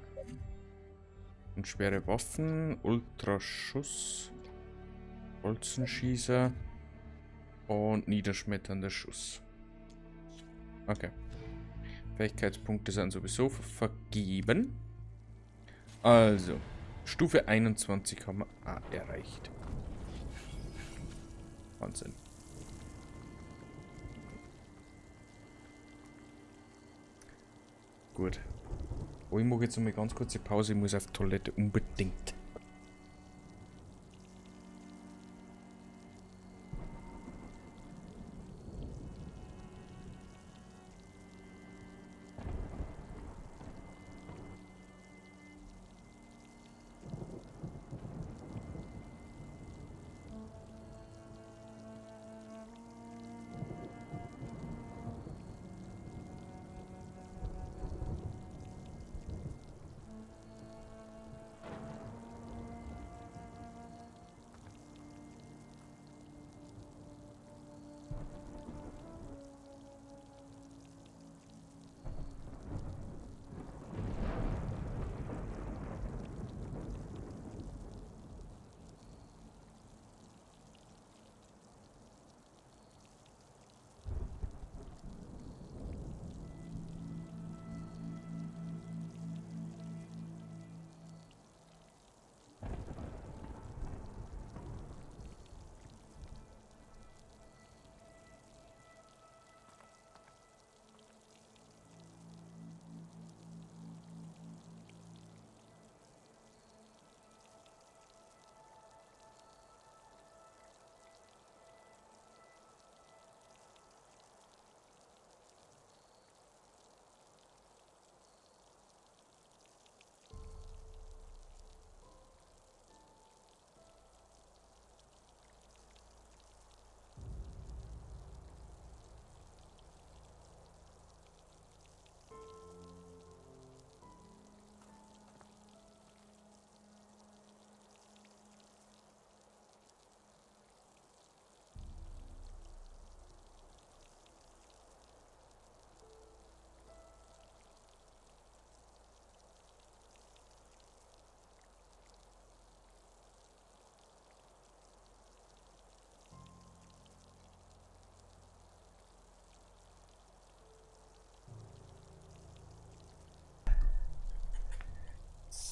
Und schwere Waffen, Ultraschuss, Bolzenschießer und niederschmetternder Schuss. Okay. Fähigkeitspunkte sind sowieso vergeben. Also, Stufe 21 haben wir auch erreicht. Wahnsinn. Gut. Oh, ich mache jetzt noch mal ganz kurze Pause. Ich muss auf die Toilette unbedingt.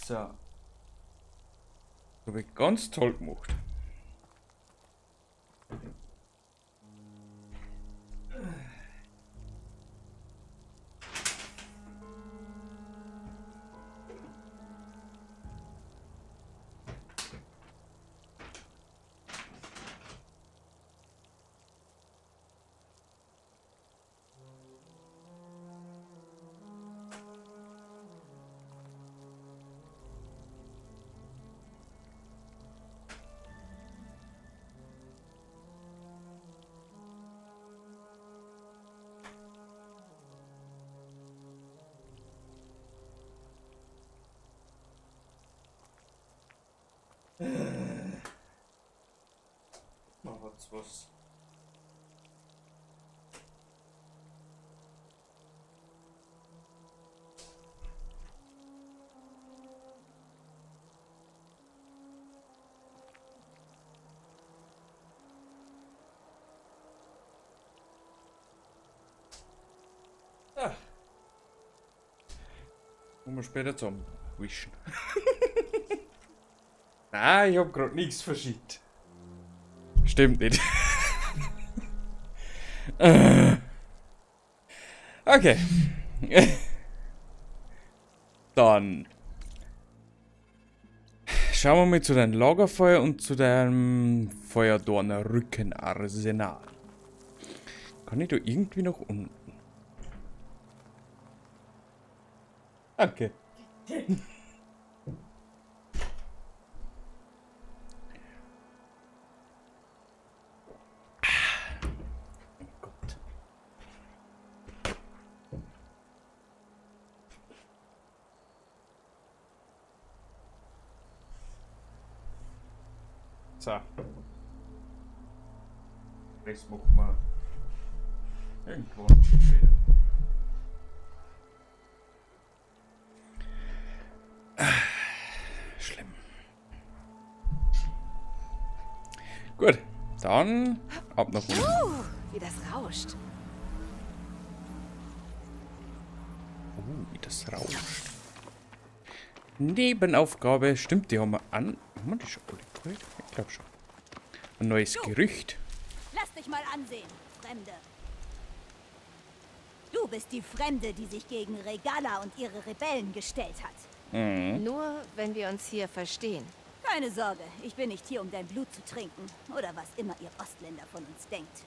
So. Das habe ich ganz toll gemacht. Na, hat's was. Ah. Wollen wir später zusammen wischen. Nein, ich hab grad nichts verschickt. Stimmt nicht. Okay. Dann schauen wir mal zu deinem Lagerfeuer und zu deinem Feuerdorner-Rückenarsenal. Kann ich da irgendwie nach unten? Danke. Gott. So. Das machen wir irgendwann später. Schlimm. Gut, dann ab nach unten. Wie das rauscht. Oh, wie das rauscht. Nebenaufgabe, stimmt, die haben wir an. Haben wir die schon alle geholt? Ich glaube schon. Ein neues Gerücht. Lass dich mal ansehen, Fremde. Du bist die Fremde, die sich gegen Regalla und ihre Rebellen gestellt hat. Mhm. Nur, wenn wir uns hier verstehen. Keine Sorge, ich bin nicht hier, um dein Blut zu trinken. Oder was immer ihr Ostländer von uns denkt.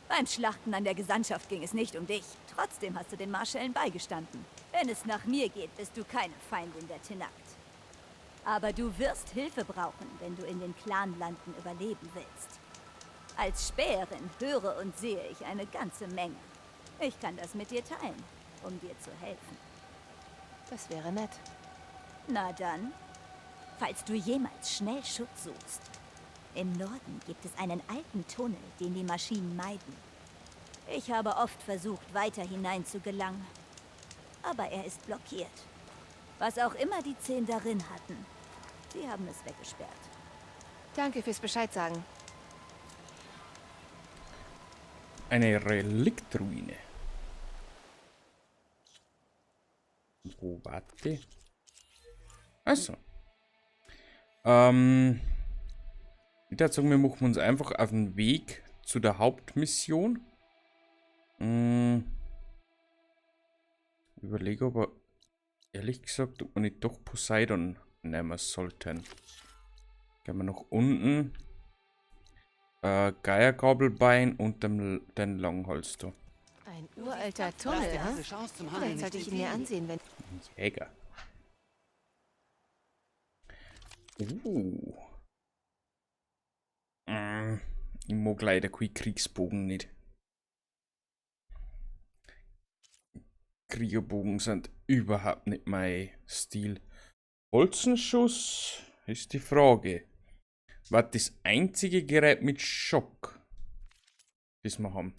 Beim Schlachten an der Gesandtschaft ging es nicht um dich. Trotzdem hast du den Marschällen beigestanden. Wenn es nach mir geht, bist du keine Feindin der Tenakt. Aber du wirst Hilfe brauchen, wenn du in den Clanlanden überleben willst. Als Späherin höre und sehe ich eine ganze Menge. Ich kann das mit dir teilen, um dir zu helfen. Das wäre nett. Na dann, falls du jemals schnell Schutz suchst. Im Norden gibt es einen alten Tunnel, den die Maschinen meiden. Ich habe oft versucht, weiter hinein zu gelangen. Aber er ist blockiert. Was auch immer die 10 darin hatten, sie haben es weggesperrt. Danke fürs Bescheid sagen. Eine Reliktruine. Wo warte? Achso. Ich würde sagen, wir machen uns einfach auf den Weg zu der Hauptmission. Überlege aber, ehrlich gesagt, ob wir nicht doch Poseidon nehmen sollten. Gehen wir nach unten. Geiergabelbein und den Langhals da. Ein uralter Tunnel, hä? Vielleicht sollte ich ihn mir ansehen, wenn... Jäger. Ich mag leider keinen Kriegsbogen nicht. Kriegerbogen sind überhaupt nicht mein Stil. Bolzenschuss ist die Frage. Was das einzige Gerät mit Schock, das wir haben?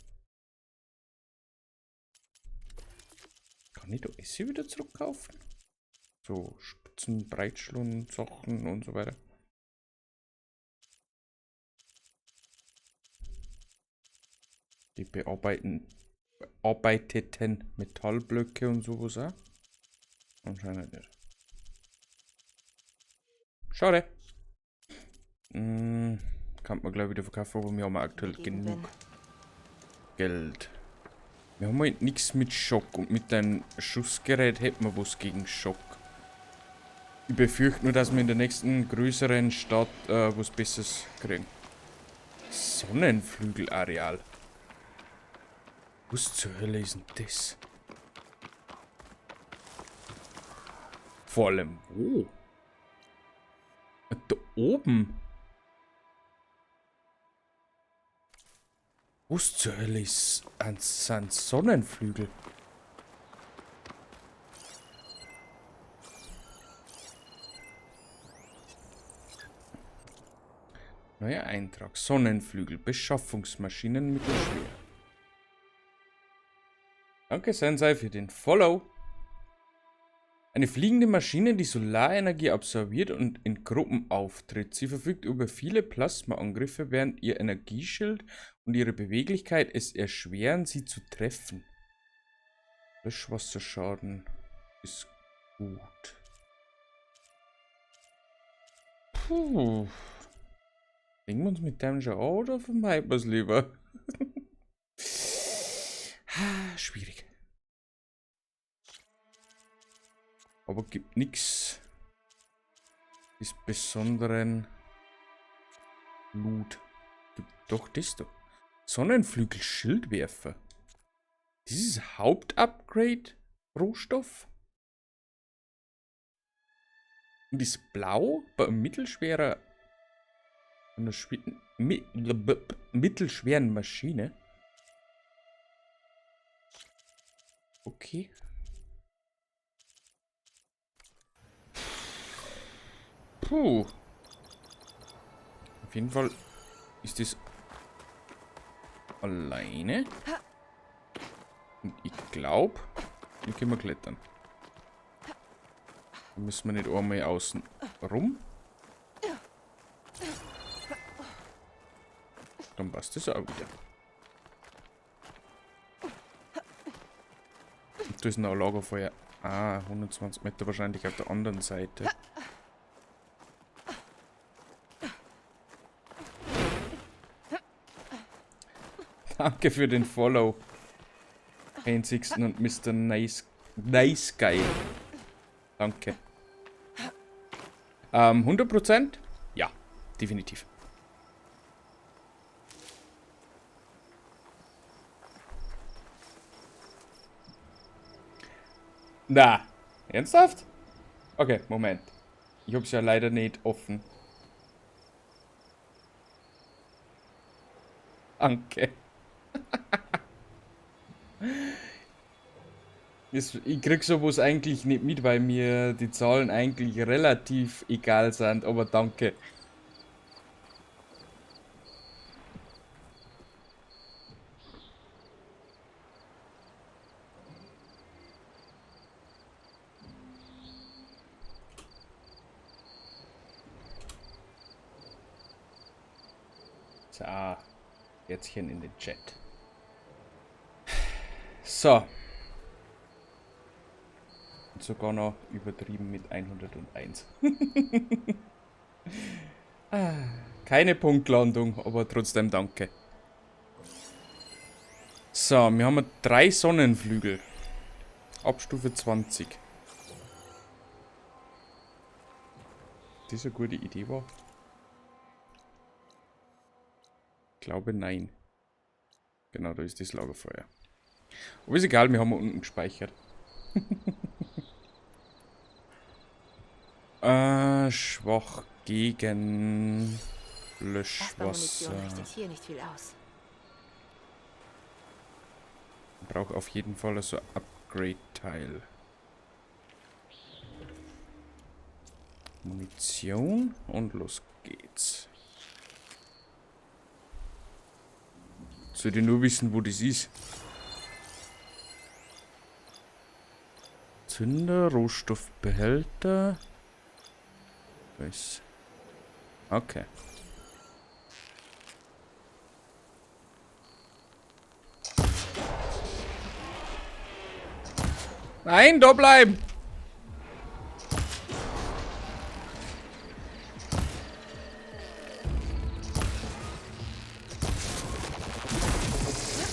Kann ich da Esse wieder zurückkaufen? So Spitzen, Breitschlund, Sachen und so weiter. Die bearbeiteten Metallblöcke und sowas auch? Anscheinend nicht. Schade. Kann man gleich wieder verkaufen, aber wir haben aktuell genug Geld. Wir haben halt nichts mit Schock und mit deinem Schussgerät hätten wir was gegen Schock. Ich befürchte nur, dass wir in der nächsten größeren Stadt was Besseres kriegen. Sonnenflügelareal. Was zur Hölle ist denn das? Vor allem wo? Da oben. Was zur Hölle ist ein Sonnenflügel? Neuer Eintrag. Sonnenflügel. Beschaffungsmaschinen mittelschwer. Danke, Sensei, für den Follow. Eine fliegende Maschine, die Solarenergie absorbiert und in Gruppen auftritt. Sie verfügt über viele Plasmaangriffe, während ihr Energieschild und ihre Beweglichkeit es erschweren, sie zu treffen. Löschwasserschaden ist gut. Puh. Legen wir uns mit dem schon an oder vermeiden wir es lieber? Schwierig. Aber gibt nix des besonderen Loot. Gibt doch das da. Sonnenflügel-Schildwerfer. Dieses Hauptupgrade Rohstoff. Und ist blau bei mittelschwerer, einer mittelschweren Maschine. Okay. Puh. Auf jeden Fall ist das alleine. Und ich glaub, hier können wir klettern. Da müssen wir nicht einmal außen rum. Dann passt das auch wieder. Und da ist noch ein Lagerfeuer. Ah, 120 Meter wahrscheinlich auf der anderen Seite. Danke für den Follow. Einzigsten und Mister Nice, Nice Guy. Danke. 100%? Ja, definitiv. Na, ernsthaft? Okay, Moment. Ich hab's ja leider nicht offen. Danke. Ich krieg sowas eigentlich nicht mit, weil mir die Zahlen eigentlich relativ egal sind, aber danke. So, Herzchen in den Chat. So. Und sogar noch übertrieben mit 101. Keine Punktlandung, aber trotzdem danke. So, wir haben 3 Sonnenflügel. Ab Stufe 20. Das ist eine gute Idee war. Ich glaube, nein. Genau, da ist das Lagerfeuer. Aber ist egal, wir haben unten gespeichert. Schwach gegen Löschwasser. Munition richtet hier nicht viel aus. Ich brauche auf jeden Fall so ein Upgrade-Teil. Munition und los geht's. Sollte ich nur wissen, wo das ist. Zünder, Rohstoffbehälter. Was? Okay. Nein, da bleiben!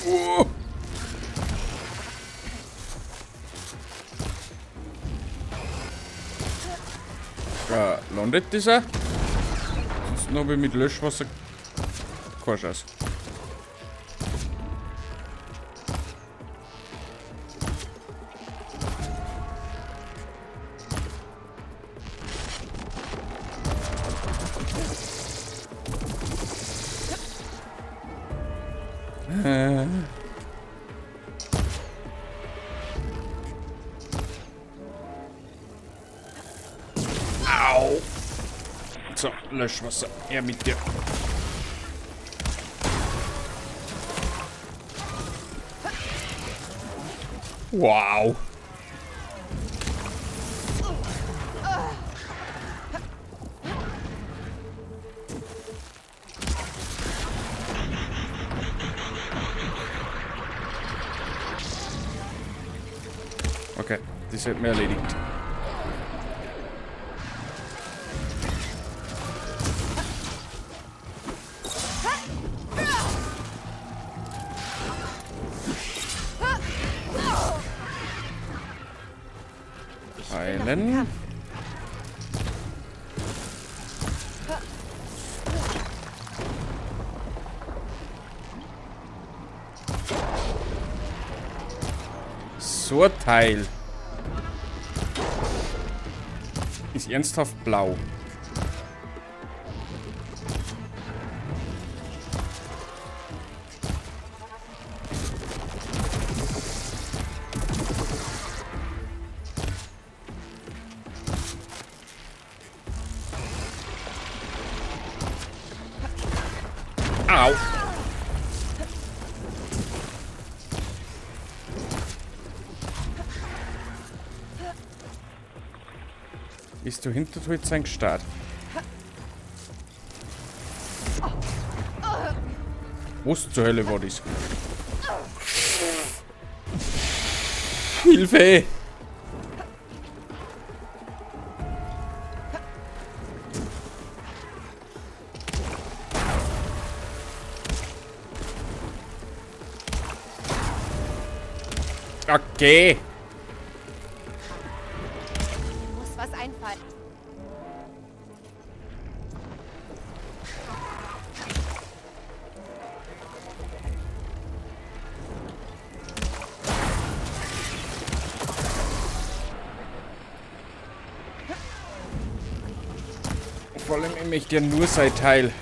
Oh. Ja, landet das auch? Sonst habe ich mit Löschwasser keine Chance. Au. So, Löschwasser. Her mit dir. Wow. Okay, das hätten wir erledigt. Heilen. So ein Teil ist ernsthaft blau. Au. Ist du hinter dir jetzt ein Start? Was zur Hölle war das? Hilfe! Okay. Mir muss was einfallen. Vor allem, ich möchte ja nur sein Teil.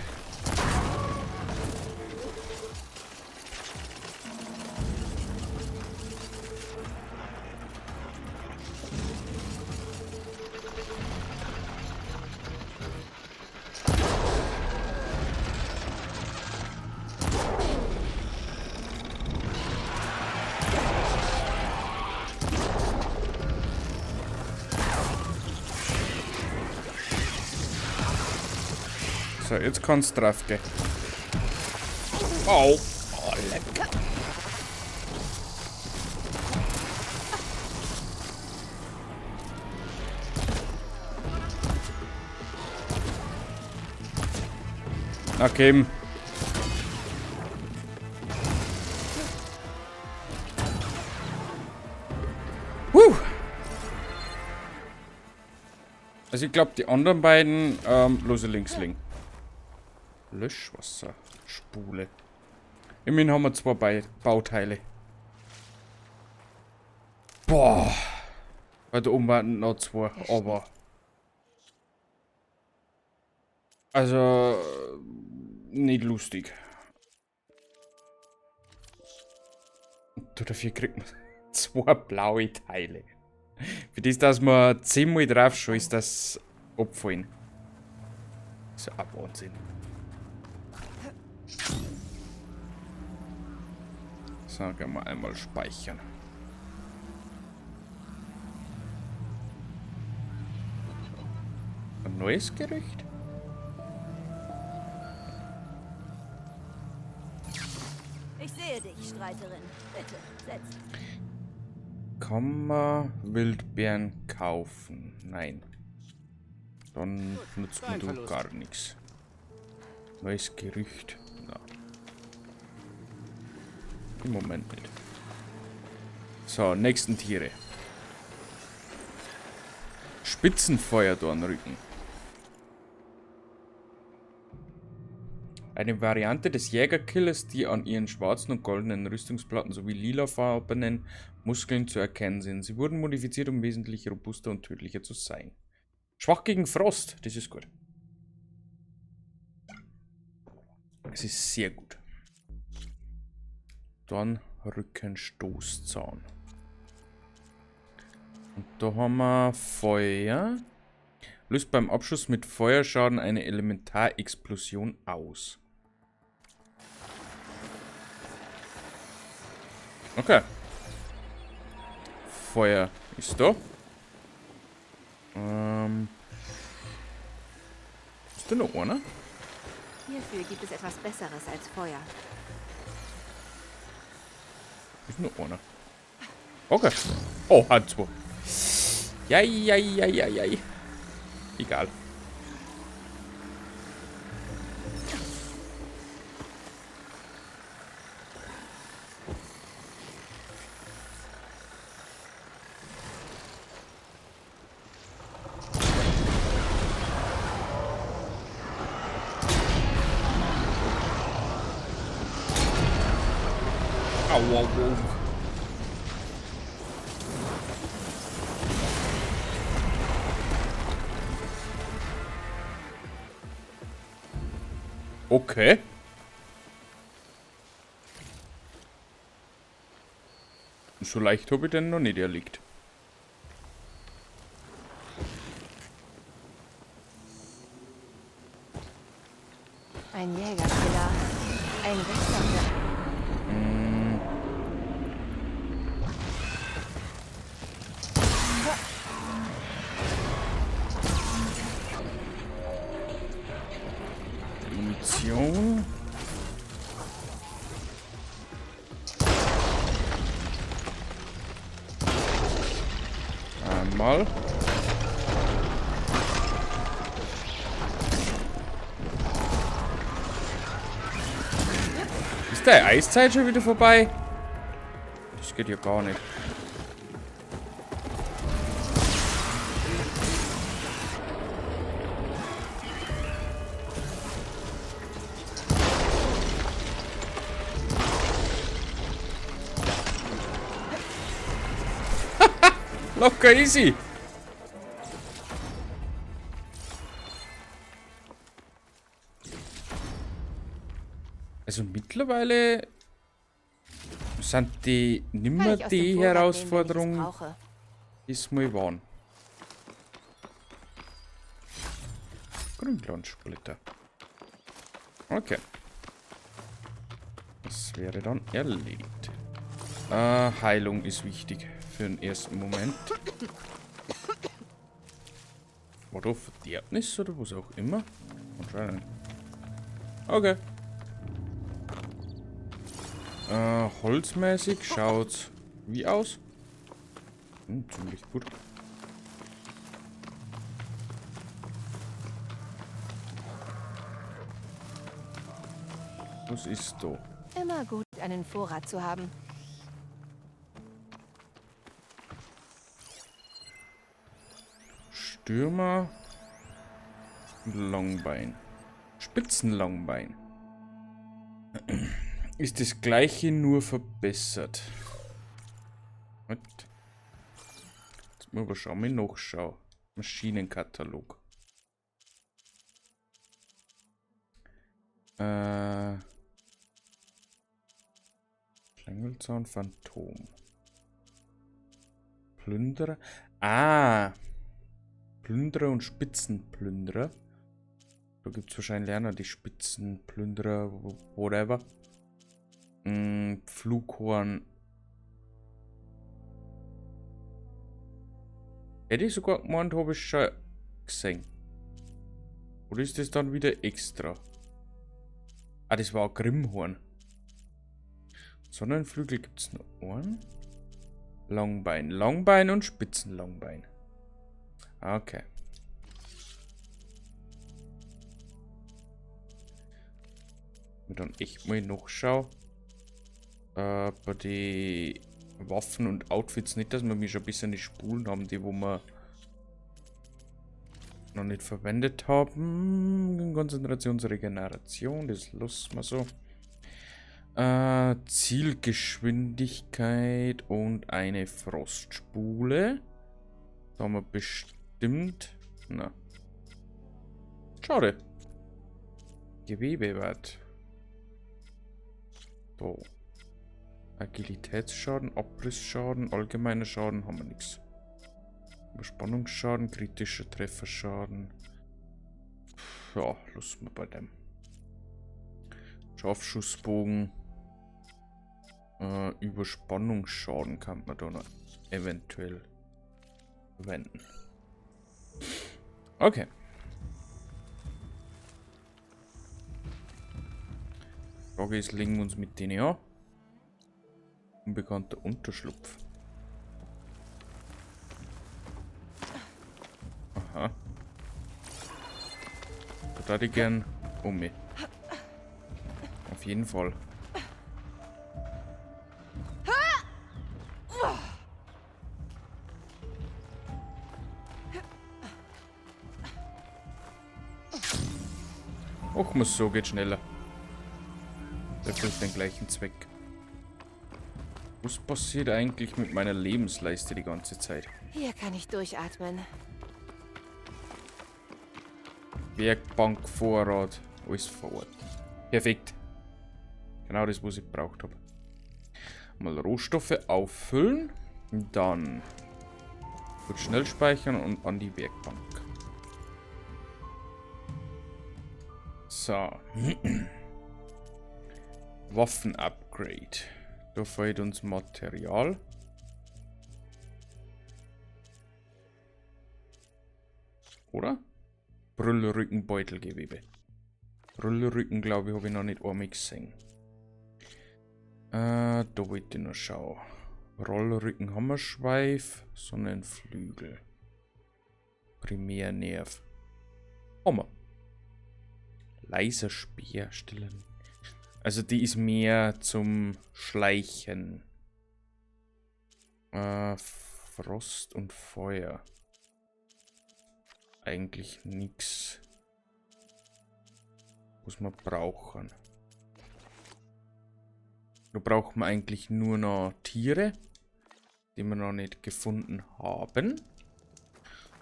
So, jetzt kannst du drauf gehen. Au. Oh, leck. Na, komm. Huh. Also ich glaub, die anderen beiden, lose links liegen. Löschwasserspule. Immerhin haben wir zwei Bauteile. Boah. Weil da oben waren noch zwei, aber... Also... Nicht lustig. Und dafür kriegt man zwei blaue Teile. Für das, dass man 10-mal drauf schaut, ist das abfallen. Das ist ja auch Wahnsinn. So, gehen wir einmal speichern. Ein neues Gerücht? Ich sehe dich, Streiterin. Bitte, setz dich. Kann man Wildbeeren kaufen? Nein. Dann nutzt man du gar nichts. Neues Gerücht. Na. Im Moment nicht. So, nächsten Tiere. Spitzenfeuerdornrücken. Eine Variante des Jägerkillers, die an ihren schwarzen und goldenen Rüstungsplatten sowie lilafarbenen Muskeln zu erkennen sind. Sie wurden modifiziert, um wesentlich robuster und tödlicher zu sein. Schwach gegen Frost, das ist gut. Es ist sehr gut. Dornrückenstoßzahn. Und da haben wir Feuer. Löst beim Abschuss mit Feuerschaden eine Elementarexplosion aus. Okay. Feuer ist da. Ist da noch einer? Hierfür gibt es etwas Besseres als Feuer. Ist nur einer. Okay. Oh, hat zwei. Jai, jai, jai, jai, jai. Egal. Au, au, au. Okay. So leicht habe ich den noch nicht erlegt. Ein Jägerkiller. Ein Wächter. Munition. Einmal. Ist der Eiszeit schon wieder vorbei? Das geht ja gar nicht. Locker easy. Also mittlerweile sind die nimmer die Herausforderung, die es mal waren. Grünglanzsplitter. Okay. Das wäre dann erledigt. Heilung ist wichtig für den ersten Moment. War da Verderbnis oder was auch immer? Anscheinend. Okay. Holzmäßig schaut's wie aus? Ziemlich gut. Was ist da? Immer gut, einen Vorrat zu haben. Stürmer und Langbein. Spitzenlangbein. Ist das gleiche, nur verbessert. Gut. Jetzt muss ich aber schauen, wie ich nachschaue. Maschinenkatalog. Klängelzaun, Phantom. Plünderer. Ah! Plünderer und Spitzenplünderer. Da gibt es wahrscheinlich auch noch die Spitzenplünderer, whatever. Flughorn. Hätte ich sogar gemeint, habe ich schon gesehen. Oder ist das dann wieder extra? Ah, das war ein Grimmhorn. Sonnenflügel gibt es noch einen. Langbein. Langbein und Spitzenlangbein. Okay. Mir dann echt mal nachschauen. Bei den Waffen und Outfits nicht, dass wir mir schon ein bisschen die Spulen haben, die wo wir noch nicht verwendet haben. Konzentrationsregeneration, das lassen wir so. Zielgeschwindigkeit und eine Frostspule. Da haben wir bestimmt. Na. Schade. Gewebewert. So. Agilitätsschaden, Abrissschaden, allgemeiner Schaden haben wir nichts. Überspannungsschaden, kritischer Trefferschaden. Ja, lassen wir bei dem. Scharfschussbogen. Überspannungsschaden kann man da noch eventuell verwenden. Okay. Frage ist, legen wir uns mit denen an? Unbekannter Unterschlupf. Aha. Da würde ich gern um mich. Auf jeden Fall. Och, muss so, geht schneller. Erfüllt den gleichen Zweck. Was passiert eigentlich mit meiner Lebensleiste die ganze Zeit? Hier kann ich durchatmen. Werkbank, Vorrat, alles vor Ort. Perfekt. Genau das, was ich gebraucht habe. Mal Rohstoffe auffüllen. Dann kurz schnell speichern und an die Werkbank. So. Waffen-Upgrade. Da fehlt uns Material. Oder? Brüllrückenbeutelgewebe. Brüllrücken, glaube ich, habe ich noch nicht einmal gesehen. Da wollte ich noch schauen. Rollrücken Hammerschweif, Sonnenflügel. Primärnerv. Hammer. Leiser Speer stellen. Also die ist mehr zum Schleichen. Frost und Feuer. Eigentlich nix, was wir brauchen. Da brauchen wir eigentlich nur noch Tiere, die wir noch nicht gefunden haben.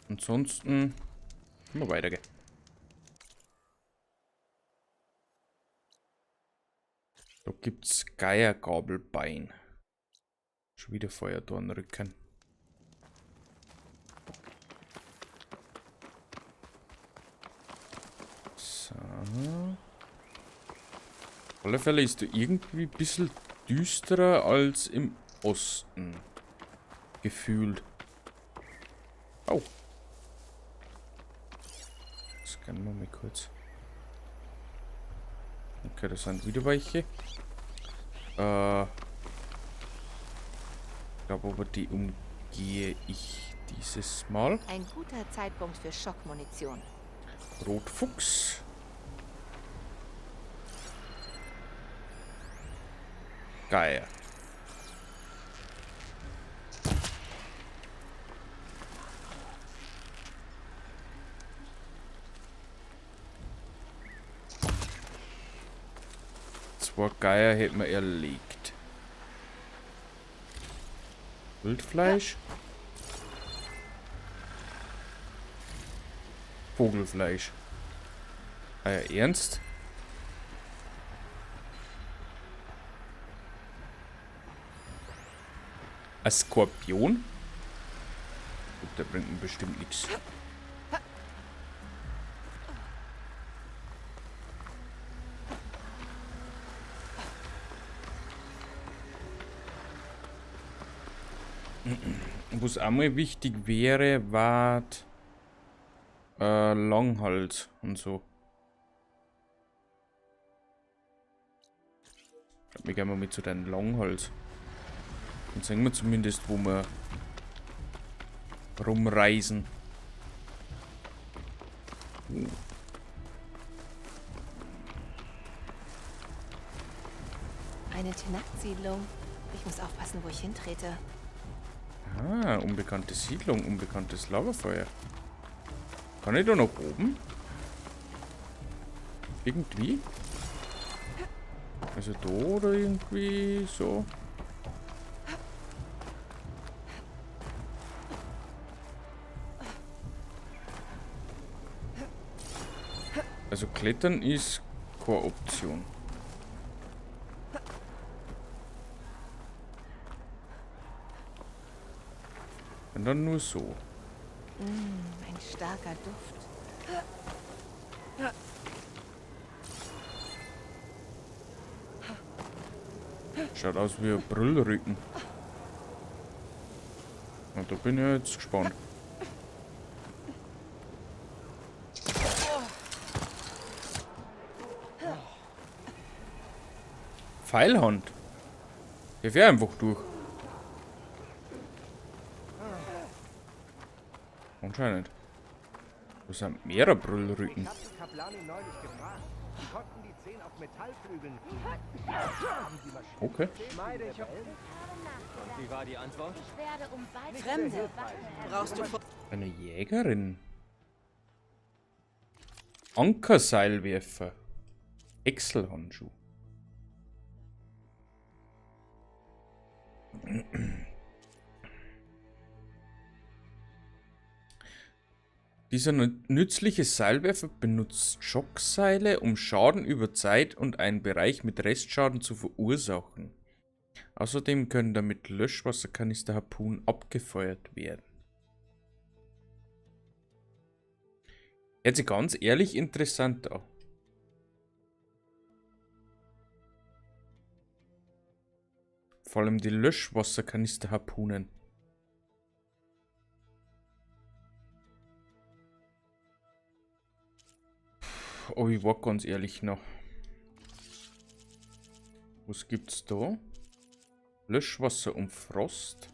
Ansonsten können wir weitergehen. Da gibt's Geiergabelbein. Schon wieder Feuerdornrücken. So. Auf alle Fälle ist da irgendwie ein bisschen düsterer als im Osten. Gefühlt. Au. Scannen wir mal kurz. Okay, das sind wieder welche. Ich glaube aber, die umgehe ich dieses Mal. Ein guter Zeitpunkt für Schockmunition. Rotfuchs. Geil. Zwei Geier hätten wir erlegt. Wildfleisch. Vogelfleisch. Ah ja, ernst? Ein Skorpion? Gut, der bringt mir bestimmt nichts. Was auch mal wichtig wäre, war Langhals und so. Ich glaub, wir gehen mal mit zu deinem Langhals. Dann sehen wir zumindest, wo wir rumreisen. Eine Tenakth-Siedlung. Ich muss aufpassen, wo ich hintrete. Ah, unbekannte Siedlung, unbekanntes Lagerfeuer. Kann ich da noch oben? Irgendwie? Also da oder irgendwie so? Also Klettern ist keine Option. Und dann nur so. Ein starker Duft. Schaut aus wie ein Brüllrücken. Und da bin ich jetzt gespannt. Pfeilhand. Der fährt einfach durch. Anscheinend. Das sind mehrere Brüllrücken. Ich hab die Kaplanin neulich gefragt. Die konnten die 10 auf Metallflügeln. Okay. Und wie war die Antwort? Ich werde um bald Fremde. Brauchst du Eine Jägerin. Ankerseilwerfer. Häckselhandschuh. Dieser nützliche Seilwerfer benutzt Schockseile, um Schaden über Zeit und einen Bereich mit Restschaden zu verursachen. Außerdem können damit Löschwasserkanister-Harpunen abgefeuert werden. Hört sich ganz ehrlich interessant an. Vor allem die Löschwasserkanister-Harpunen. Oh, ich war ganz ehrlich noch. Was gibt's da? Löschwasser und Frost.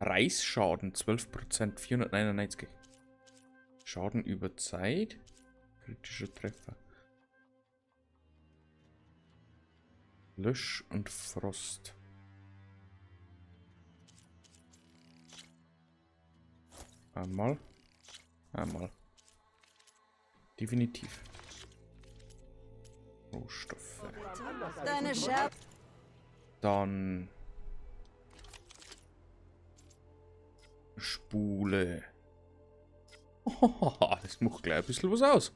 Reißschaden 12%, 499. Schaden über Zeit. Kritischer Treffer. Lösch und Frost. Einmal. Einmal. Definitiv. Rohstoffe. Deine Scherb. Dann Spule. Oh, das macht gleich ein bisschen was aus.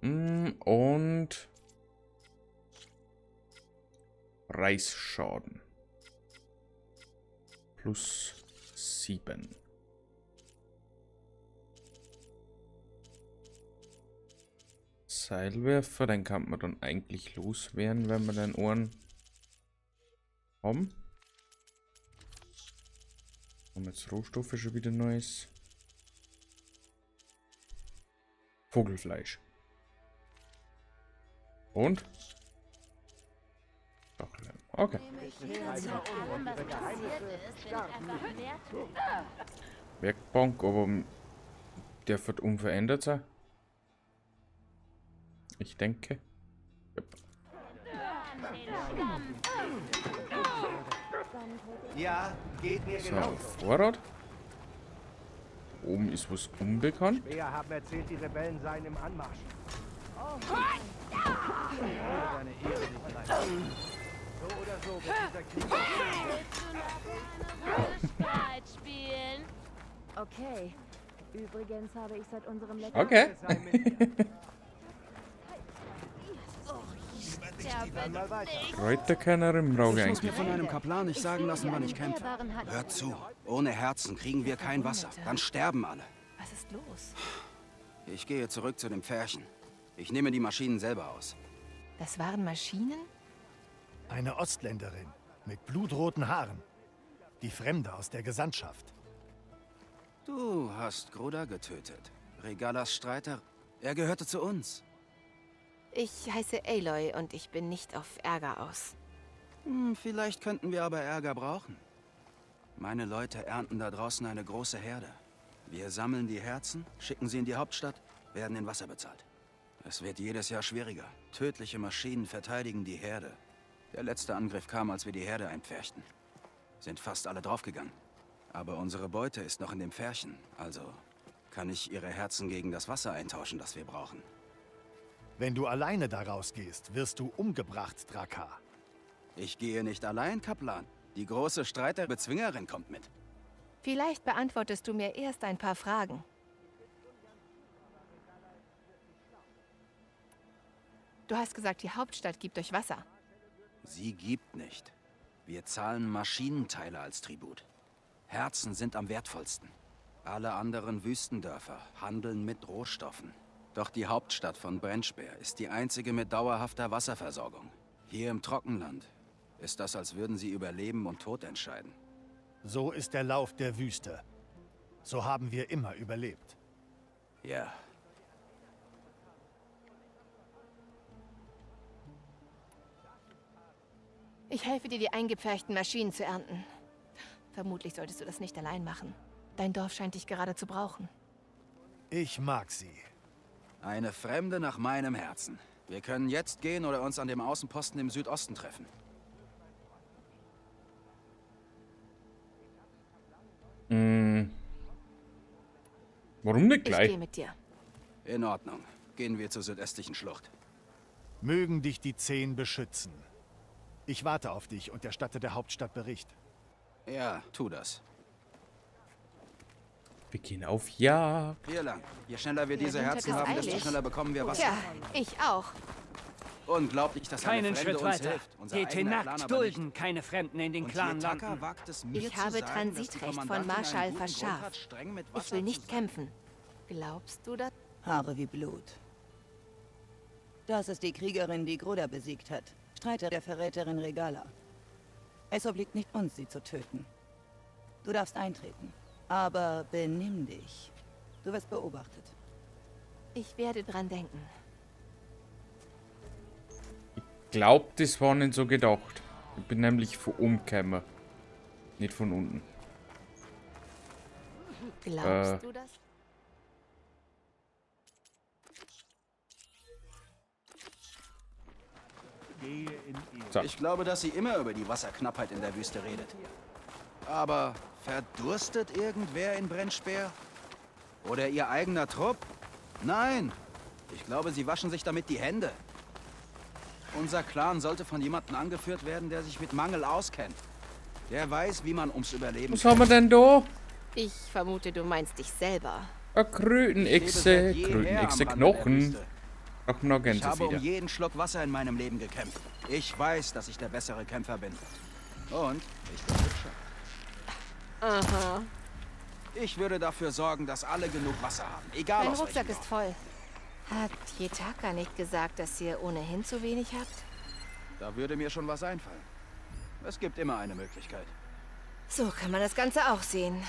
Und Reißschaden. Plus 7. Seilwerfer, den kann man dann eigentlich loswerden, wenn wir den Ohren haben. Haben wir jetzt Rohstoffe schon wieder Neues. Vogelfleisch. Und? Okay. Werkbank, aber der wird unverändert sein. Ich denke. Yep. Ja, geht mir So, genauso. Vorrat. Oben ist was unbekannt. Wir haben erzählt, die Rebellen seien im Anmarsch. So oder so wird dieser Krieg spielen. Okay. Übrigens habe ich seit unserem letzten... Okay. Kräuterkennerin brauche ich Ich muss mir eigentlich. von einem Kaplan nicht sagen lassen, wann ich kämpfe. Hör zu. Ohne Herzen kriegen wir kein Wasser. Dann sterben alle. Was ist los? Ich gehe zurück zu dem Pfärchen. Ich nehme die Maschinen selber aus. Das waren Maschinen? Eine Ostländerin mit blutroten Haaren. Die Fremde aus der Gesandtschaft. Du hast Gruda getötet. Regalas Streiter. Er gehörte zu uns. Ich heiße Aloy und ich bin nicht auf Ärger aus. Vielleicht könnten wir aber Ärger brauchen. Meine Leute ernten da draußen eine große Herde. Wir sammeln die Herzen, schicken sie in die Hauptstadt, werden in Wasser bezahlt. Es wird jedes Jahr schwieriger. Tödliche Maschinen verteidigen die Herde. Der letzte Angriff kam, als wir die Herde einpferchten. Sind fast alle draufgegangen. Aber unsere Beute ist noch in dem Pferchen. Also kann ich ihre Herzen gegen das Wasser eintauschen, das wir brauchen. Wenn du alleine da rausgehst, wirst du umgebracht, Drakar. Ich gehe nicht allein, Kaplan. Die große Streiterbezwingerin kommt mit. Vielleicht beantwortest du mir erst ein paar Fragen. Du hast gesagt, die Hauptstadt gibt euch Wasser. Sie gibt nicht. Wir zahlen Maschinenteile als Tribut. Herzen sind am wertvollsten. Alle anderen Wüstendörfer handeln mit Rohstoffen. Doch die Hauptstadt von Brennspeer ist die einzige mit dauerhafter Wasserversorgung. Hier im Trockenland ist das, als würden sie über Leben und Tod entscheiden. So ist der Lauf der Wüste. So haben wir immer überlebt. Ja. Ich helfe dir, die eingepferchten Maschinen zu ernten. Vermutlich solltest du das nicht allein machen. Dein Dorf scheint dich gerade zu brauchen. Ich mag sie. Eine Fremde nach meinem Herzen. Wir können jetzt gehen oder uns an dem Außenposten im Südosten treffen. Warum nicht Ich gleich? gehe mit dir. In Ordnung. Gehen wir zur südöstlichen Schlucht. Mögen dich die Zehn beschützen. Ich warte auf dich und erstatte der Hauptstadt Bericht. Ja, tu das. Wir gehen auf Jagd. Hier lang. Je schneller wir Der diese Wind hat Herzen es haben, desto eilig. schneller bekommen wir Wasser. Tja, ich auch. Unglaublich, dass eine Keinen Fremde Schritt uns weiter. hilft. Unser Die eigener Clan Tenakt aber nicht. dulden keine Fremden in den Und Clan Yetaka landen. wagt es mir Ich zu habe sagen, dass die Transitrecht von Kommandantin Marschall einen guten Grund Verschaf. hat, streng mit Ich Wasser will zu nicht sein. kämpfen. Glaubst du das? Haare wie Blut. Das ist die Kriegerin, die Gruda besiegt hat. Streiter der Verräterin Regala. Es obliegt nicht uns, sie zu töten. Du darfst eintreten. Aber benimm dich. Du wirst beobachtet. Ich werde dran denken. Ich glaub, das war nicht so gedacht. Ich bin nämlich von oben gekommen. Nicht von unten. Glaubst du das? So. Ich glaube, dass sie immer über die Wasserknappheit in der Wüste redet. Aber verdurstet irgendwer in Brennspeer? Oder ihr eigener Trupp? Nein! Ich glaube, sie waschen sich damit die Hände. Unser Clan sollte von jemandem angeführt werden, der sich mit Mangel auskennt. Der weiß, wie man ums Überleben Was haben wir denn da? Ich vermute, du meinst dich selber. Eine Krötenechse, Ich lebe seit jeher am Krötenechse, Rande der Knochen. Wüste. Brauchen wir noch Ich habe um Gänsefieder. jeden Schluck Wasser in meinem Leben gekämpft. Ich weiß, dass ich der bessere Kämpfer bin. Und ich bin hübscher. Aha. Ich würde dafür sorgen, dass alle genug Wasser haben. Egal Mein aus Rucksack welchem ist voll. Hat Jetaka nicht gesagt, dass ihr ohnehin zu wenig habt? Da würde mir schon was einfallen. Es gibt immer eine Möglichkeit. So kann man das Ganze auch sehen.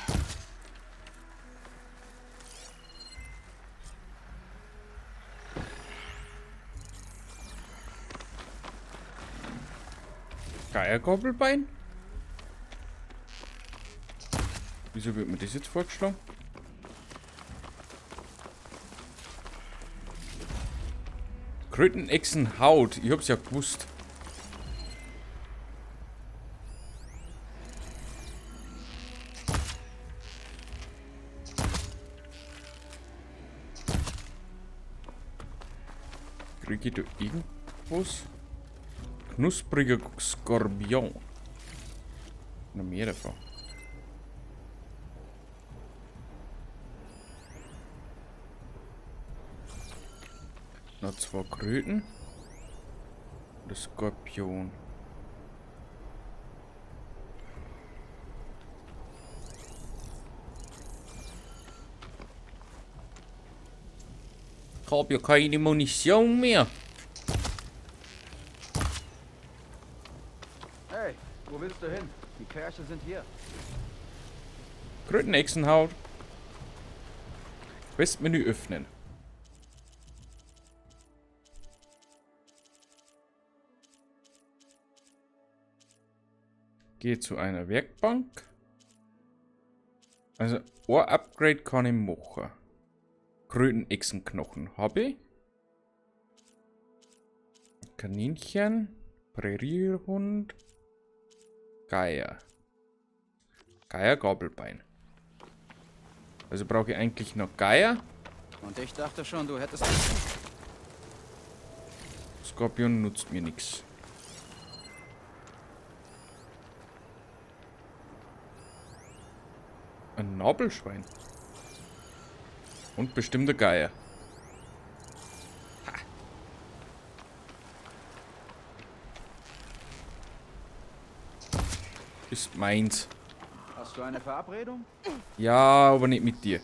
Geierkoppelbein? Wieso wird mir das jetzt vorgeschlagen? Krötenechsenhaut. Ich hab's ja gewusst. Krieg ich da irgendwas? Knuspriger Skorpion. Noch mehr davon. Noch zwei Kröten. Der Skorpion. Ich hab ja keine Munition mehr. Hey, wo willst du hin? Die Pärchen sind hier. Krötenechsenhaut. Questmenü öffnen. Gehe zu einer Werkbank. Also, ein Upgrade kann ich machen. Krötenechsenknochen habe ich. Kaninchen. Prärierhund. Geier. Geier-Gabelbein. Also brauche ich eigentlich noch Geier. Und ich dachte schon, du hättest... Skorpion nutzt mir nichts. Ein Nabelschwein. Und bestimmt der Geier. Ha. Ist meins. Hast du eine Verabredung? Ja, aber nicht mit dir.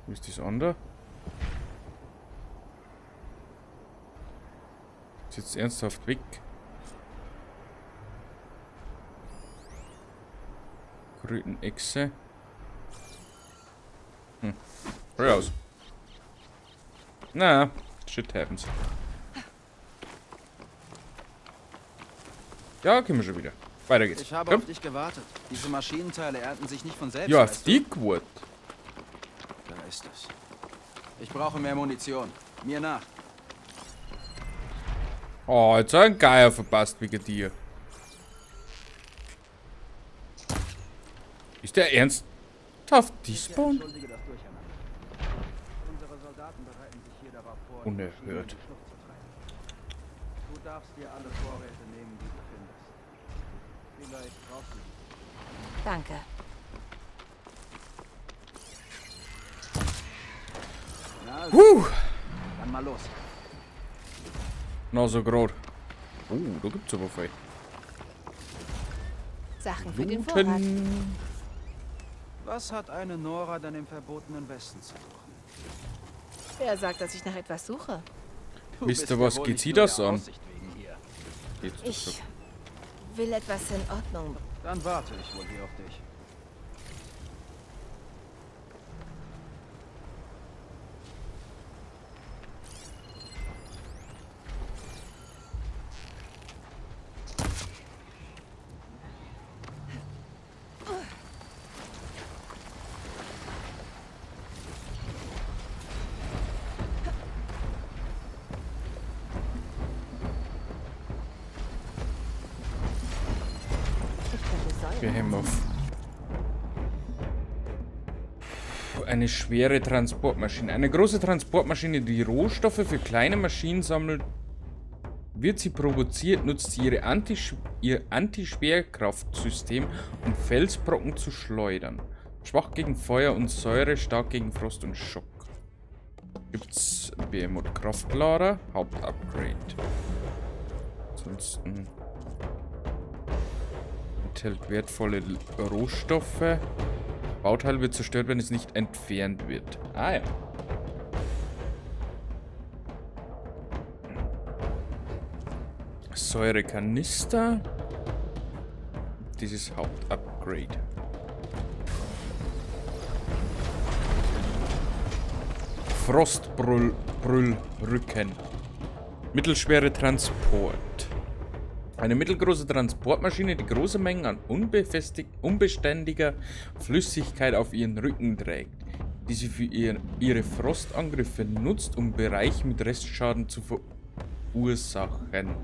Wo ist das andere? Ist jetzt ernsthaft weg. Krötenechse. Raus. Na, shit happens. Ja, können wir schon wieder. Weiter geht's. Ich habe Komm. auf dich gewartet. Diese Maschinenteile ernten sich nicht von selbst. Ja, auf weißt du? die gewartet. Da ist es. Ich brauche mehr Munition. Mir nach. Oh, jetzt hat ein Geier verpasst wegen dir. Ist der ernsthaft despawned? Entschuldige das Durcheinander. Unsere Soldaten bereiten sich hier darauf vor, die Unerhört. Maschinen in die Schlucht zu treiben. Du darfst dir alle Vorräte nehmen, die du findest. Vielleicht brauchst du sie. Danke. Na also, Huh. Dann mal los. Na, so grad. Oh, da gibt's aber viel. Sachen für den Vorrat. Looten. Was hat eine Nora denn im verbotenen Westen zu suchen? Wer sagt, dass ich nach etwas suche? Du Wisst bist ihr ja was, wohl geht nicht sie nur das der an? Aussicht wegen hier. Jetzt doch Ich so. will etwas in Ordnung bringen. Dann warte ich wohl hier auf dich. Behemoth. Eine schwere Transportmaschine. Eine große Transportmaschine, die Rohstoffe für kleine Maschinen sammelt. Wird sie provoziert, nutzt sie ihr Anti-Schwerkraftsystem, um Felsbrocken zu schleudern. Schwach gegen Feuer und Säure, stark gegen Frost und Schock. Gibt's Behemoth Kraftlader? Hauptupgrade. Ansonsten enthält wertvolle Rohstoffe. Bauteil wird zerstört, wenn es nicht entfernt wird. Ah ja. Säurekanister. Dieses Hauptupgrade. Frostbrüllrücken. Mittelschwere Transport. Eine mittelgroße Transportmaschine, die große Mengen an unbeständiger Flüssigkeit auf ihren Rücken trägt, die sie für ihre Frostangriffe nutzt, um Bereiche mit Restschaden zu verursachen.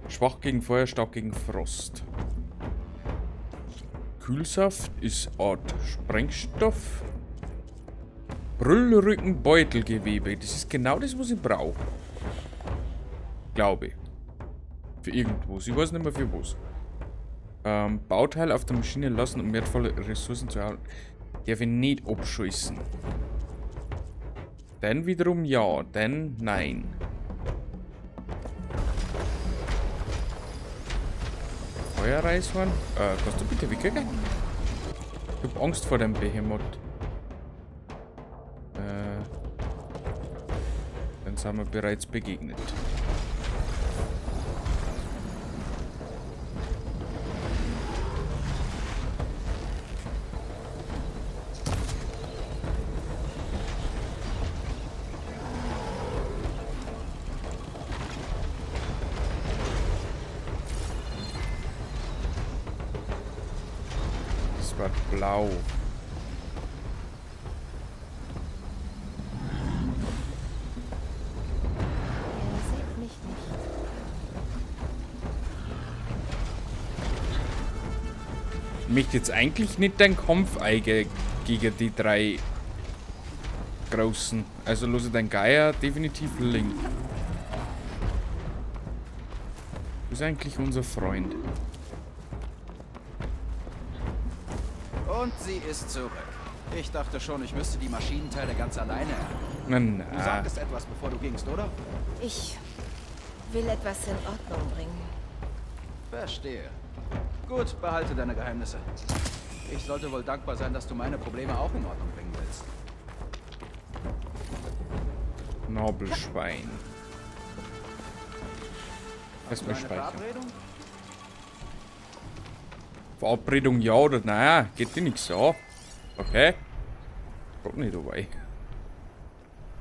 Schwach gegen Feuer, stark gegen Frost. Kühlsaft ist Art Sprengstoff. Brüllrückenbeutelgewebe. Das ist genau das, was ich brauche. Glaube ich. Für irgendwas. Ich weiß nicht mehr für was. Bauteil auf der Maschine lassen, um wertvolle Ressourcen zu erhalten. Darf ich nicht abschießen. Dann wiederum ja, dann nein. Feuerreishorn? Kannst du bitte weggehen? Ich hab Angst vor dem Behemoth. Dann sind wir bereits begegnet. Das war blau. Ich möchte jetzt eigentlich nicht den Kampf eingehen gegen die drei Großen. Also lasse ich den Geier definitiv liegen. Wo ist eigentlich unser Freund? Und sie ist zurück. Ich dachte schon, ich müsste die Maschinenteile ganz alleine ernten. Na, na. Du sagtest etwas, bevor du gingst, oder? Ich will etwas in Ordnung bringen. Verstehe. Gut, behalte deine Geheimnisse. Ich sollte wohl dankbar sein, dass du meine Probleme auch in Ordnung bringen willst. Nobelschwein. Erstmal Hast du eine speichern. Verabredung? Verabredung ja oder nein? Geht dir nichts an. Okay. Kommt nicht dabei.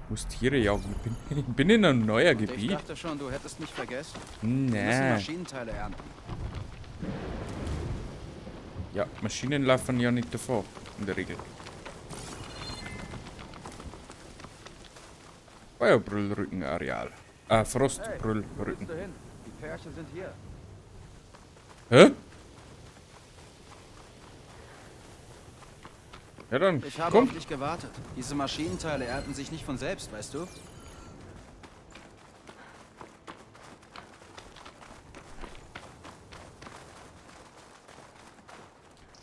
Muss Tiere jagen. Ich bin in einem neuen Ich Gebiet. dachte schon, du hättest mich vergessen. Wir müssen Nee. Maschinenteile ernten. Ja, Maschinen laufen ja nicht davor. In der Regel. Feuerbrüllrückenareal. Frostbrüllrücken. Hey, wo willst du hin? Die Pärchen sind hier. Hä? Ja dann, Ich habe komm. auf dich gewartet. Diese Maschinenteile ernten sich nicht von selbst, weißt du?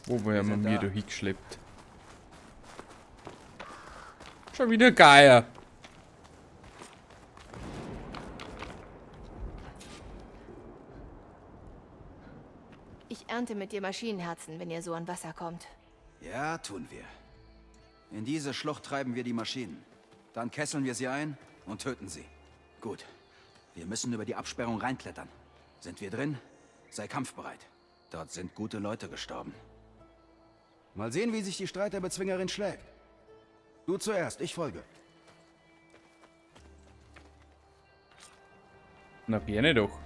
Wo werden sind wir da. da hingeschleppt? Schon wieder Geier. Ich ernte mit dir Maschinenherzen, wenn ihr so an Wasser kommt. Ja, tun wir. In diese Schlucht treiben wir die Maschinen. Dann kesseln wir sie ein und töten sie. Gut. Wir müssen über die Absperrung reinklettern. Sind wir drin? Sei kampfbereit. Dort sind gute Leute gestorben. Mal sehen, wie sich die Streiterbezwingerin schlägt. Du zuerst, ich folge. Na, gerne doch.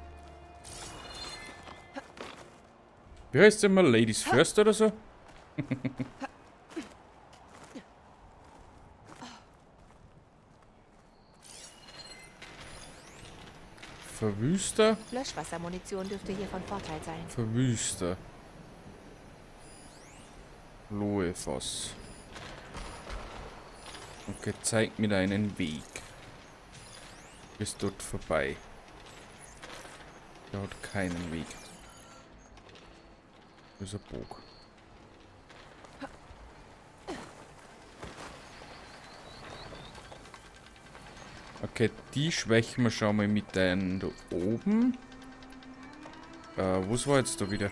Wie heißt immer? Ladies First oder so? Verwüster? Löschwassermunition dürfte hier von Vorteil sein. Verwüster. Loefass. Okay, zeig mir deinen Weg. Bist dort vorbei. Der hat keinen Weg. Das ist ein Bog. Okay, die schwächen wir schon mal mit den da oben. Was war jetzt da wieder?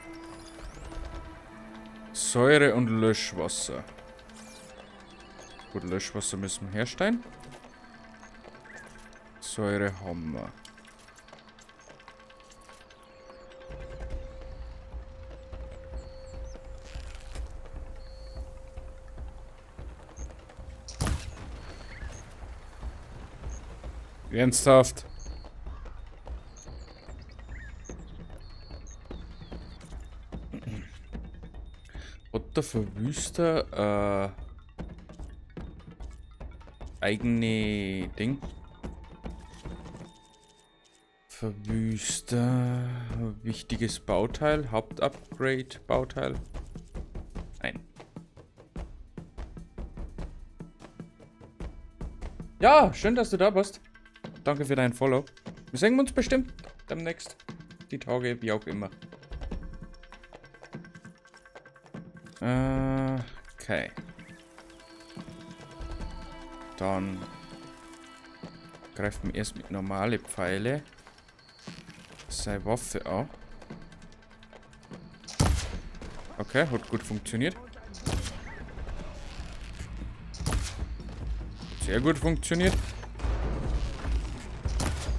Säure und Löschwasser. Gut, Löschwasser müssen wir herstellen. Säure haben wir. Ernsthaft? Hat der Verwüster eigene Ding? Verwüster, wichtiges Bauteil, Hauptupgrade, Bauteil. Nein. Ja, schön, dass du da bist. Danke für dein Follow. Wir sehen uns bestimmt demnächst. Die Tage, wie auch immer. Okay. Dann greifen wir erst mit normale Pfeile seine Waffe an. Okay, hat gut funktioniert. Sehr gut funktioniert.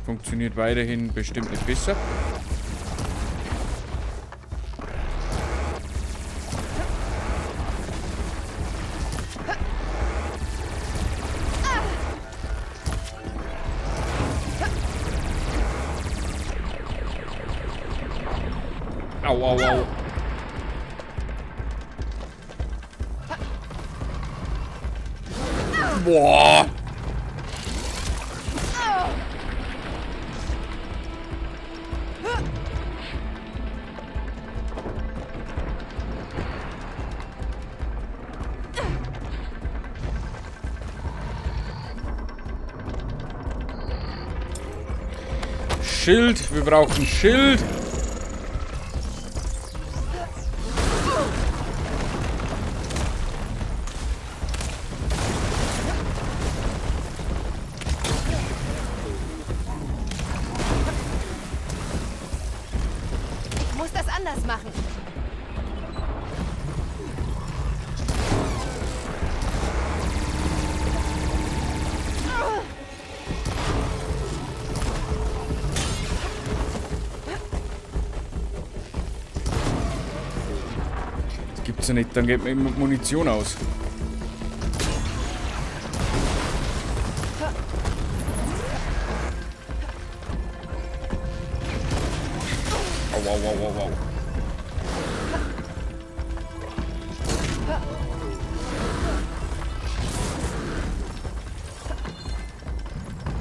Funktioniert weiterhin bestimmt nicht besser. Au, au, au. Boah. Schild. Wir brauchen Schild. Ich muss das anders machen. Das gibt's ja nicht, dann geht mir immer Munition aus. Au, au, au, au, au.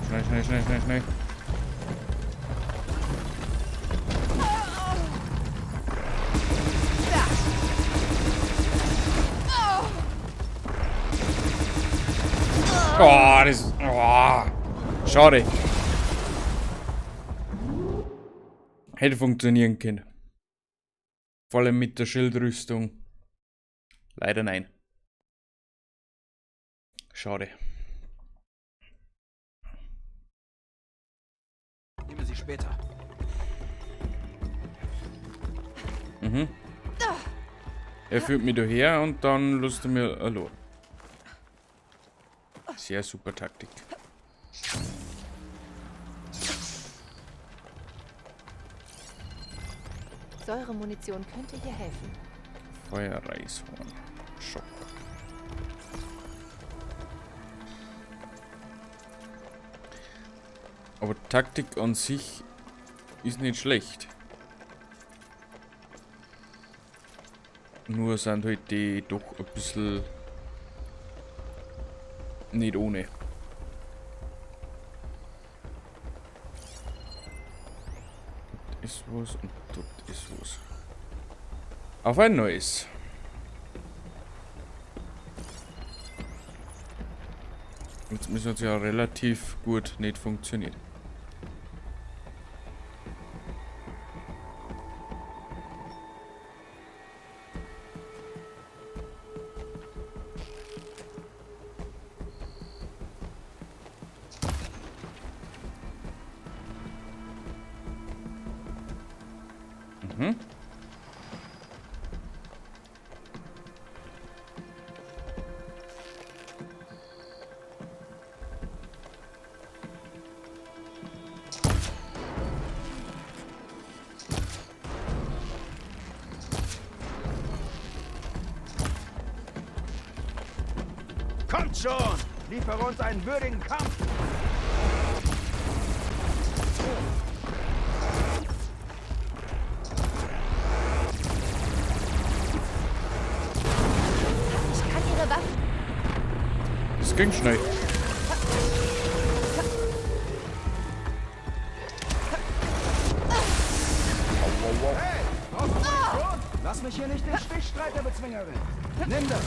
Schnell, schnell, schnell, schnell, schnell. Oh, das ist, oh, schade. Hätte funktionieren können. Vor allem mit der Schildrüstung. Leider nein. Schade. Nehme sie später. Mhm. Er führt mich daher und dann lässt er mir allein. Sehr super Taktik. Säuremunition könnte hier helfen. Feuerreishorn. Schock. Aber Taktik an sich ist nicht schlecht. Nur sind halt die doch ein bisschen nicht ohne. Dort ist was und dort ist was. Auf ein neues. Jetzt müssen wir ja relativ gut nicht funktioniert. Mhm. Kommt schon! Liefere uns einen würdigen Kampf! Ich kann ihre Waffen. Das ging schnell. Hey, brauchst du Munition? Lass mich hier nicht im Stich, Streiterbezwingerin! Nimm das!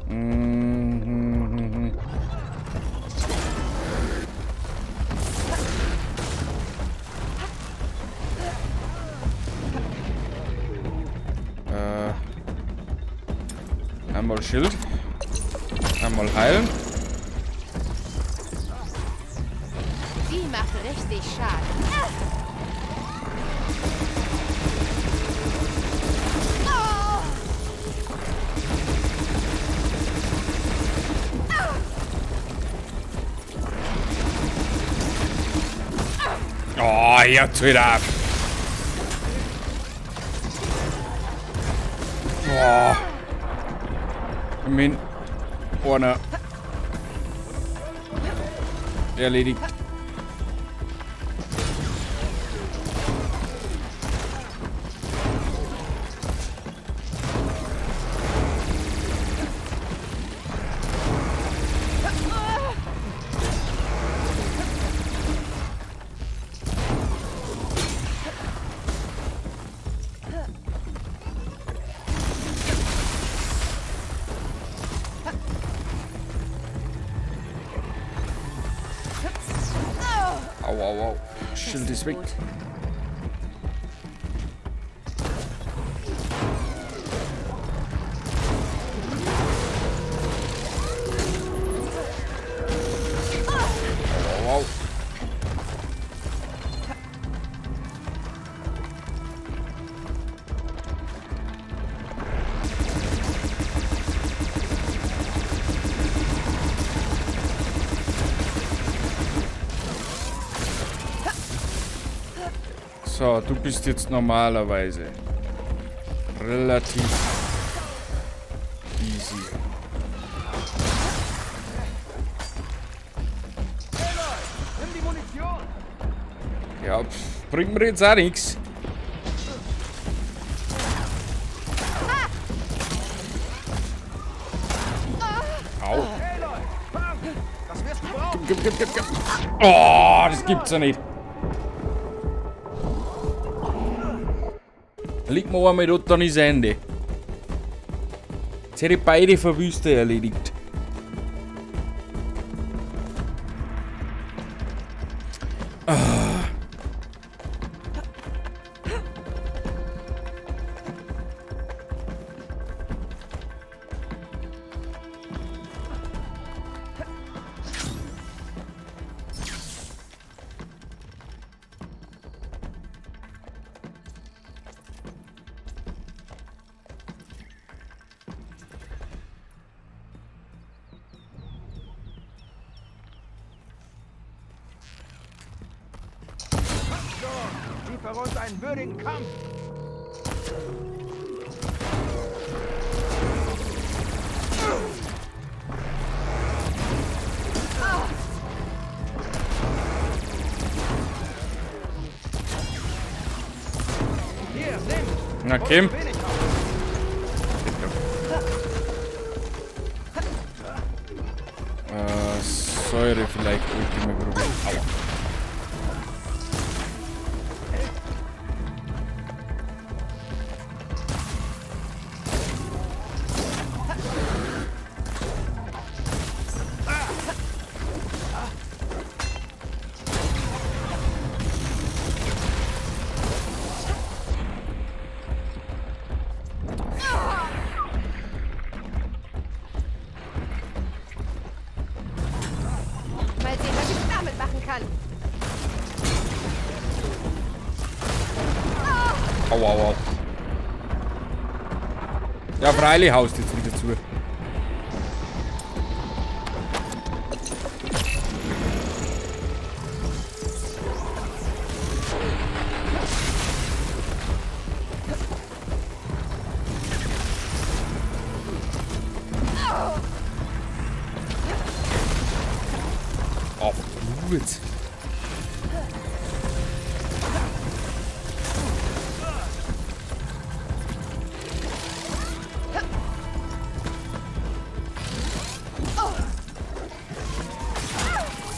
Mhm. Einmal Schild. Einmal heilen. Die macht richtig Schaden. Oh, jetzt wieder. Boah. Ich mein, einer erledigt. Au, au, au. Schild ist weg. Au, au, au. So, du bist jetzt normalerweise relativ easy. Nimm die Munition! Ja, pff, bringt mir jetzt auch nichts. Au. Gib, gib, gib, gib. Oh, das gibt's ja nicht. Liegt mir einmal dort, dann ist Ende. Jetzt hätte ich beide Verwüster erledigt. Ah. Liefere uns einen würdigen Kampf! Hier, nimm! Na, Kim. Säure vielleicht wollte ich mal probieren. Aua. Mal sehen, was ich damit machen kann. Au, au, au. Ja, freilich haust jetzt wieder zu. Oh, gut.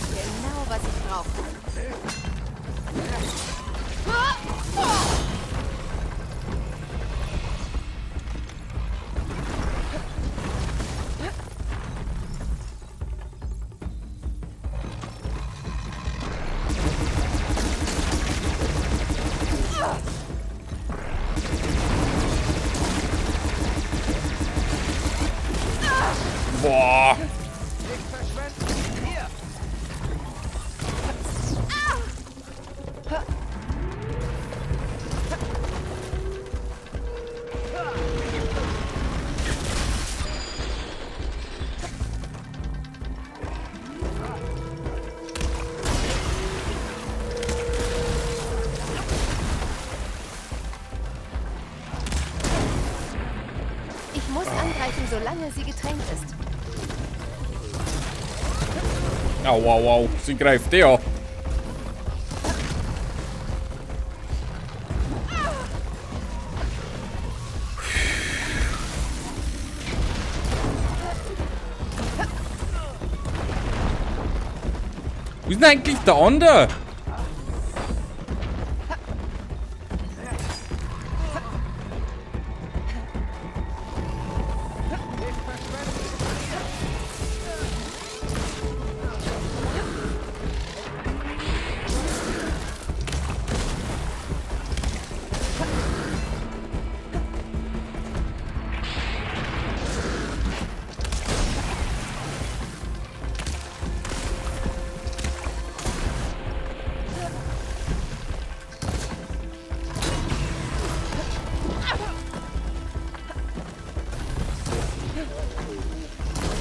Genau, was ich brauche. Boah. Ich muss angreifen, solange sie getränkt ist. Au, au, au. Sie greift eh an. Wo ist denn eigentlich der andere?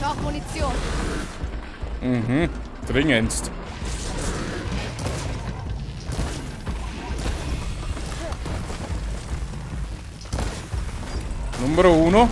Brauche Munition. Dringendst. Nummer uno.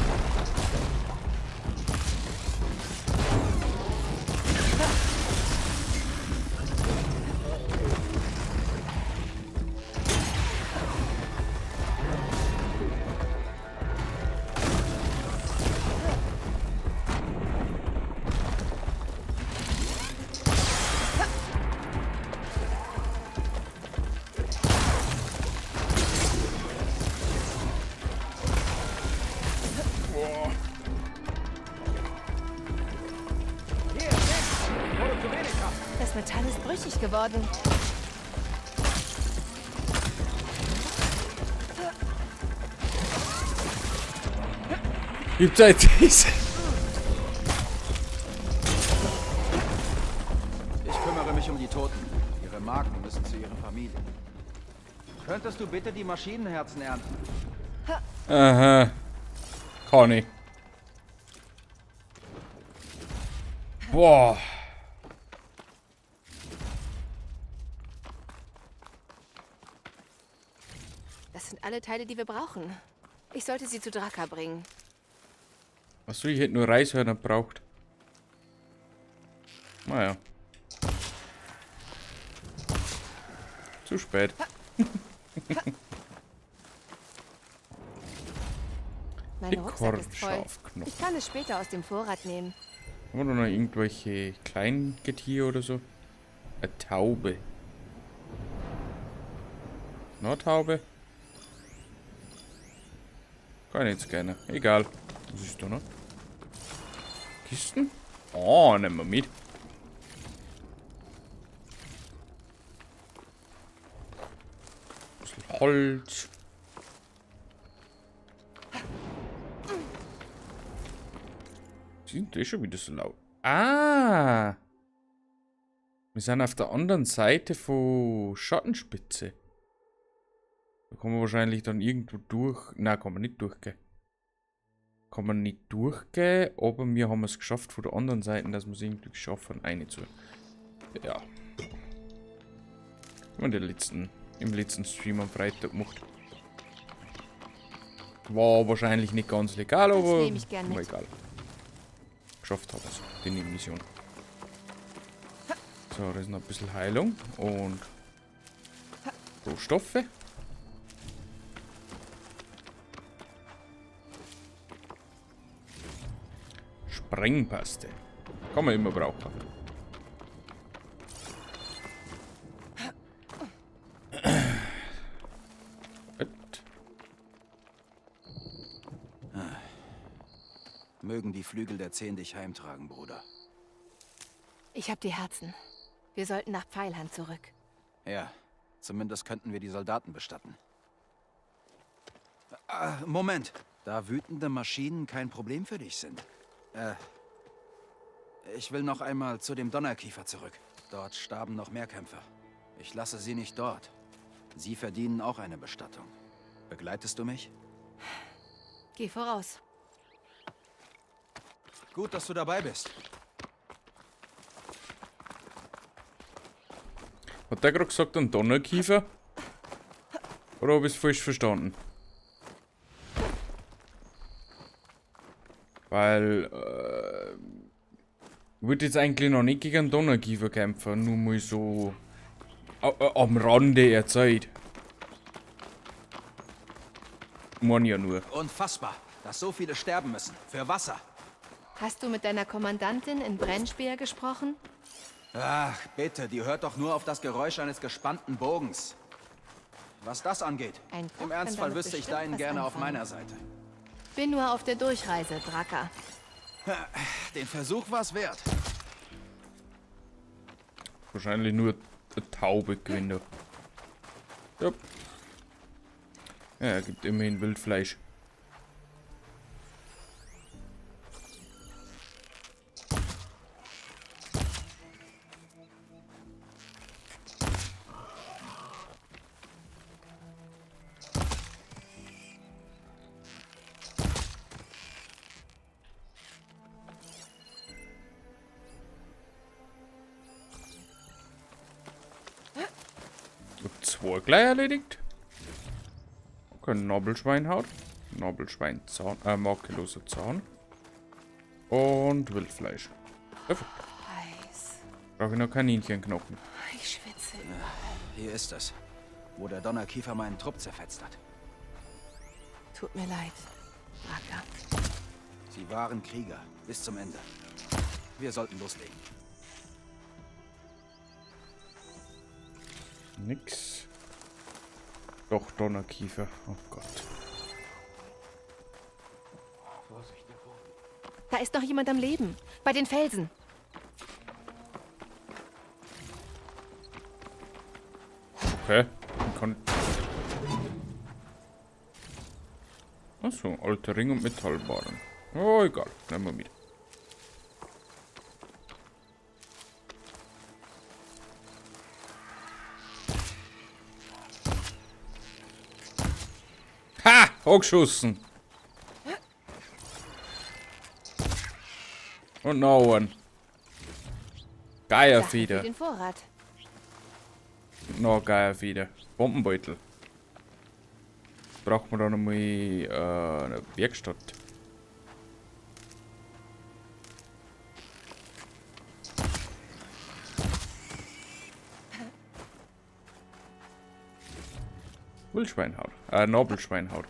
Das Metall ist brüchig geworden. Gibt's halt diese. Ich kümmere mich um die Toten. Ihre Marken müssen zu ihren Familien. Könntest du bitte die Maschinenherzen ernten? Aha. Kann ich. Boah. Das sind alle Teile, die wir brauchen. Ich sollte sie zu Draka bringen. Achso, ich hätte nur Reishörner gebraucht. Naja. Zu spät. Mein Die Rucksack ist voll. Kornschafknochen. Ich kann es später aus dem Vorrat nehmen. Haben wir da noch irgendwelche Kleingetiere oder so? Eine Taube. Noch Taube? Kann ich jetzt gerne. Egal. Was ist da noch? Kisten? Oh, nehmen wir mit. Bisschen Holz. Sind die schon wieder so laut? Ah! Wir sind auf der anderen Seite von Schattenspitze. Da kommen wir wahrscheinlich dann irgendwo durch. Nein, kann man nicht durchgehen. Kann man nicht durchgehen, aber wir haben es geschafft von der anderen Seite, dass wir es irgendwie geschafft haben, eine zu. Ja. Haben wir im letzten Stream am Freitag gemacht. War wahrscheinlich nicht ganz legal, Das aber nehme ich gern war mit. egal. Geschafft haben wir's, die Nebenmission. So, da ist noch ein bisschen Heilung und Rohstoffe. Sprengpaste. Kann man immer brauchen. Gut. Mögen die Flügel der 10 dich heimtragen, Bruder. Ich hab die Herzen. Wir sollten nach Pfeilhand zurück. Ja, zumindest könnten wir die Soldaten bestatten. Moment. Da wütende Maschinen kein Problem für dich sind. Ich will noch einmal zu dem Donnerkiefer zurück. Dort starben noch mehr Kämpfer. Ich lasse sie nicht dort. Sie verdienen auch eine Bestattung. Begleitest du mich? Geh voraus. Gut, dass du dabei bist. Hat der gerade gesagt, ein Donnerkiefer? Oder hab ich's falsch verstanden? Weil ich wollte jetzt eigentlich noch nicht gegen einen Donnerkiefer kämpfen, nur mal so am Rande erzählt. Mein ja nur. Unfassbar, dass so viele sterben müssen. Für Wasser. Hast du mit deiner Kommandantin in Brennspeer gesprochen? Ach, bitte, die hört doch nur auf das Geräusch eines gespannten Bogens. Was das angeht, Ein Koch im kann Ernstfall damit wüsste ich bestimmt deinen was gerne auf anfangen. meiner Seite. Bin nur auf der Durchreise, Draka. Den Versuch war's wert. Wahrscheinlich nur eine Taube gewinnt. Ja. Ja, gibt immerhin Wildfleisch. 2 gleich erledigt. Okay, Nobelschweinhaut. Nobelschweinzahn, makelloser Zahn. Und Wildfleisch. Perfekt. Heiß. Brauche ich noch Kaninchenknochen. Ich schwitze überall. Hier ist es, wo der Donnerkiefer meinen Trupp zerfetzt hat. Tut mir leid, Raka. Sie waren Krieger, bis zum Ende. Wir sollten loslegen. Nix. Doch, Donnerkiefer. Oh Gott. Vorsicht, der Boden. Da ist noch jemand am Leben. Bei den Felsen. Okay. Kann. Achso, alter Ring und Metallbarren. Oh, egal. Nehmen wir mit. Ha! Hochgeschossen! Und noch ein. Geierfeder. Sachen für den Vorrat. Noch ein Geierfeder. Bombenbeutel. Braucht man da nochmal eine Werkstatt. Wildschweinhaut. Nobelschweinhaut.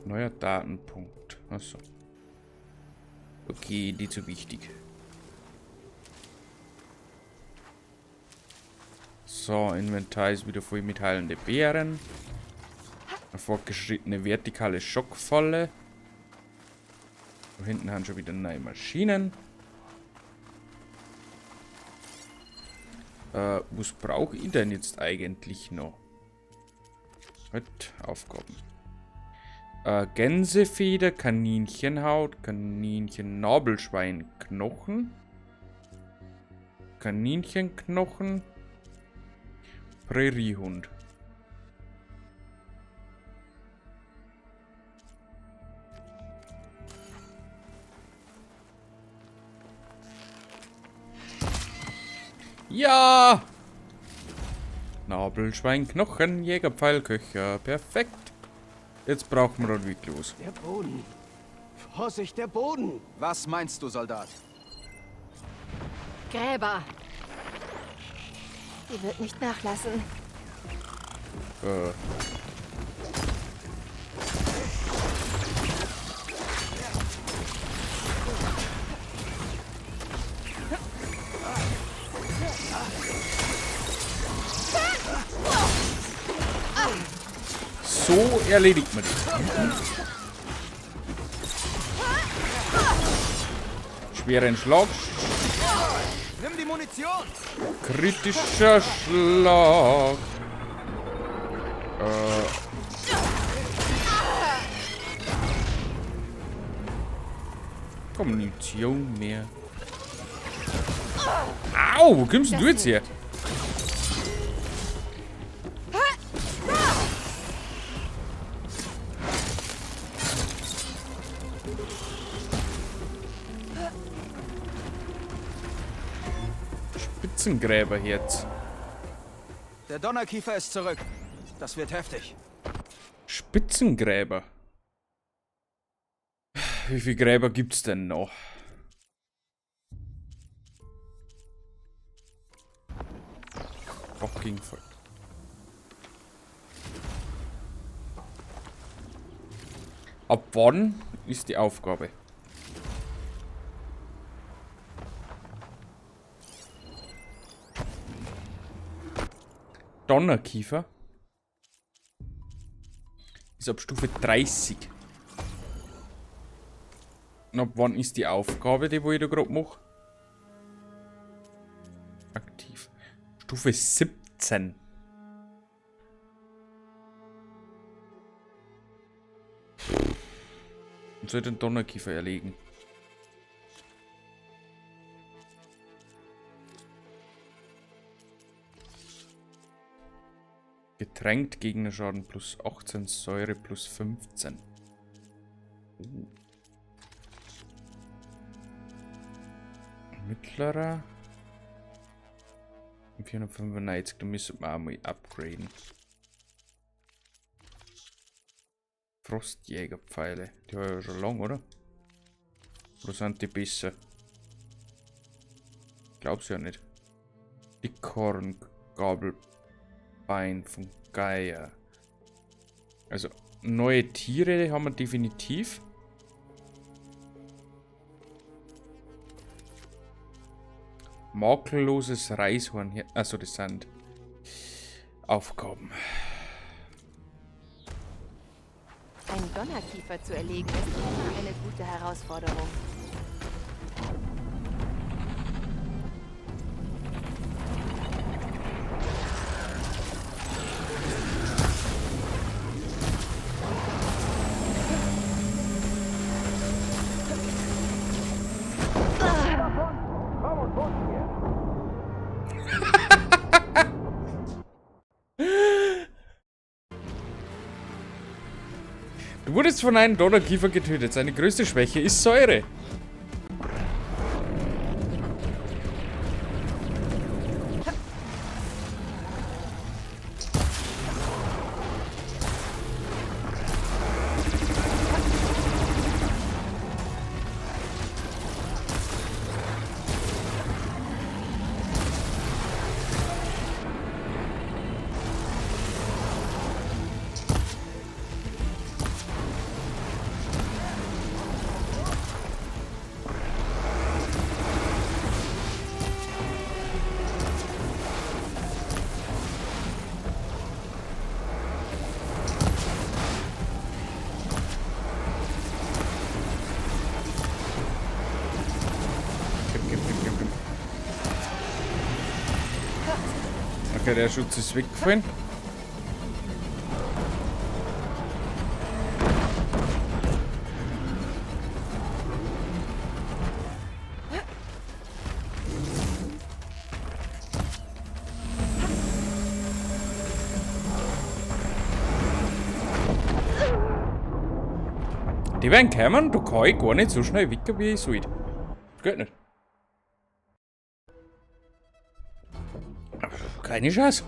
Neuer Datenpunkt. Achso. Okay, nicht so wichtig. So, Inventar ist wieder voll mit heilenden Beeren. Eine fortgeschrittene vertikale Schockfalle. Da hinten haben schon wieder neue Maschinen. Was brauche ich denn jetzt eigentlich noch? Halt, Aufgaben. Gänsefeder, Kaninchenhaut, Kaninchen-Nabelschweinknochen. Kaninchenknochen. Präriehund. Ja! Nabelschweinknochen, Jägerpfeilköcher. Perfekt. Jetzt brauchen wir dann wirklich los. Der Boden. Vorsicht, der Boden! Was meinst du, Soldat? Gräber. Sie wird nicht nachlassen. So erledigt man das. Schweren Schlag. Nimm die Munition. Kritischer Schlag. Munition mehr. Au, wo kommst denn du jetzt her? Spitzengräberherz. Der Donnerkiefer ist zurück. Das wird heftig. Spitzengräber. Wie viele Gräber gibt's denn noch? Fucking fuck. Ab wann ist die Aufgabe? Donnerkiefer ist ab Stufe 30. Und ab wann ist die Aufgabe, die wo ich da grad mach? Aktiv. Stufe 17. Und soll den Donnerkiefer erlegen. Getränkt Gegnerschaden plus 18, Säure plus 15. Mittlerer. 495, da müssen wir auch mal upgraden. Frostjägerpfeile. Die habe ich ja schon lange, oder? Oder sind die besser? Glaub's ja nicht. Die Korngabelbein von Geier. Also, neue Tiere haben wir definitiv. Makelloses Reishorn hier. Also, das sind Aufgaben. Einen Donnerkiefer zu erlegen ist immer eine gute Herausforderung. Du wurdest von einem Donnerkiefer getötet. Seine größte Schwäche ist Säure. Gib, gib, gib, gib, gib. Okay, der Schutz ist weggefallen. Die werden kommen, da kann ich gar nicht so schnell weg, wie ich sollte. Geht nicht. Keine Chance.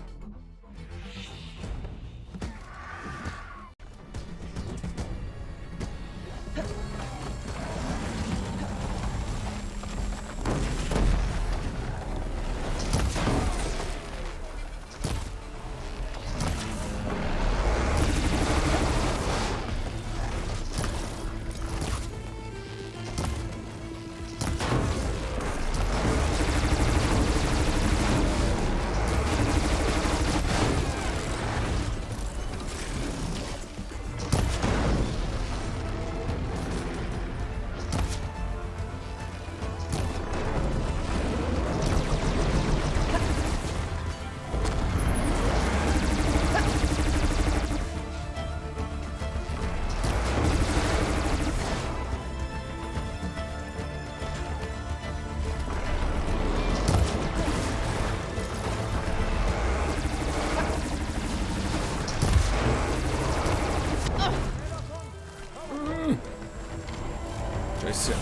Scheiße.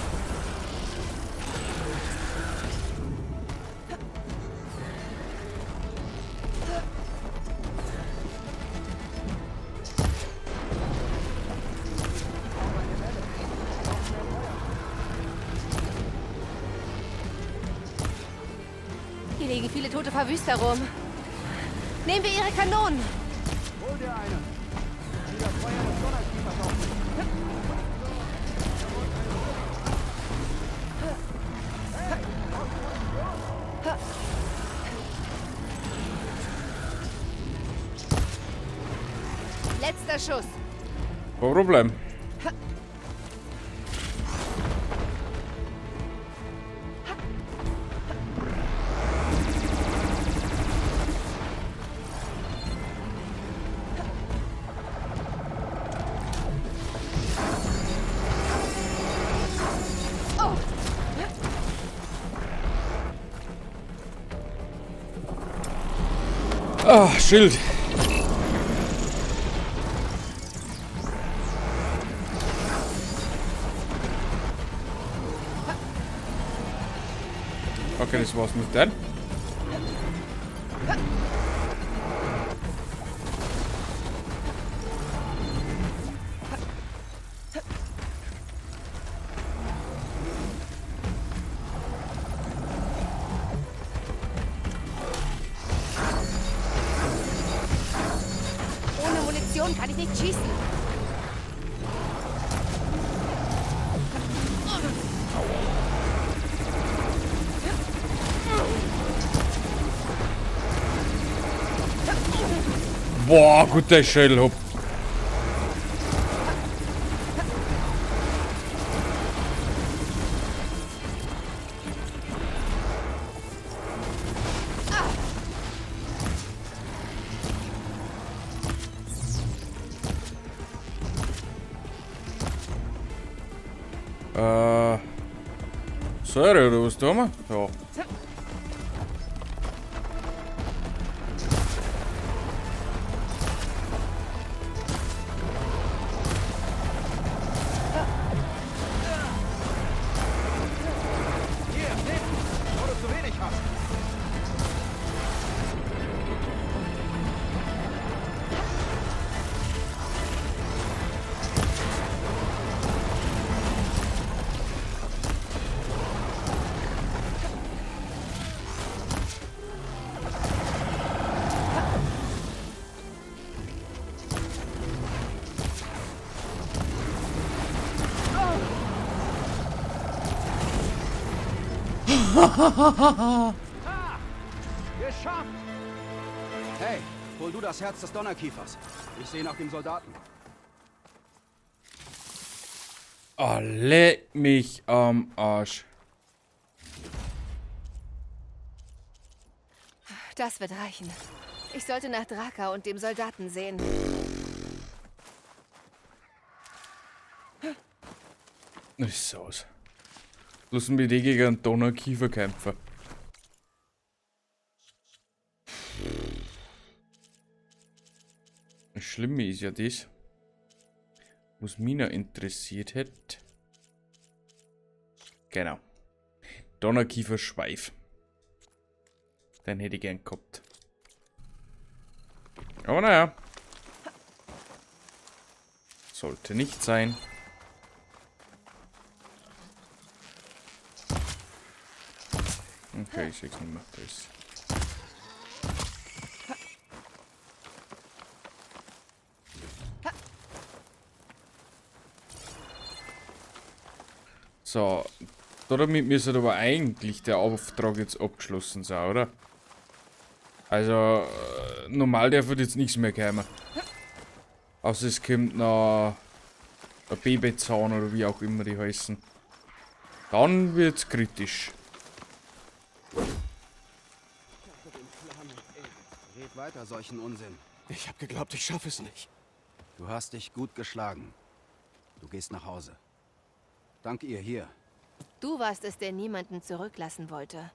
Hier liegen viele tote Verwüster rum. Nehmen wir ihre Kanonen. Hol dir eine. Wieder Feuer des Donnerkiefers auf mich. Letzter Schuss. Kein Problem. Ah, Schild. Okay, das war's mit dem. Ohne Munition kann ich nicht schießen. Boah, guter Schädelhub. Säure oder was tun wir? Ja. Hier, nimm! Bevor du zu wenig hast. Geschafft! Hey, hol du das Herz des Donnerkiefers. Ich sehe nach dem Soldaten. Oh, leck mich am Arsch. Das wird reichen. Ich sollte nach Draka und dem Soldaten sehen. Das ist so aus. Lassen wir die gegen einen Donnerkiefer kämpfen. Das Schlimme ist ja das, was mich noch interessiert hätte. Genau. Donnerkiefer-Schweif. Den hätte ich gern gehabt. Aber naja. Sollte nicht sein. Okay, ich seh's nicht mehr. Da ist. So, damit müsste aber eigentlich der Auftrag jetzt abgeschlossen sein, oder? Also, normal darf jetzt nichts mehr kommen. Außer es kommt noch ein Babyzahn oder wie auch immer die heißen. Dann wird's kritisch. Red weiter solchen Unsinn. Ich hab geglaubt, ich schaffe es nicht. Du hast dich gut geschlagen. Du gehst nach Hause. Dank ihr hier. Du warst es, der niemanden zurücklassen wollte.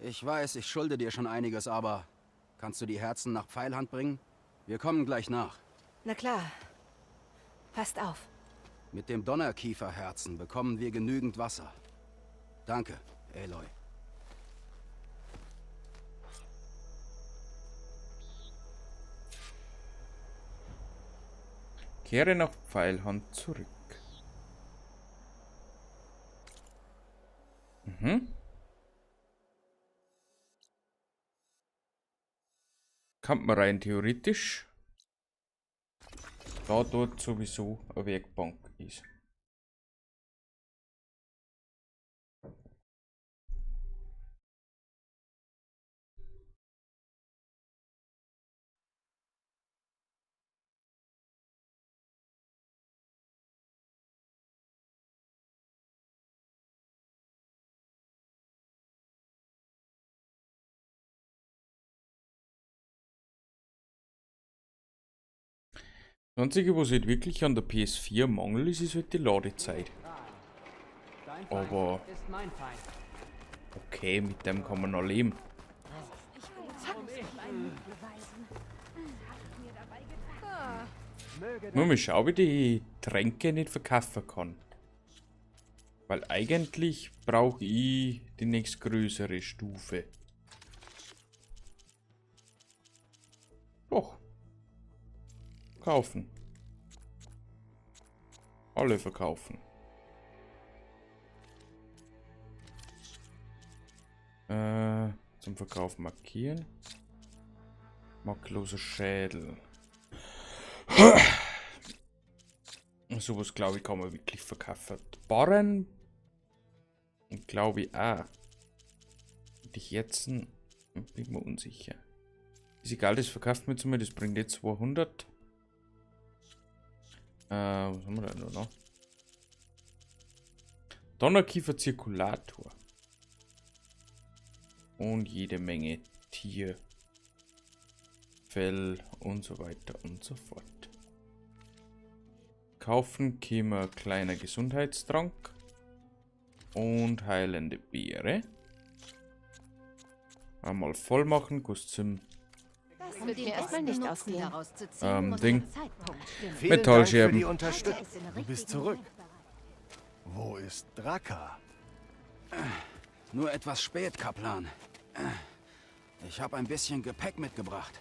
Ich weiß, ich schulde dir schon einiges, aber kannst du die Herzen nach Pfeilhand bringen? Wir kommen gleich nach. Na klar. Passt auf. Mit dem Donnerkieferherzen bekommen wir genügend Wasser. Danke, Aloy. Kehre nach Pfeilhand zurück. Mhm. Kann man rein theoretisch, da dort sowieso eine Werkbank ist. Das Einzige, was halt wirklich an der PS4 mangelt, ist, ist halt die Ladezeit. Aber okay, mit dem kann man noch leben. Nur mal schauen, ob ich die Tränke nicht verkaufen kann. Weil eigentlich brauche ich die nächstgrößere Stufe. Doch. Kaufen. Alle verkaufen. Zum Verkauf markieren. Makelloser Schädel. Sowas, glaube ich, kann man wirklich verkaufen. Barren. Glaube ich auch. Die Herzen, bin ich mir unsicher. Ist egal, das verkauft man jetzt mal, das bringt jetzt 200. Was haben wir denn da noch? Donnerkiefer-Zirkulator. Und jede Menge Tier, Fell und so weiter und so fort. Kaufen käme kleiner Gesundheitstrank und heilende Beere. Einmal voll machen, kostet 7. Das wird mir erstmal nicht ausgehen. Ding. Vielen Metallscherben. Dank für die Unterstützung. Du bist zurück. Wo ist Drakar? Nur etwas spät, Kaplan. Ich habe ein bisschen Gepäck mitgebracht.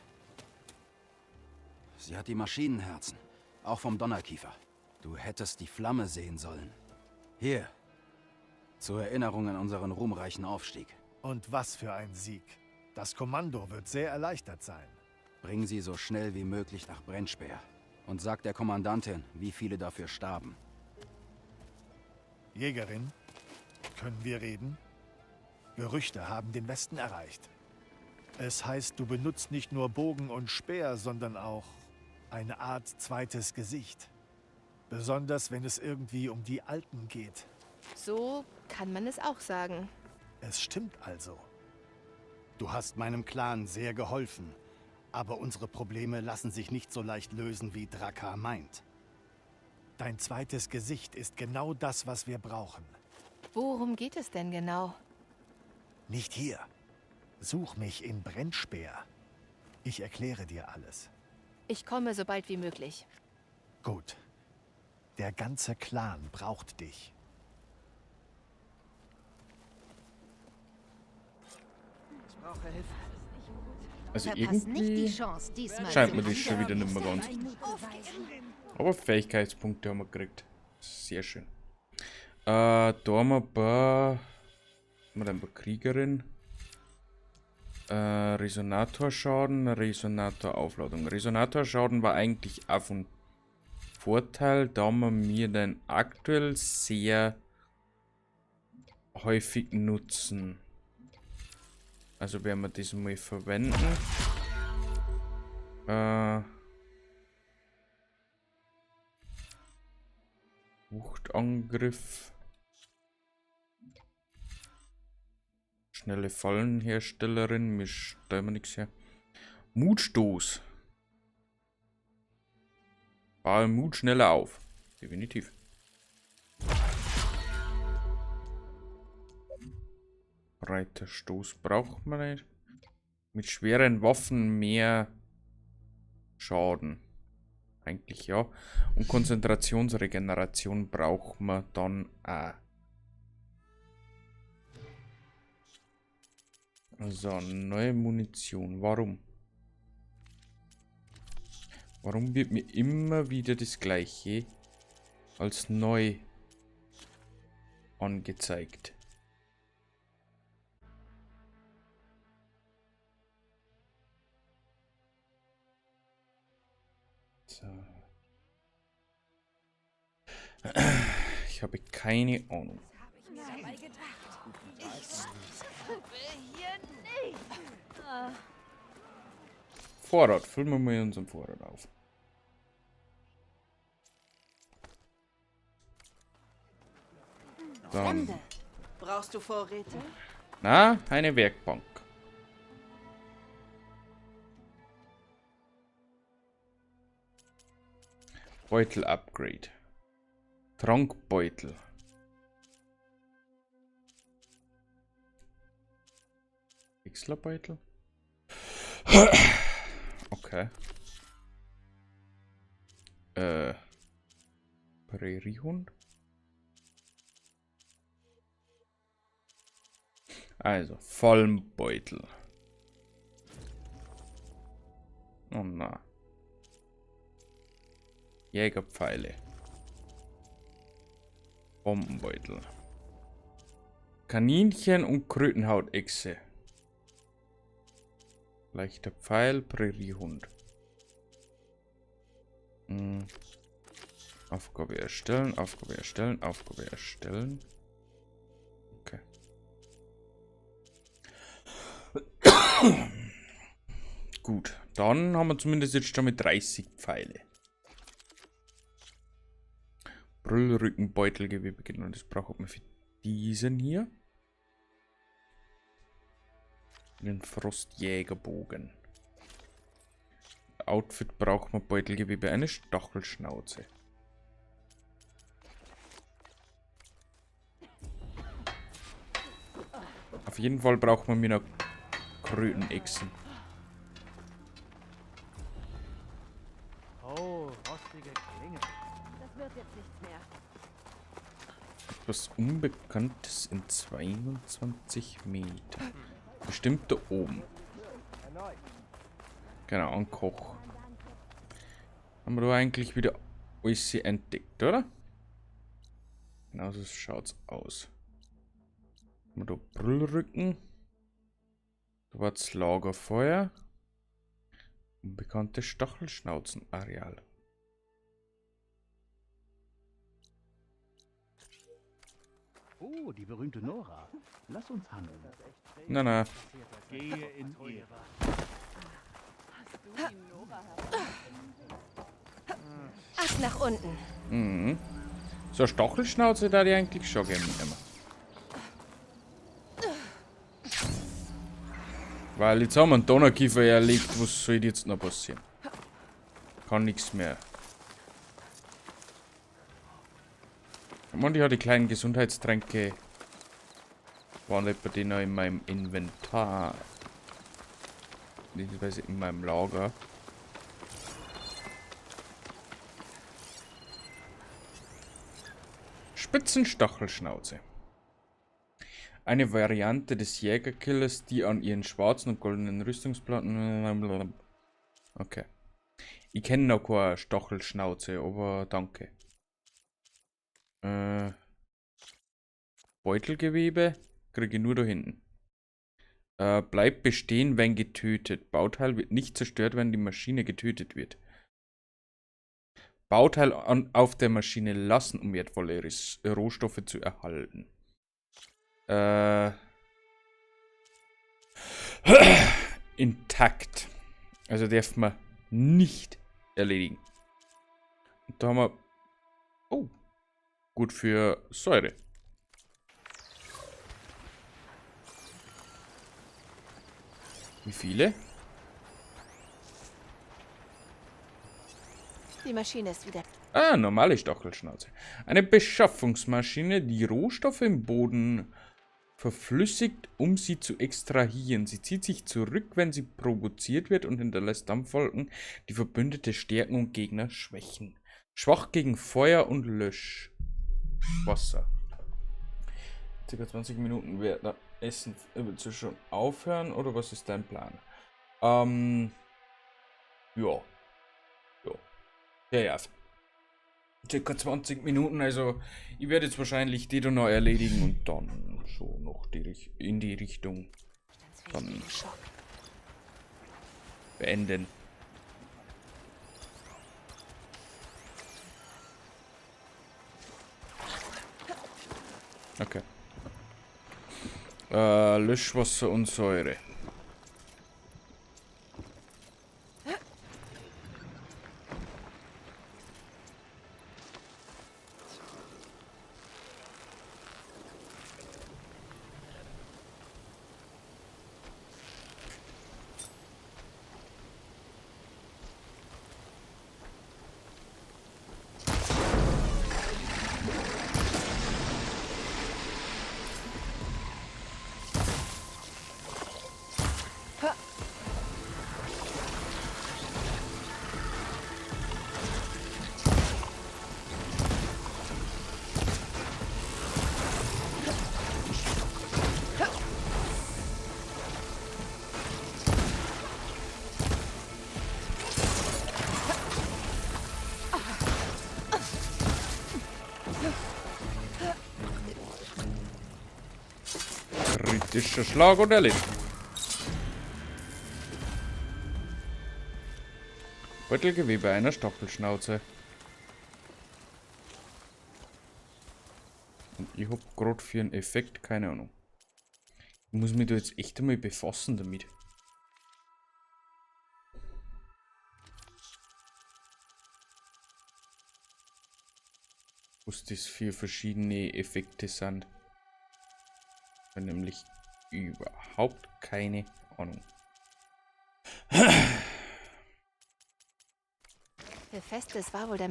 Sie hat die Maschinenherzen, auch vom Donnerkiefer. Du hättest die Flamme sehen sollen. Hier, zur Erinnerung an unseren ruhmreichen Aufstieg. Und was für ein Sieg. Das Kommando wird sehr erleichtert sein. Bring sie so schnell wie möglich nach Brennspeer und sag der Kommandantin, wie viele dafür starben. Jägerin, können wir reden? Gerüchte haben den Westen erreicht. Es heißt, du benutzt nicht nur Bogen und Speer, sondern auch eine Art zweites Gesicht. Besonders, wenn es irgendwie um die Alten geht. So kann man es auch sagen. Es stimmt also. Du hast meinem Clan sehr geholfen. Aber unsere Probleme lassen sich nicht so leicht lösen, wie Drakar meint. Dein zweites Gesicht ist genau das, was wir brauchen. Worum geht es denn genau? Nicht hier. Such mich in Brennspeer. Ich erkläre dir alles. Ich komme so bald wie möglich. Gut. Der ganze Clan braucht dich. Ich brauche Hilfe. Also Verpass nicht irgendwie die Chance, diesmal scheint zu mir das schon wieder nicht mehr ganz. Aber Fähigkeitspunkte haben wir gekriegt. Sehr schön. Da haben wir ein paar. Haben wir da ein paar Kriegerin. Resonatorschaden, Resonatoraufladung. Resonatorschaden war eigentlich auch von Vorteil, da wir mir den aktuell sehr häufig nutzen. Also werden wir das mal verwenden. Wuchtangriff. Schnelle Fallenherstellerin, mir stellen wir nichts her. Mutstoß. Baue Mut schneller auf. Definitiv. Breiter Stoß braucht man nicht. Mit schweren Waffen mehr Schaden. Eigentlich ja. Und Konzentrationsregeneration braucht man dann auch. So, neue Munition. Warum? Warum wird mir immer wieder das Gleiche als neu angezeigt? So. Ich habe keine Ahnung. Vorrat. Füllen wir mal unseren Vorrat auf. Dann. Brauchst du Vorräte? Na, eine Werkbank. Beutel-Upgrade. Trankbeutel. Wechslerbeutel? Okay. Präriehund? Also, Fallenbeutel. Oh na. Jägerpfeile. Bombenbeutel. Kaninchen und Krötenhautechse. Leichter Pfeil, Präriehund. Aufgabe erstellen, Aufgabe erstellen, Aufgabe erstellen. Okay. Gut, dann haben wir zumindest jetzt schon mit 30 Pfeile. Brüllrückenbeutelgewebe, genau, das braucht man für diesen hier. Den Frostjägerbogen. Outfit braucht man Beutelgewebe, eine Stachelschnauze. Auf jeden Fall braucht man mir noch Krötenechsen. Oh, rostige Klinge. Das wird jetzt nichts mehr. Etwas Unbekanntes in 22 Meter. Bestimmt da oben. Genau, ein Koch. Haben wir da eigentlich wieder alles entdeckt, oder? Genau so schaut's aus. Haben wir da Brüllrücken. Da war das Lagerfeuer. Unbekannte Stachelschnauzenareal. Oh, die berühmte Nora. Lass uns handeln. Na, na. Gehe in Ehre. Ach, nach unten. Mhm. So eine Stachelschnauze da die eigentlich schon gerne mitnehmen. Weil jetzt haben wir einen Donnerkiefer erlegt, was soll jetzt noch passieren? Kann nichts mehr. Und ich hatte die kleinen Gesundheitstränke. Waren etwa die noch in meinem Inventar. Beziehungsweise in meinem Lager. Spitzenstachelschnauze. Eine Variante des Jägerkillers, die an ihren schwarzen und goldenen Rüstungsplatten. Okay. Ich kenne noch keine Stachelschnauze, aber danke. Beutelgewebe kriege ich nur da hinten. Bleibt bestehen, wenn getötet. Bauteil wird nicht zerstört, wenn die Maschine getötet wird. Bauteil auf der Maschine lassen, um wertvolle Rohstoffe zu erhalten. Intakt. Also darf man nicht erledigen. Und da haben wir... Oh. Gut für Säure. Wie viele? Die Maschine ist wieder. Ah, normale Stachelschnauze. Eine Beschaffungsmaschine, die Rohstoffe im Boden verflüssigt, um sie zu extrahieren. Sie zieht sich zurück, wenn sie provoziert wird und hinterlässt Dampfwolken, die Verbündete stärken und Gegner schwächen. Schwach gegen Feuer und Löschwasser. Circa 20 Minuten werden Essen. Willst du schon aufhören oder was ist dein Plan? Ja. Ja. Ja, ja. Circa 20 Minuten, also ich werde jetzt wahrscheinlich die da noch erledigen und dann so noch die in die Richtung dann beenden. Okay. Löschwasser und Säure. Kritischer Schlag und erledigt. Beutelgewebe einer Stachelschnauze. Und ich hab gerade für einen Effekt keine Ahnung. Ich muss mich da jetzt echt einmal befassen damit. Was das für verschiedene Effekte sind. Ich habe nämlich überhaupt keine Ahnung. Hephaestus war wohl der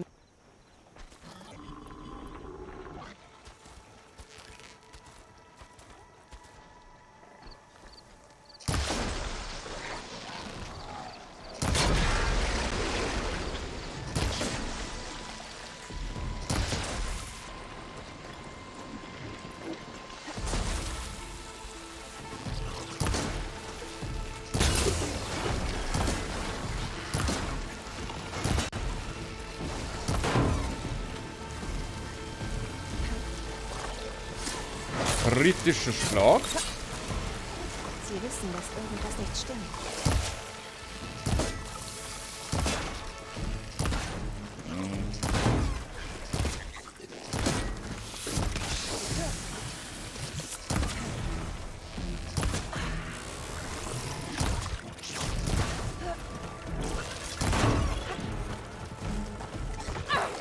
Kritischer Schlag. Sie wissen, dass irgendwas nicht stimmt.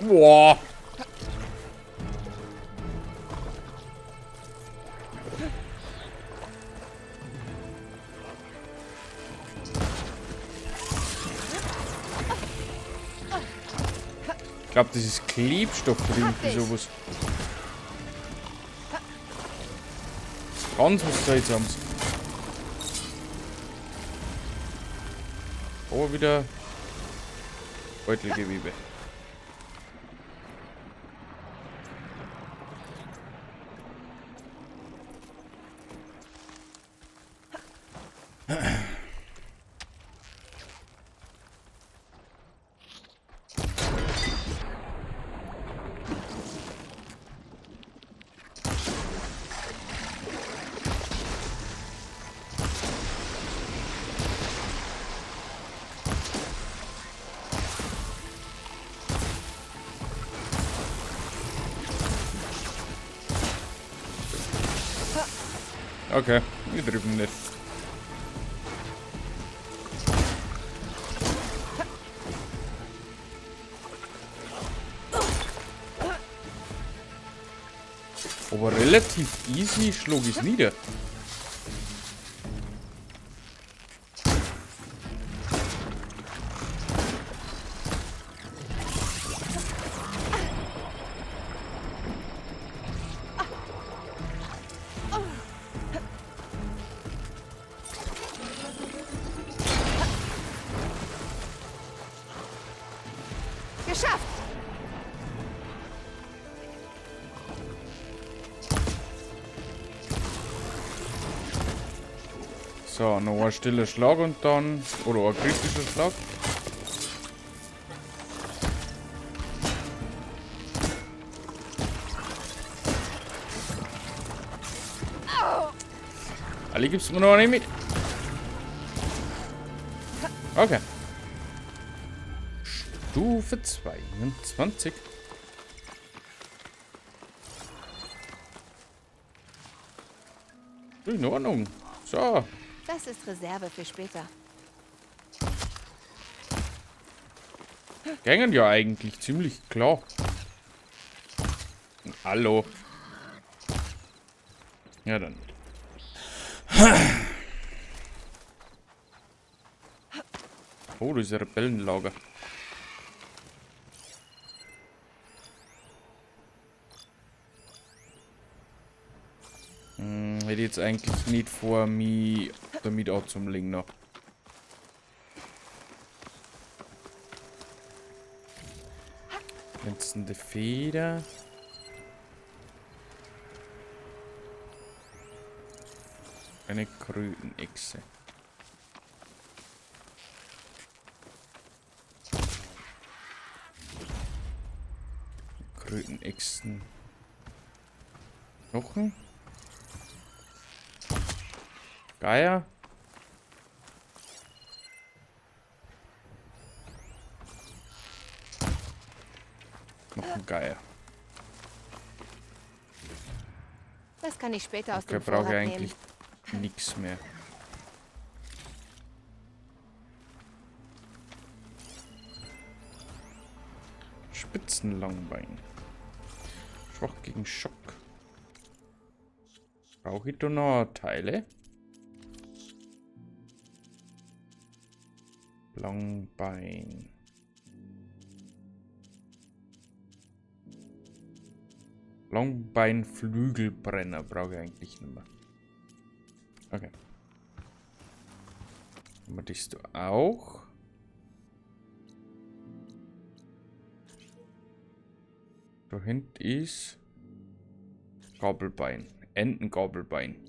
Boah. Ich glaube, das ist Klebstoff oder irgendwie sowas. Ganz was Seltsames. Aber wieder Beutelgewebe. Okay, wir drücken nicht. Aber relativ easy schlug ich es nieder. Geschafft! So, noch ein stiller Schlag und dann... Oder ein kritischer Schlag. Alle gibt's mir noch nicht mit. Okay. Stufe 22. In Ordnung. So. Das ist Reserve für später. Gängen ja eigentlich ziemlich klar. Hallo. Ja, dann. Oh, das ist ein Rebellenlager. Hätte ich jetzt eigentlich nicht vor, mich damit auch zum Legen noch. Glänzende Feder. Eine Krötenechse. Krötenechsen. Knochen. Geier. Noch ein Geier. Das kann ich später aus Okay, dem brauche Vorrat ich eigentlich nehmen. nichts mehr. Spitzenlangbein. Schwach gegen Schock. Brauche ich da noch Teile? Langbein. Langbeinflügelbrenner brauche ich eigentlich nicht mehr. Okay. Haben wir das da auch? Da hinten ist Gabelbein. Entengabelbein.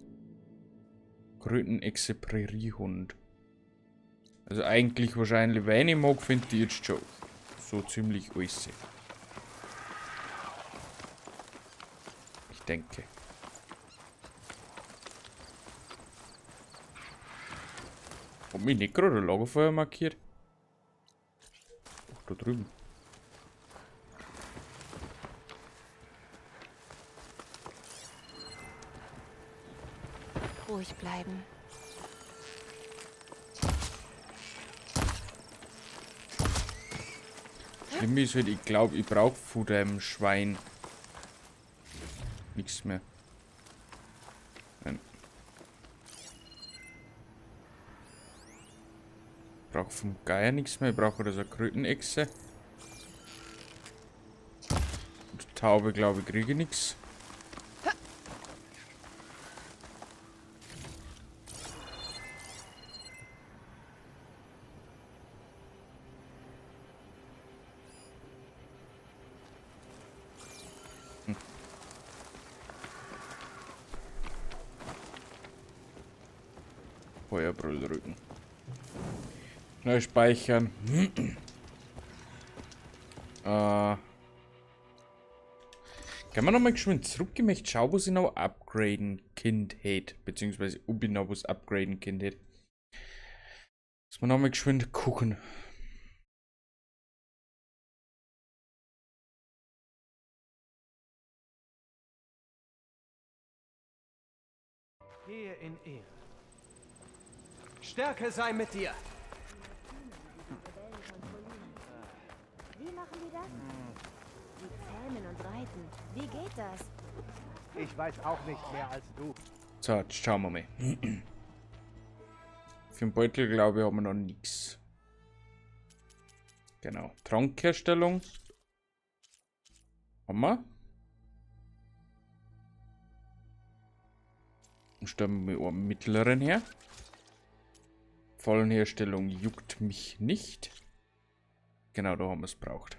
Krötenechse Präriehund. Also eigentlich wahrscheinlich, wenn ich mag, finde ich jetzt schon so ziemlich alles. Ich denke. Hat mich nicht gerade ein Lagerfeuer markiert? Ach, da drüben. Ruhig bleiben. Schlimm ist halt, ich glaube, ich brauche von dem Schwein nichts mehr. Nein. Ich brauche vom Geier nichts mehr. Ich brauche oder so eine Krötenechse. Und Taube, glaube ich, kriege ich nichts. Feuerbrüllrücken. Schnell speichern. Können wir nochmal geschwind zurück? Ich möchte schauen, was ich noch upgraden Kind hätte. Beziehungsweise ob ich noch was upgraden Kind hätte. Dass wir nochmal geschwind gucken. Gehe in Ehre. Stärke sei mit dir. Wie machen die das? Sie zähmen und reiten. Wie geht das? Ich weiß auch nicht mehr als du. So, jetzt schauen wir mal. Für den Beutel, glaube ich, haben wir noch nichts. Genau. Trankherstellung. Haben wir. Und stellen wir mal einen mittleren her. Fallenherstellung juckt mich nicht. Genau, da haben wir es braucht.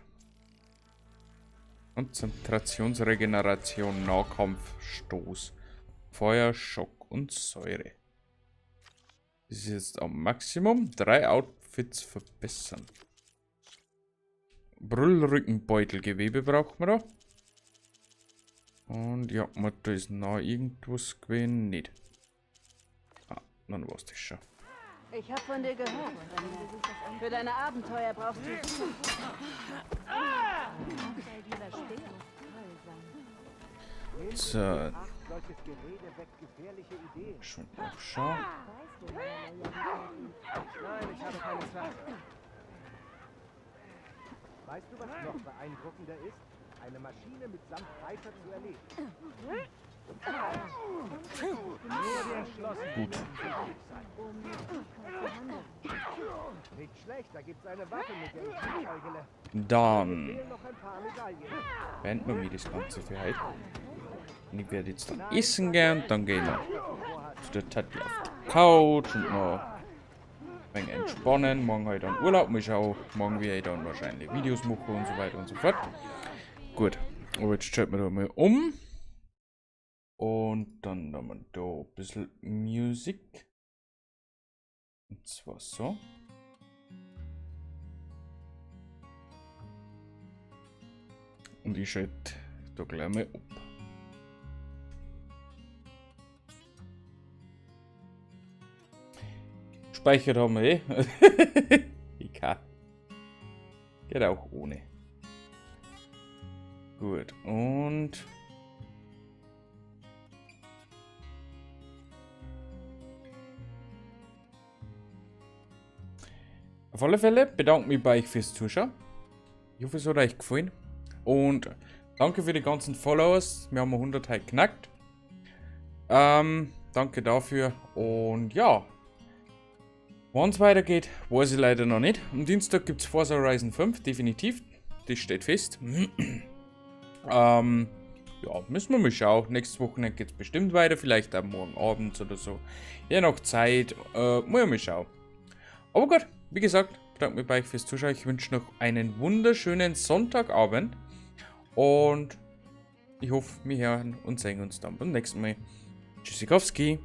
Konzentrationsregeneration, Nahkampf, Stoß, Feuer, Schock und Säure. Das ist jetzt am Maximum. 3 Outfits verbessern. Brüllrückenbeutelgewebe braucht man da. Und ja, da ist noch irgendwas gewesen. Nicht. Ah, dann war's das schon. Ich hab von dir gehört. Für deine Abenteuer brauchst du... So. Schon nachschauen. Nein, ich habe keine Zeit. Weißt du, was noch beeindruckender ist? Eine Maschine mitsamt Reiter zu erleben. Gut. Nicht schlecht, da gibt's eine Waffe, mit der ich liebäugele. Dann Fehlen noch ein paar Medaillen. beenden wir das Ganze für heute. Und ich werde jetzt dann essen gehen und dann gehen wir zu der Tati auf die Couch und noch ein wenig entspannen. Morgen habe ich dann Urlaub. Mal schauen. Morgen werde ich dann wahrscheinlich Videos machen und so weiter und so fort. Gut, aber jetzt schalten wir da mal um. Und dann haben wir da ein bisschen Musik. Und zwar so. Und ich schalte da gleich mal ab. Gespeichert haben wir eh. Egal. Geht auch ohne. Gut, und... Auf alle Fälle bedanke mich bei euch fürs Zuschauen. Ich hoffe, es hat euch gefallen. Und danke für die ganzen Followers. Wir haben 100 heute geknackt. Danke dafür. Und ja. Wann es weitergeht, weiß ich leider noch nicht. Am Dienstag gibt es Forza Horizon 5, definitiv. Das steht fest. Ja, müssen wir mal schauen. Nächstes Wochenende geht es bestimmt weiter. Vielleicht auch morgen Abend oder so. Je nach Zeit. Muss ich mal schauen. Aber gut, wie gesagt, bedanke mich bei euch fürs Zuschauen. Ich wünsche noch einen wunderschönen Sonntagabend. Und ich hoffe, wir hören und sehen uns dann beim nächsten Mal. Tschüssikowski.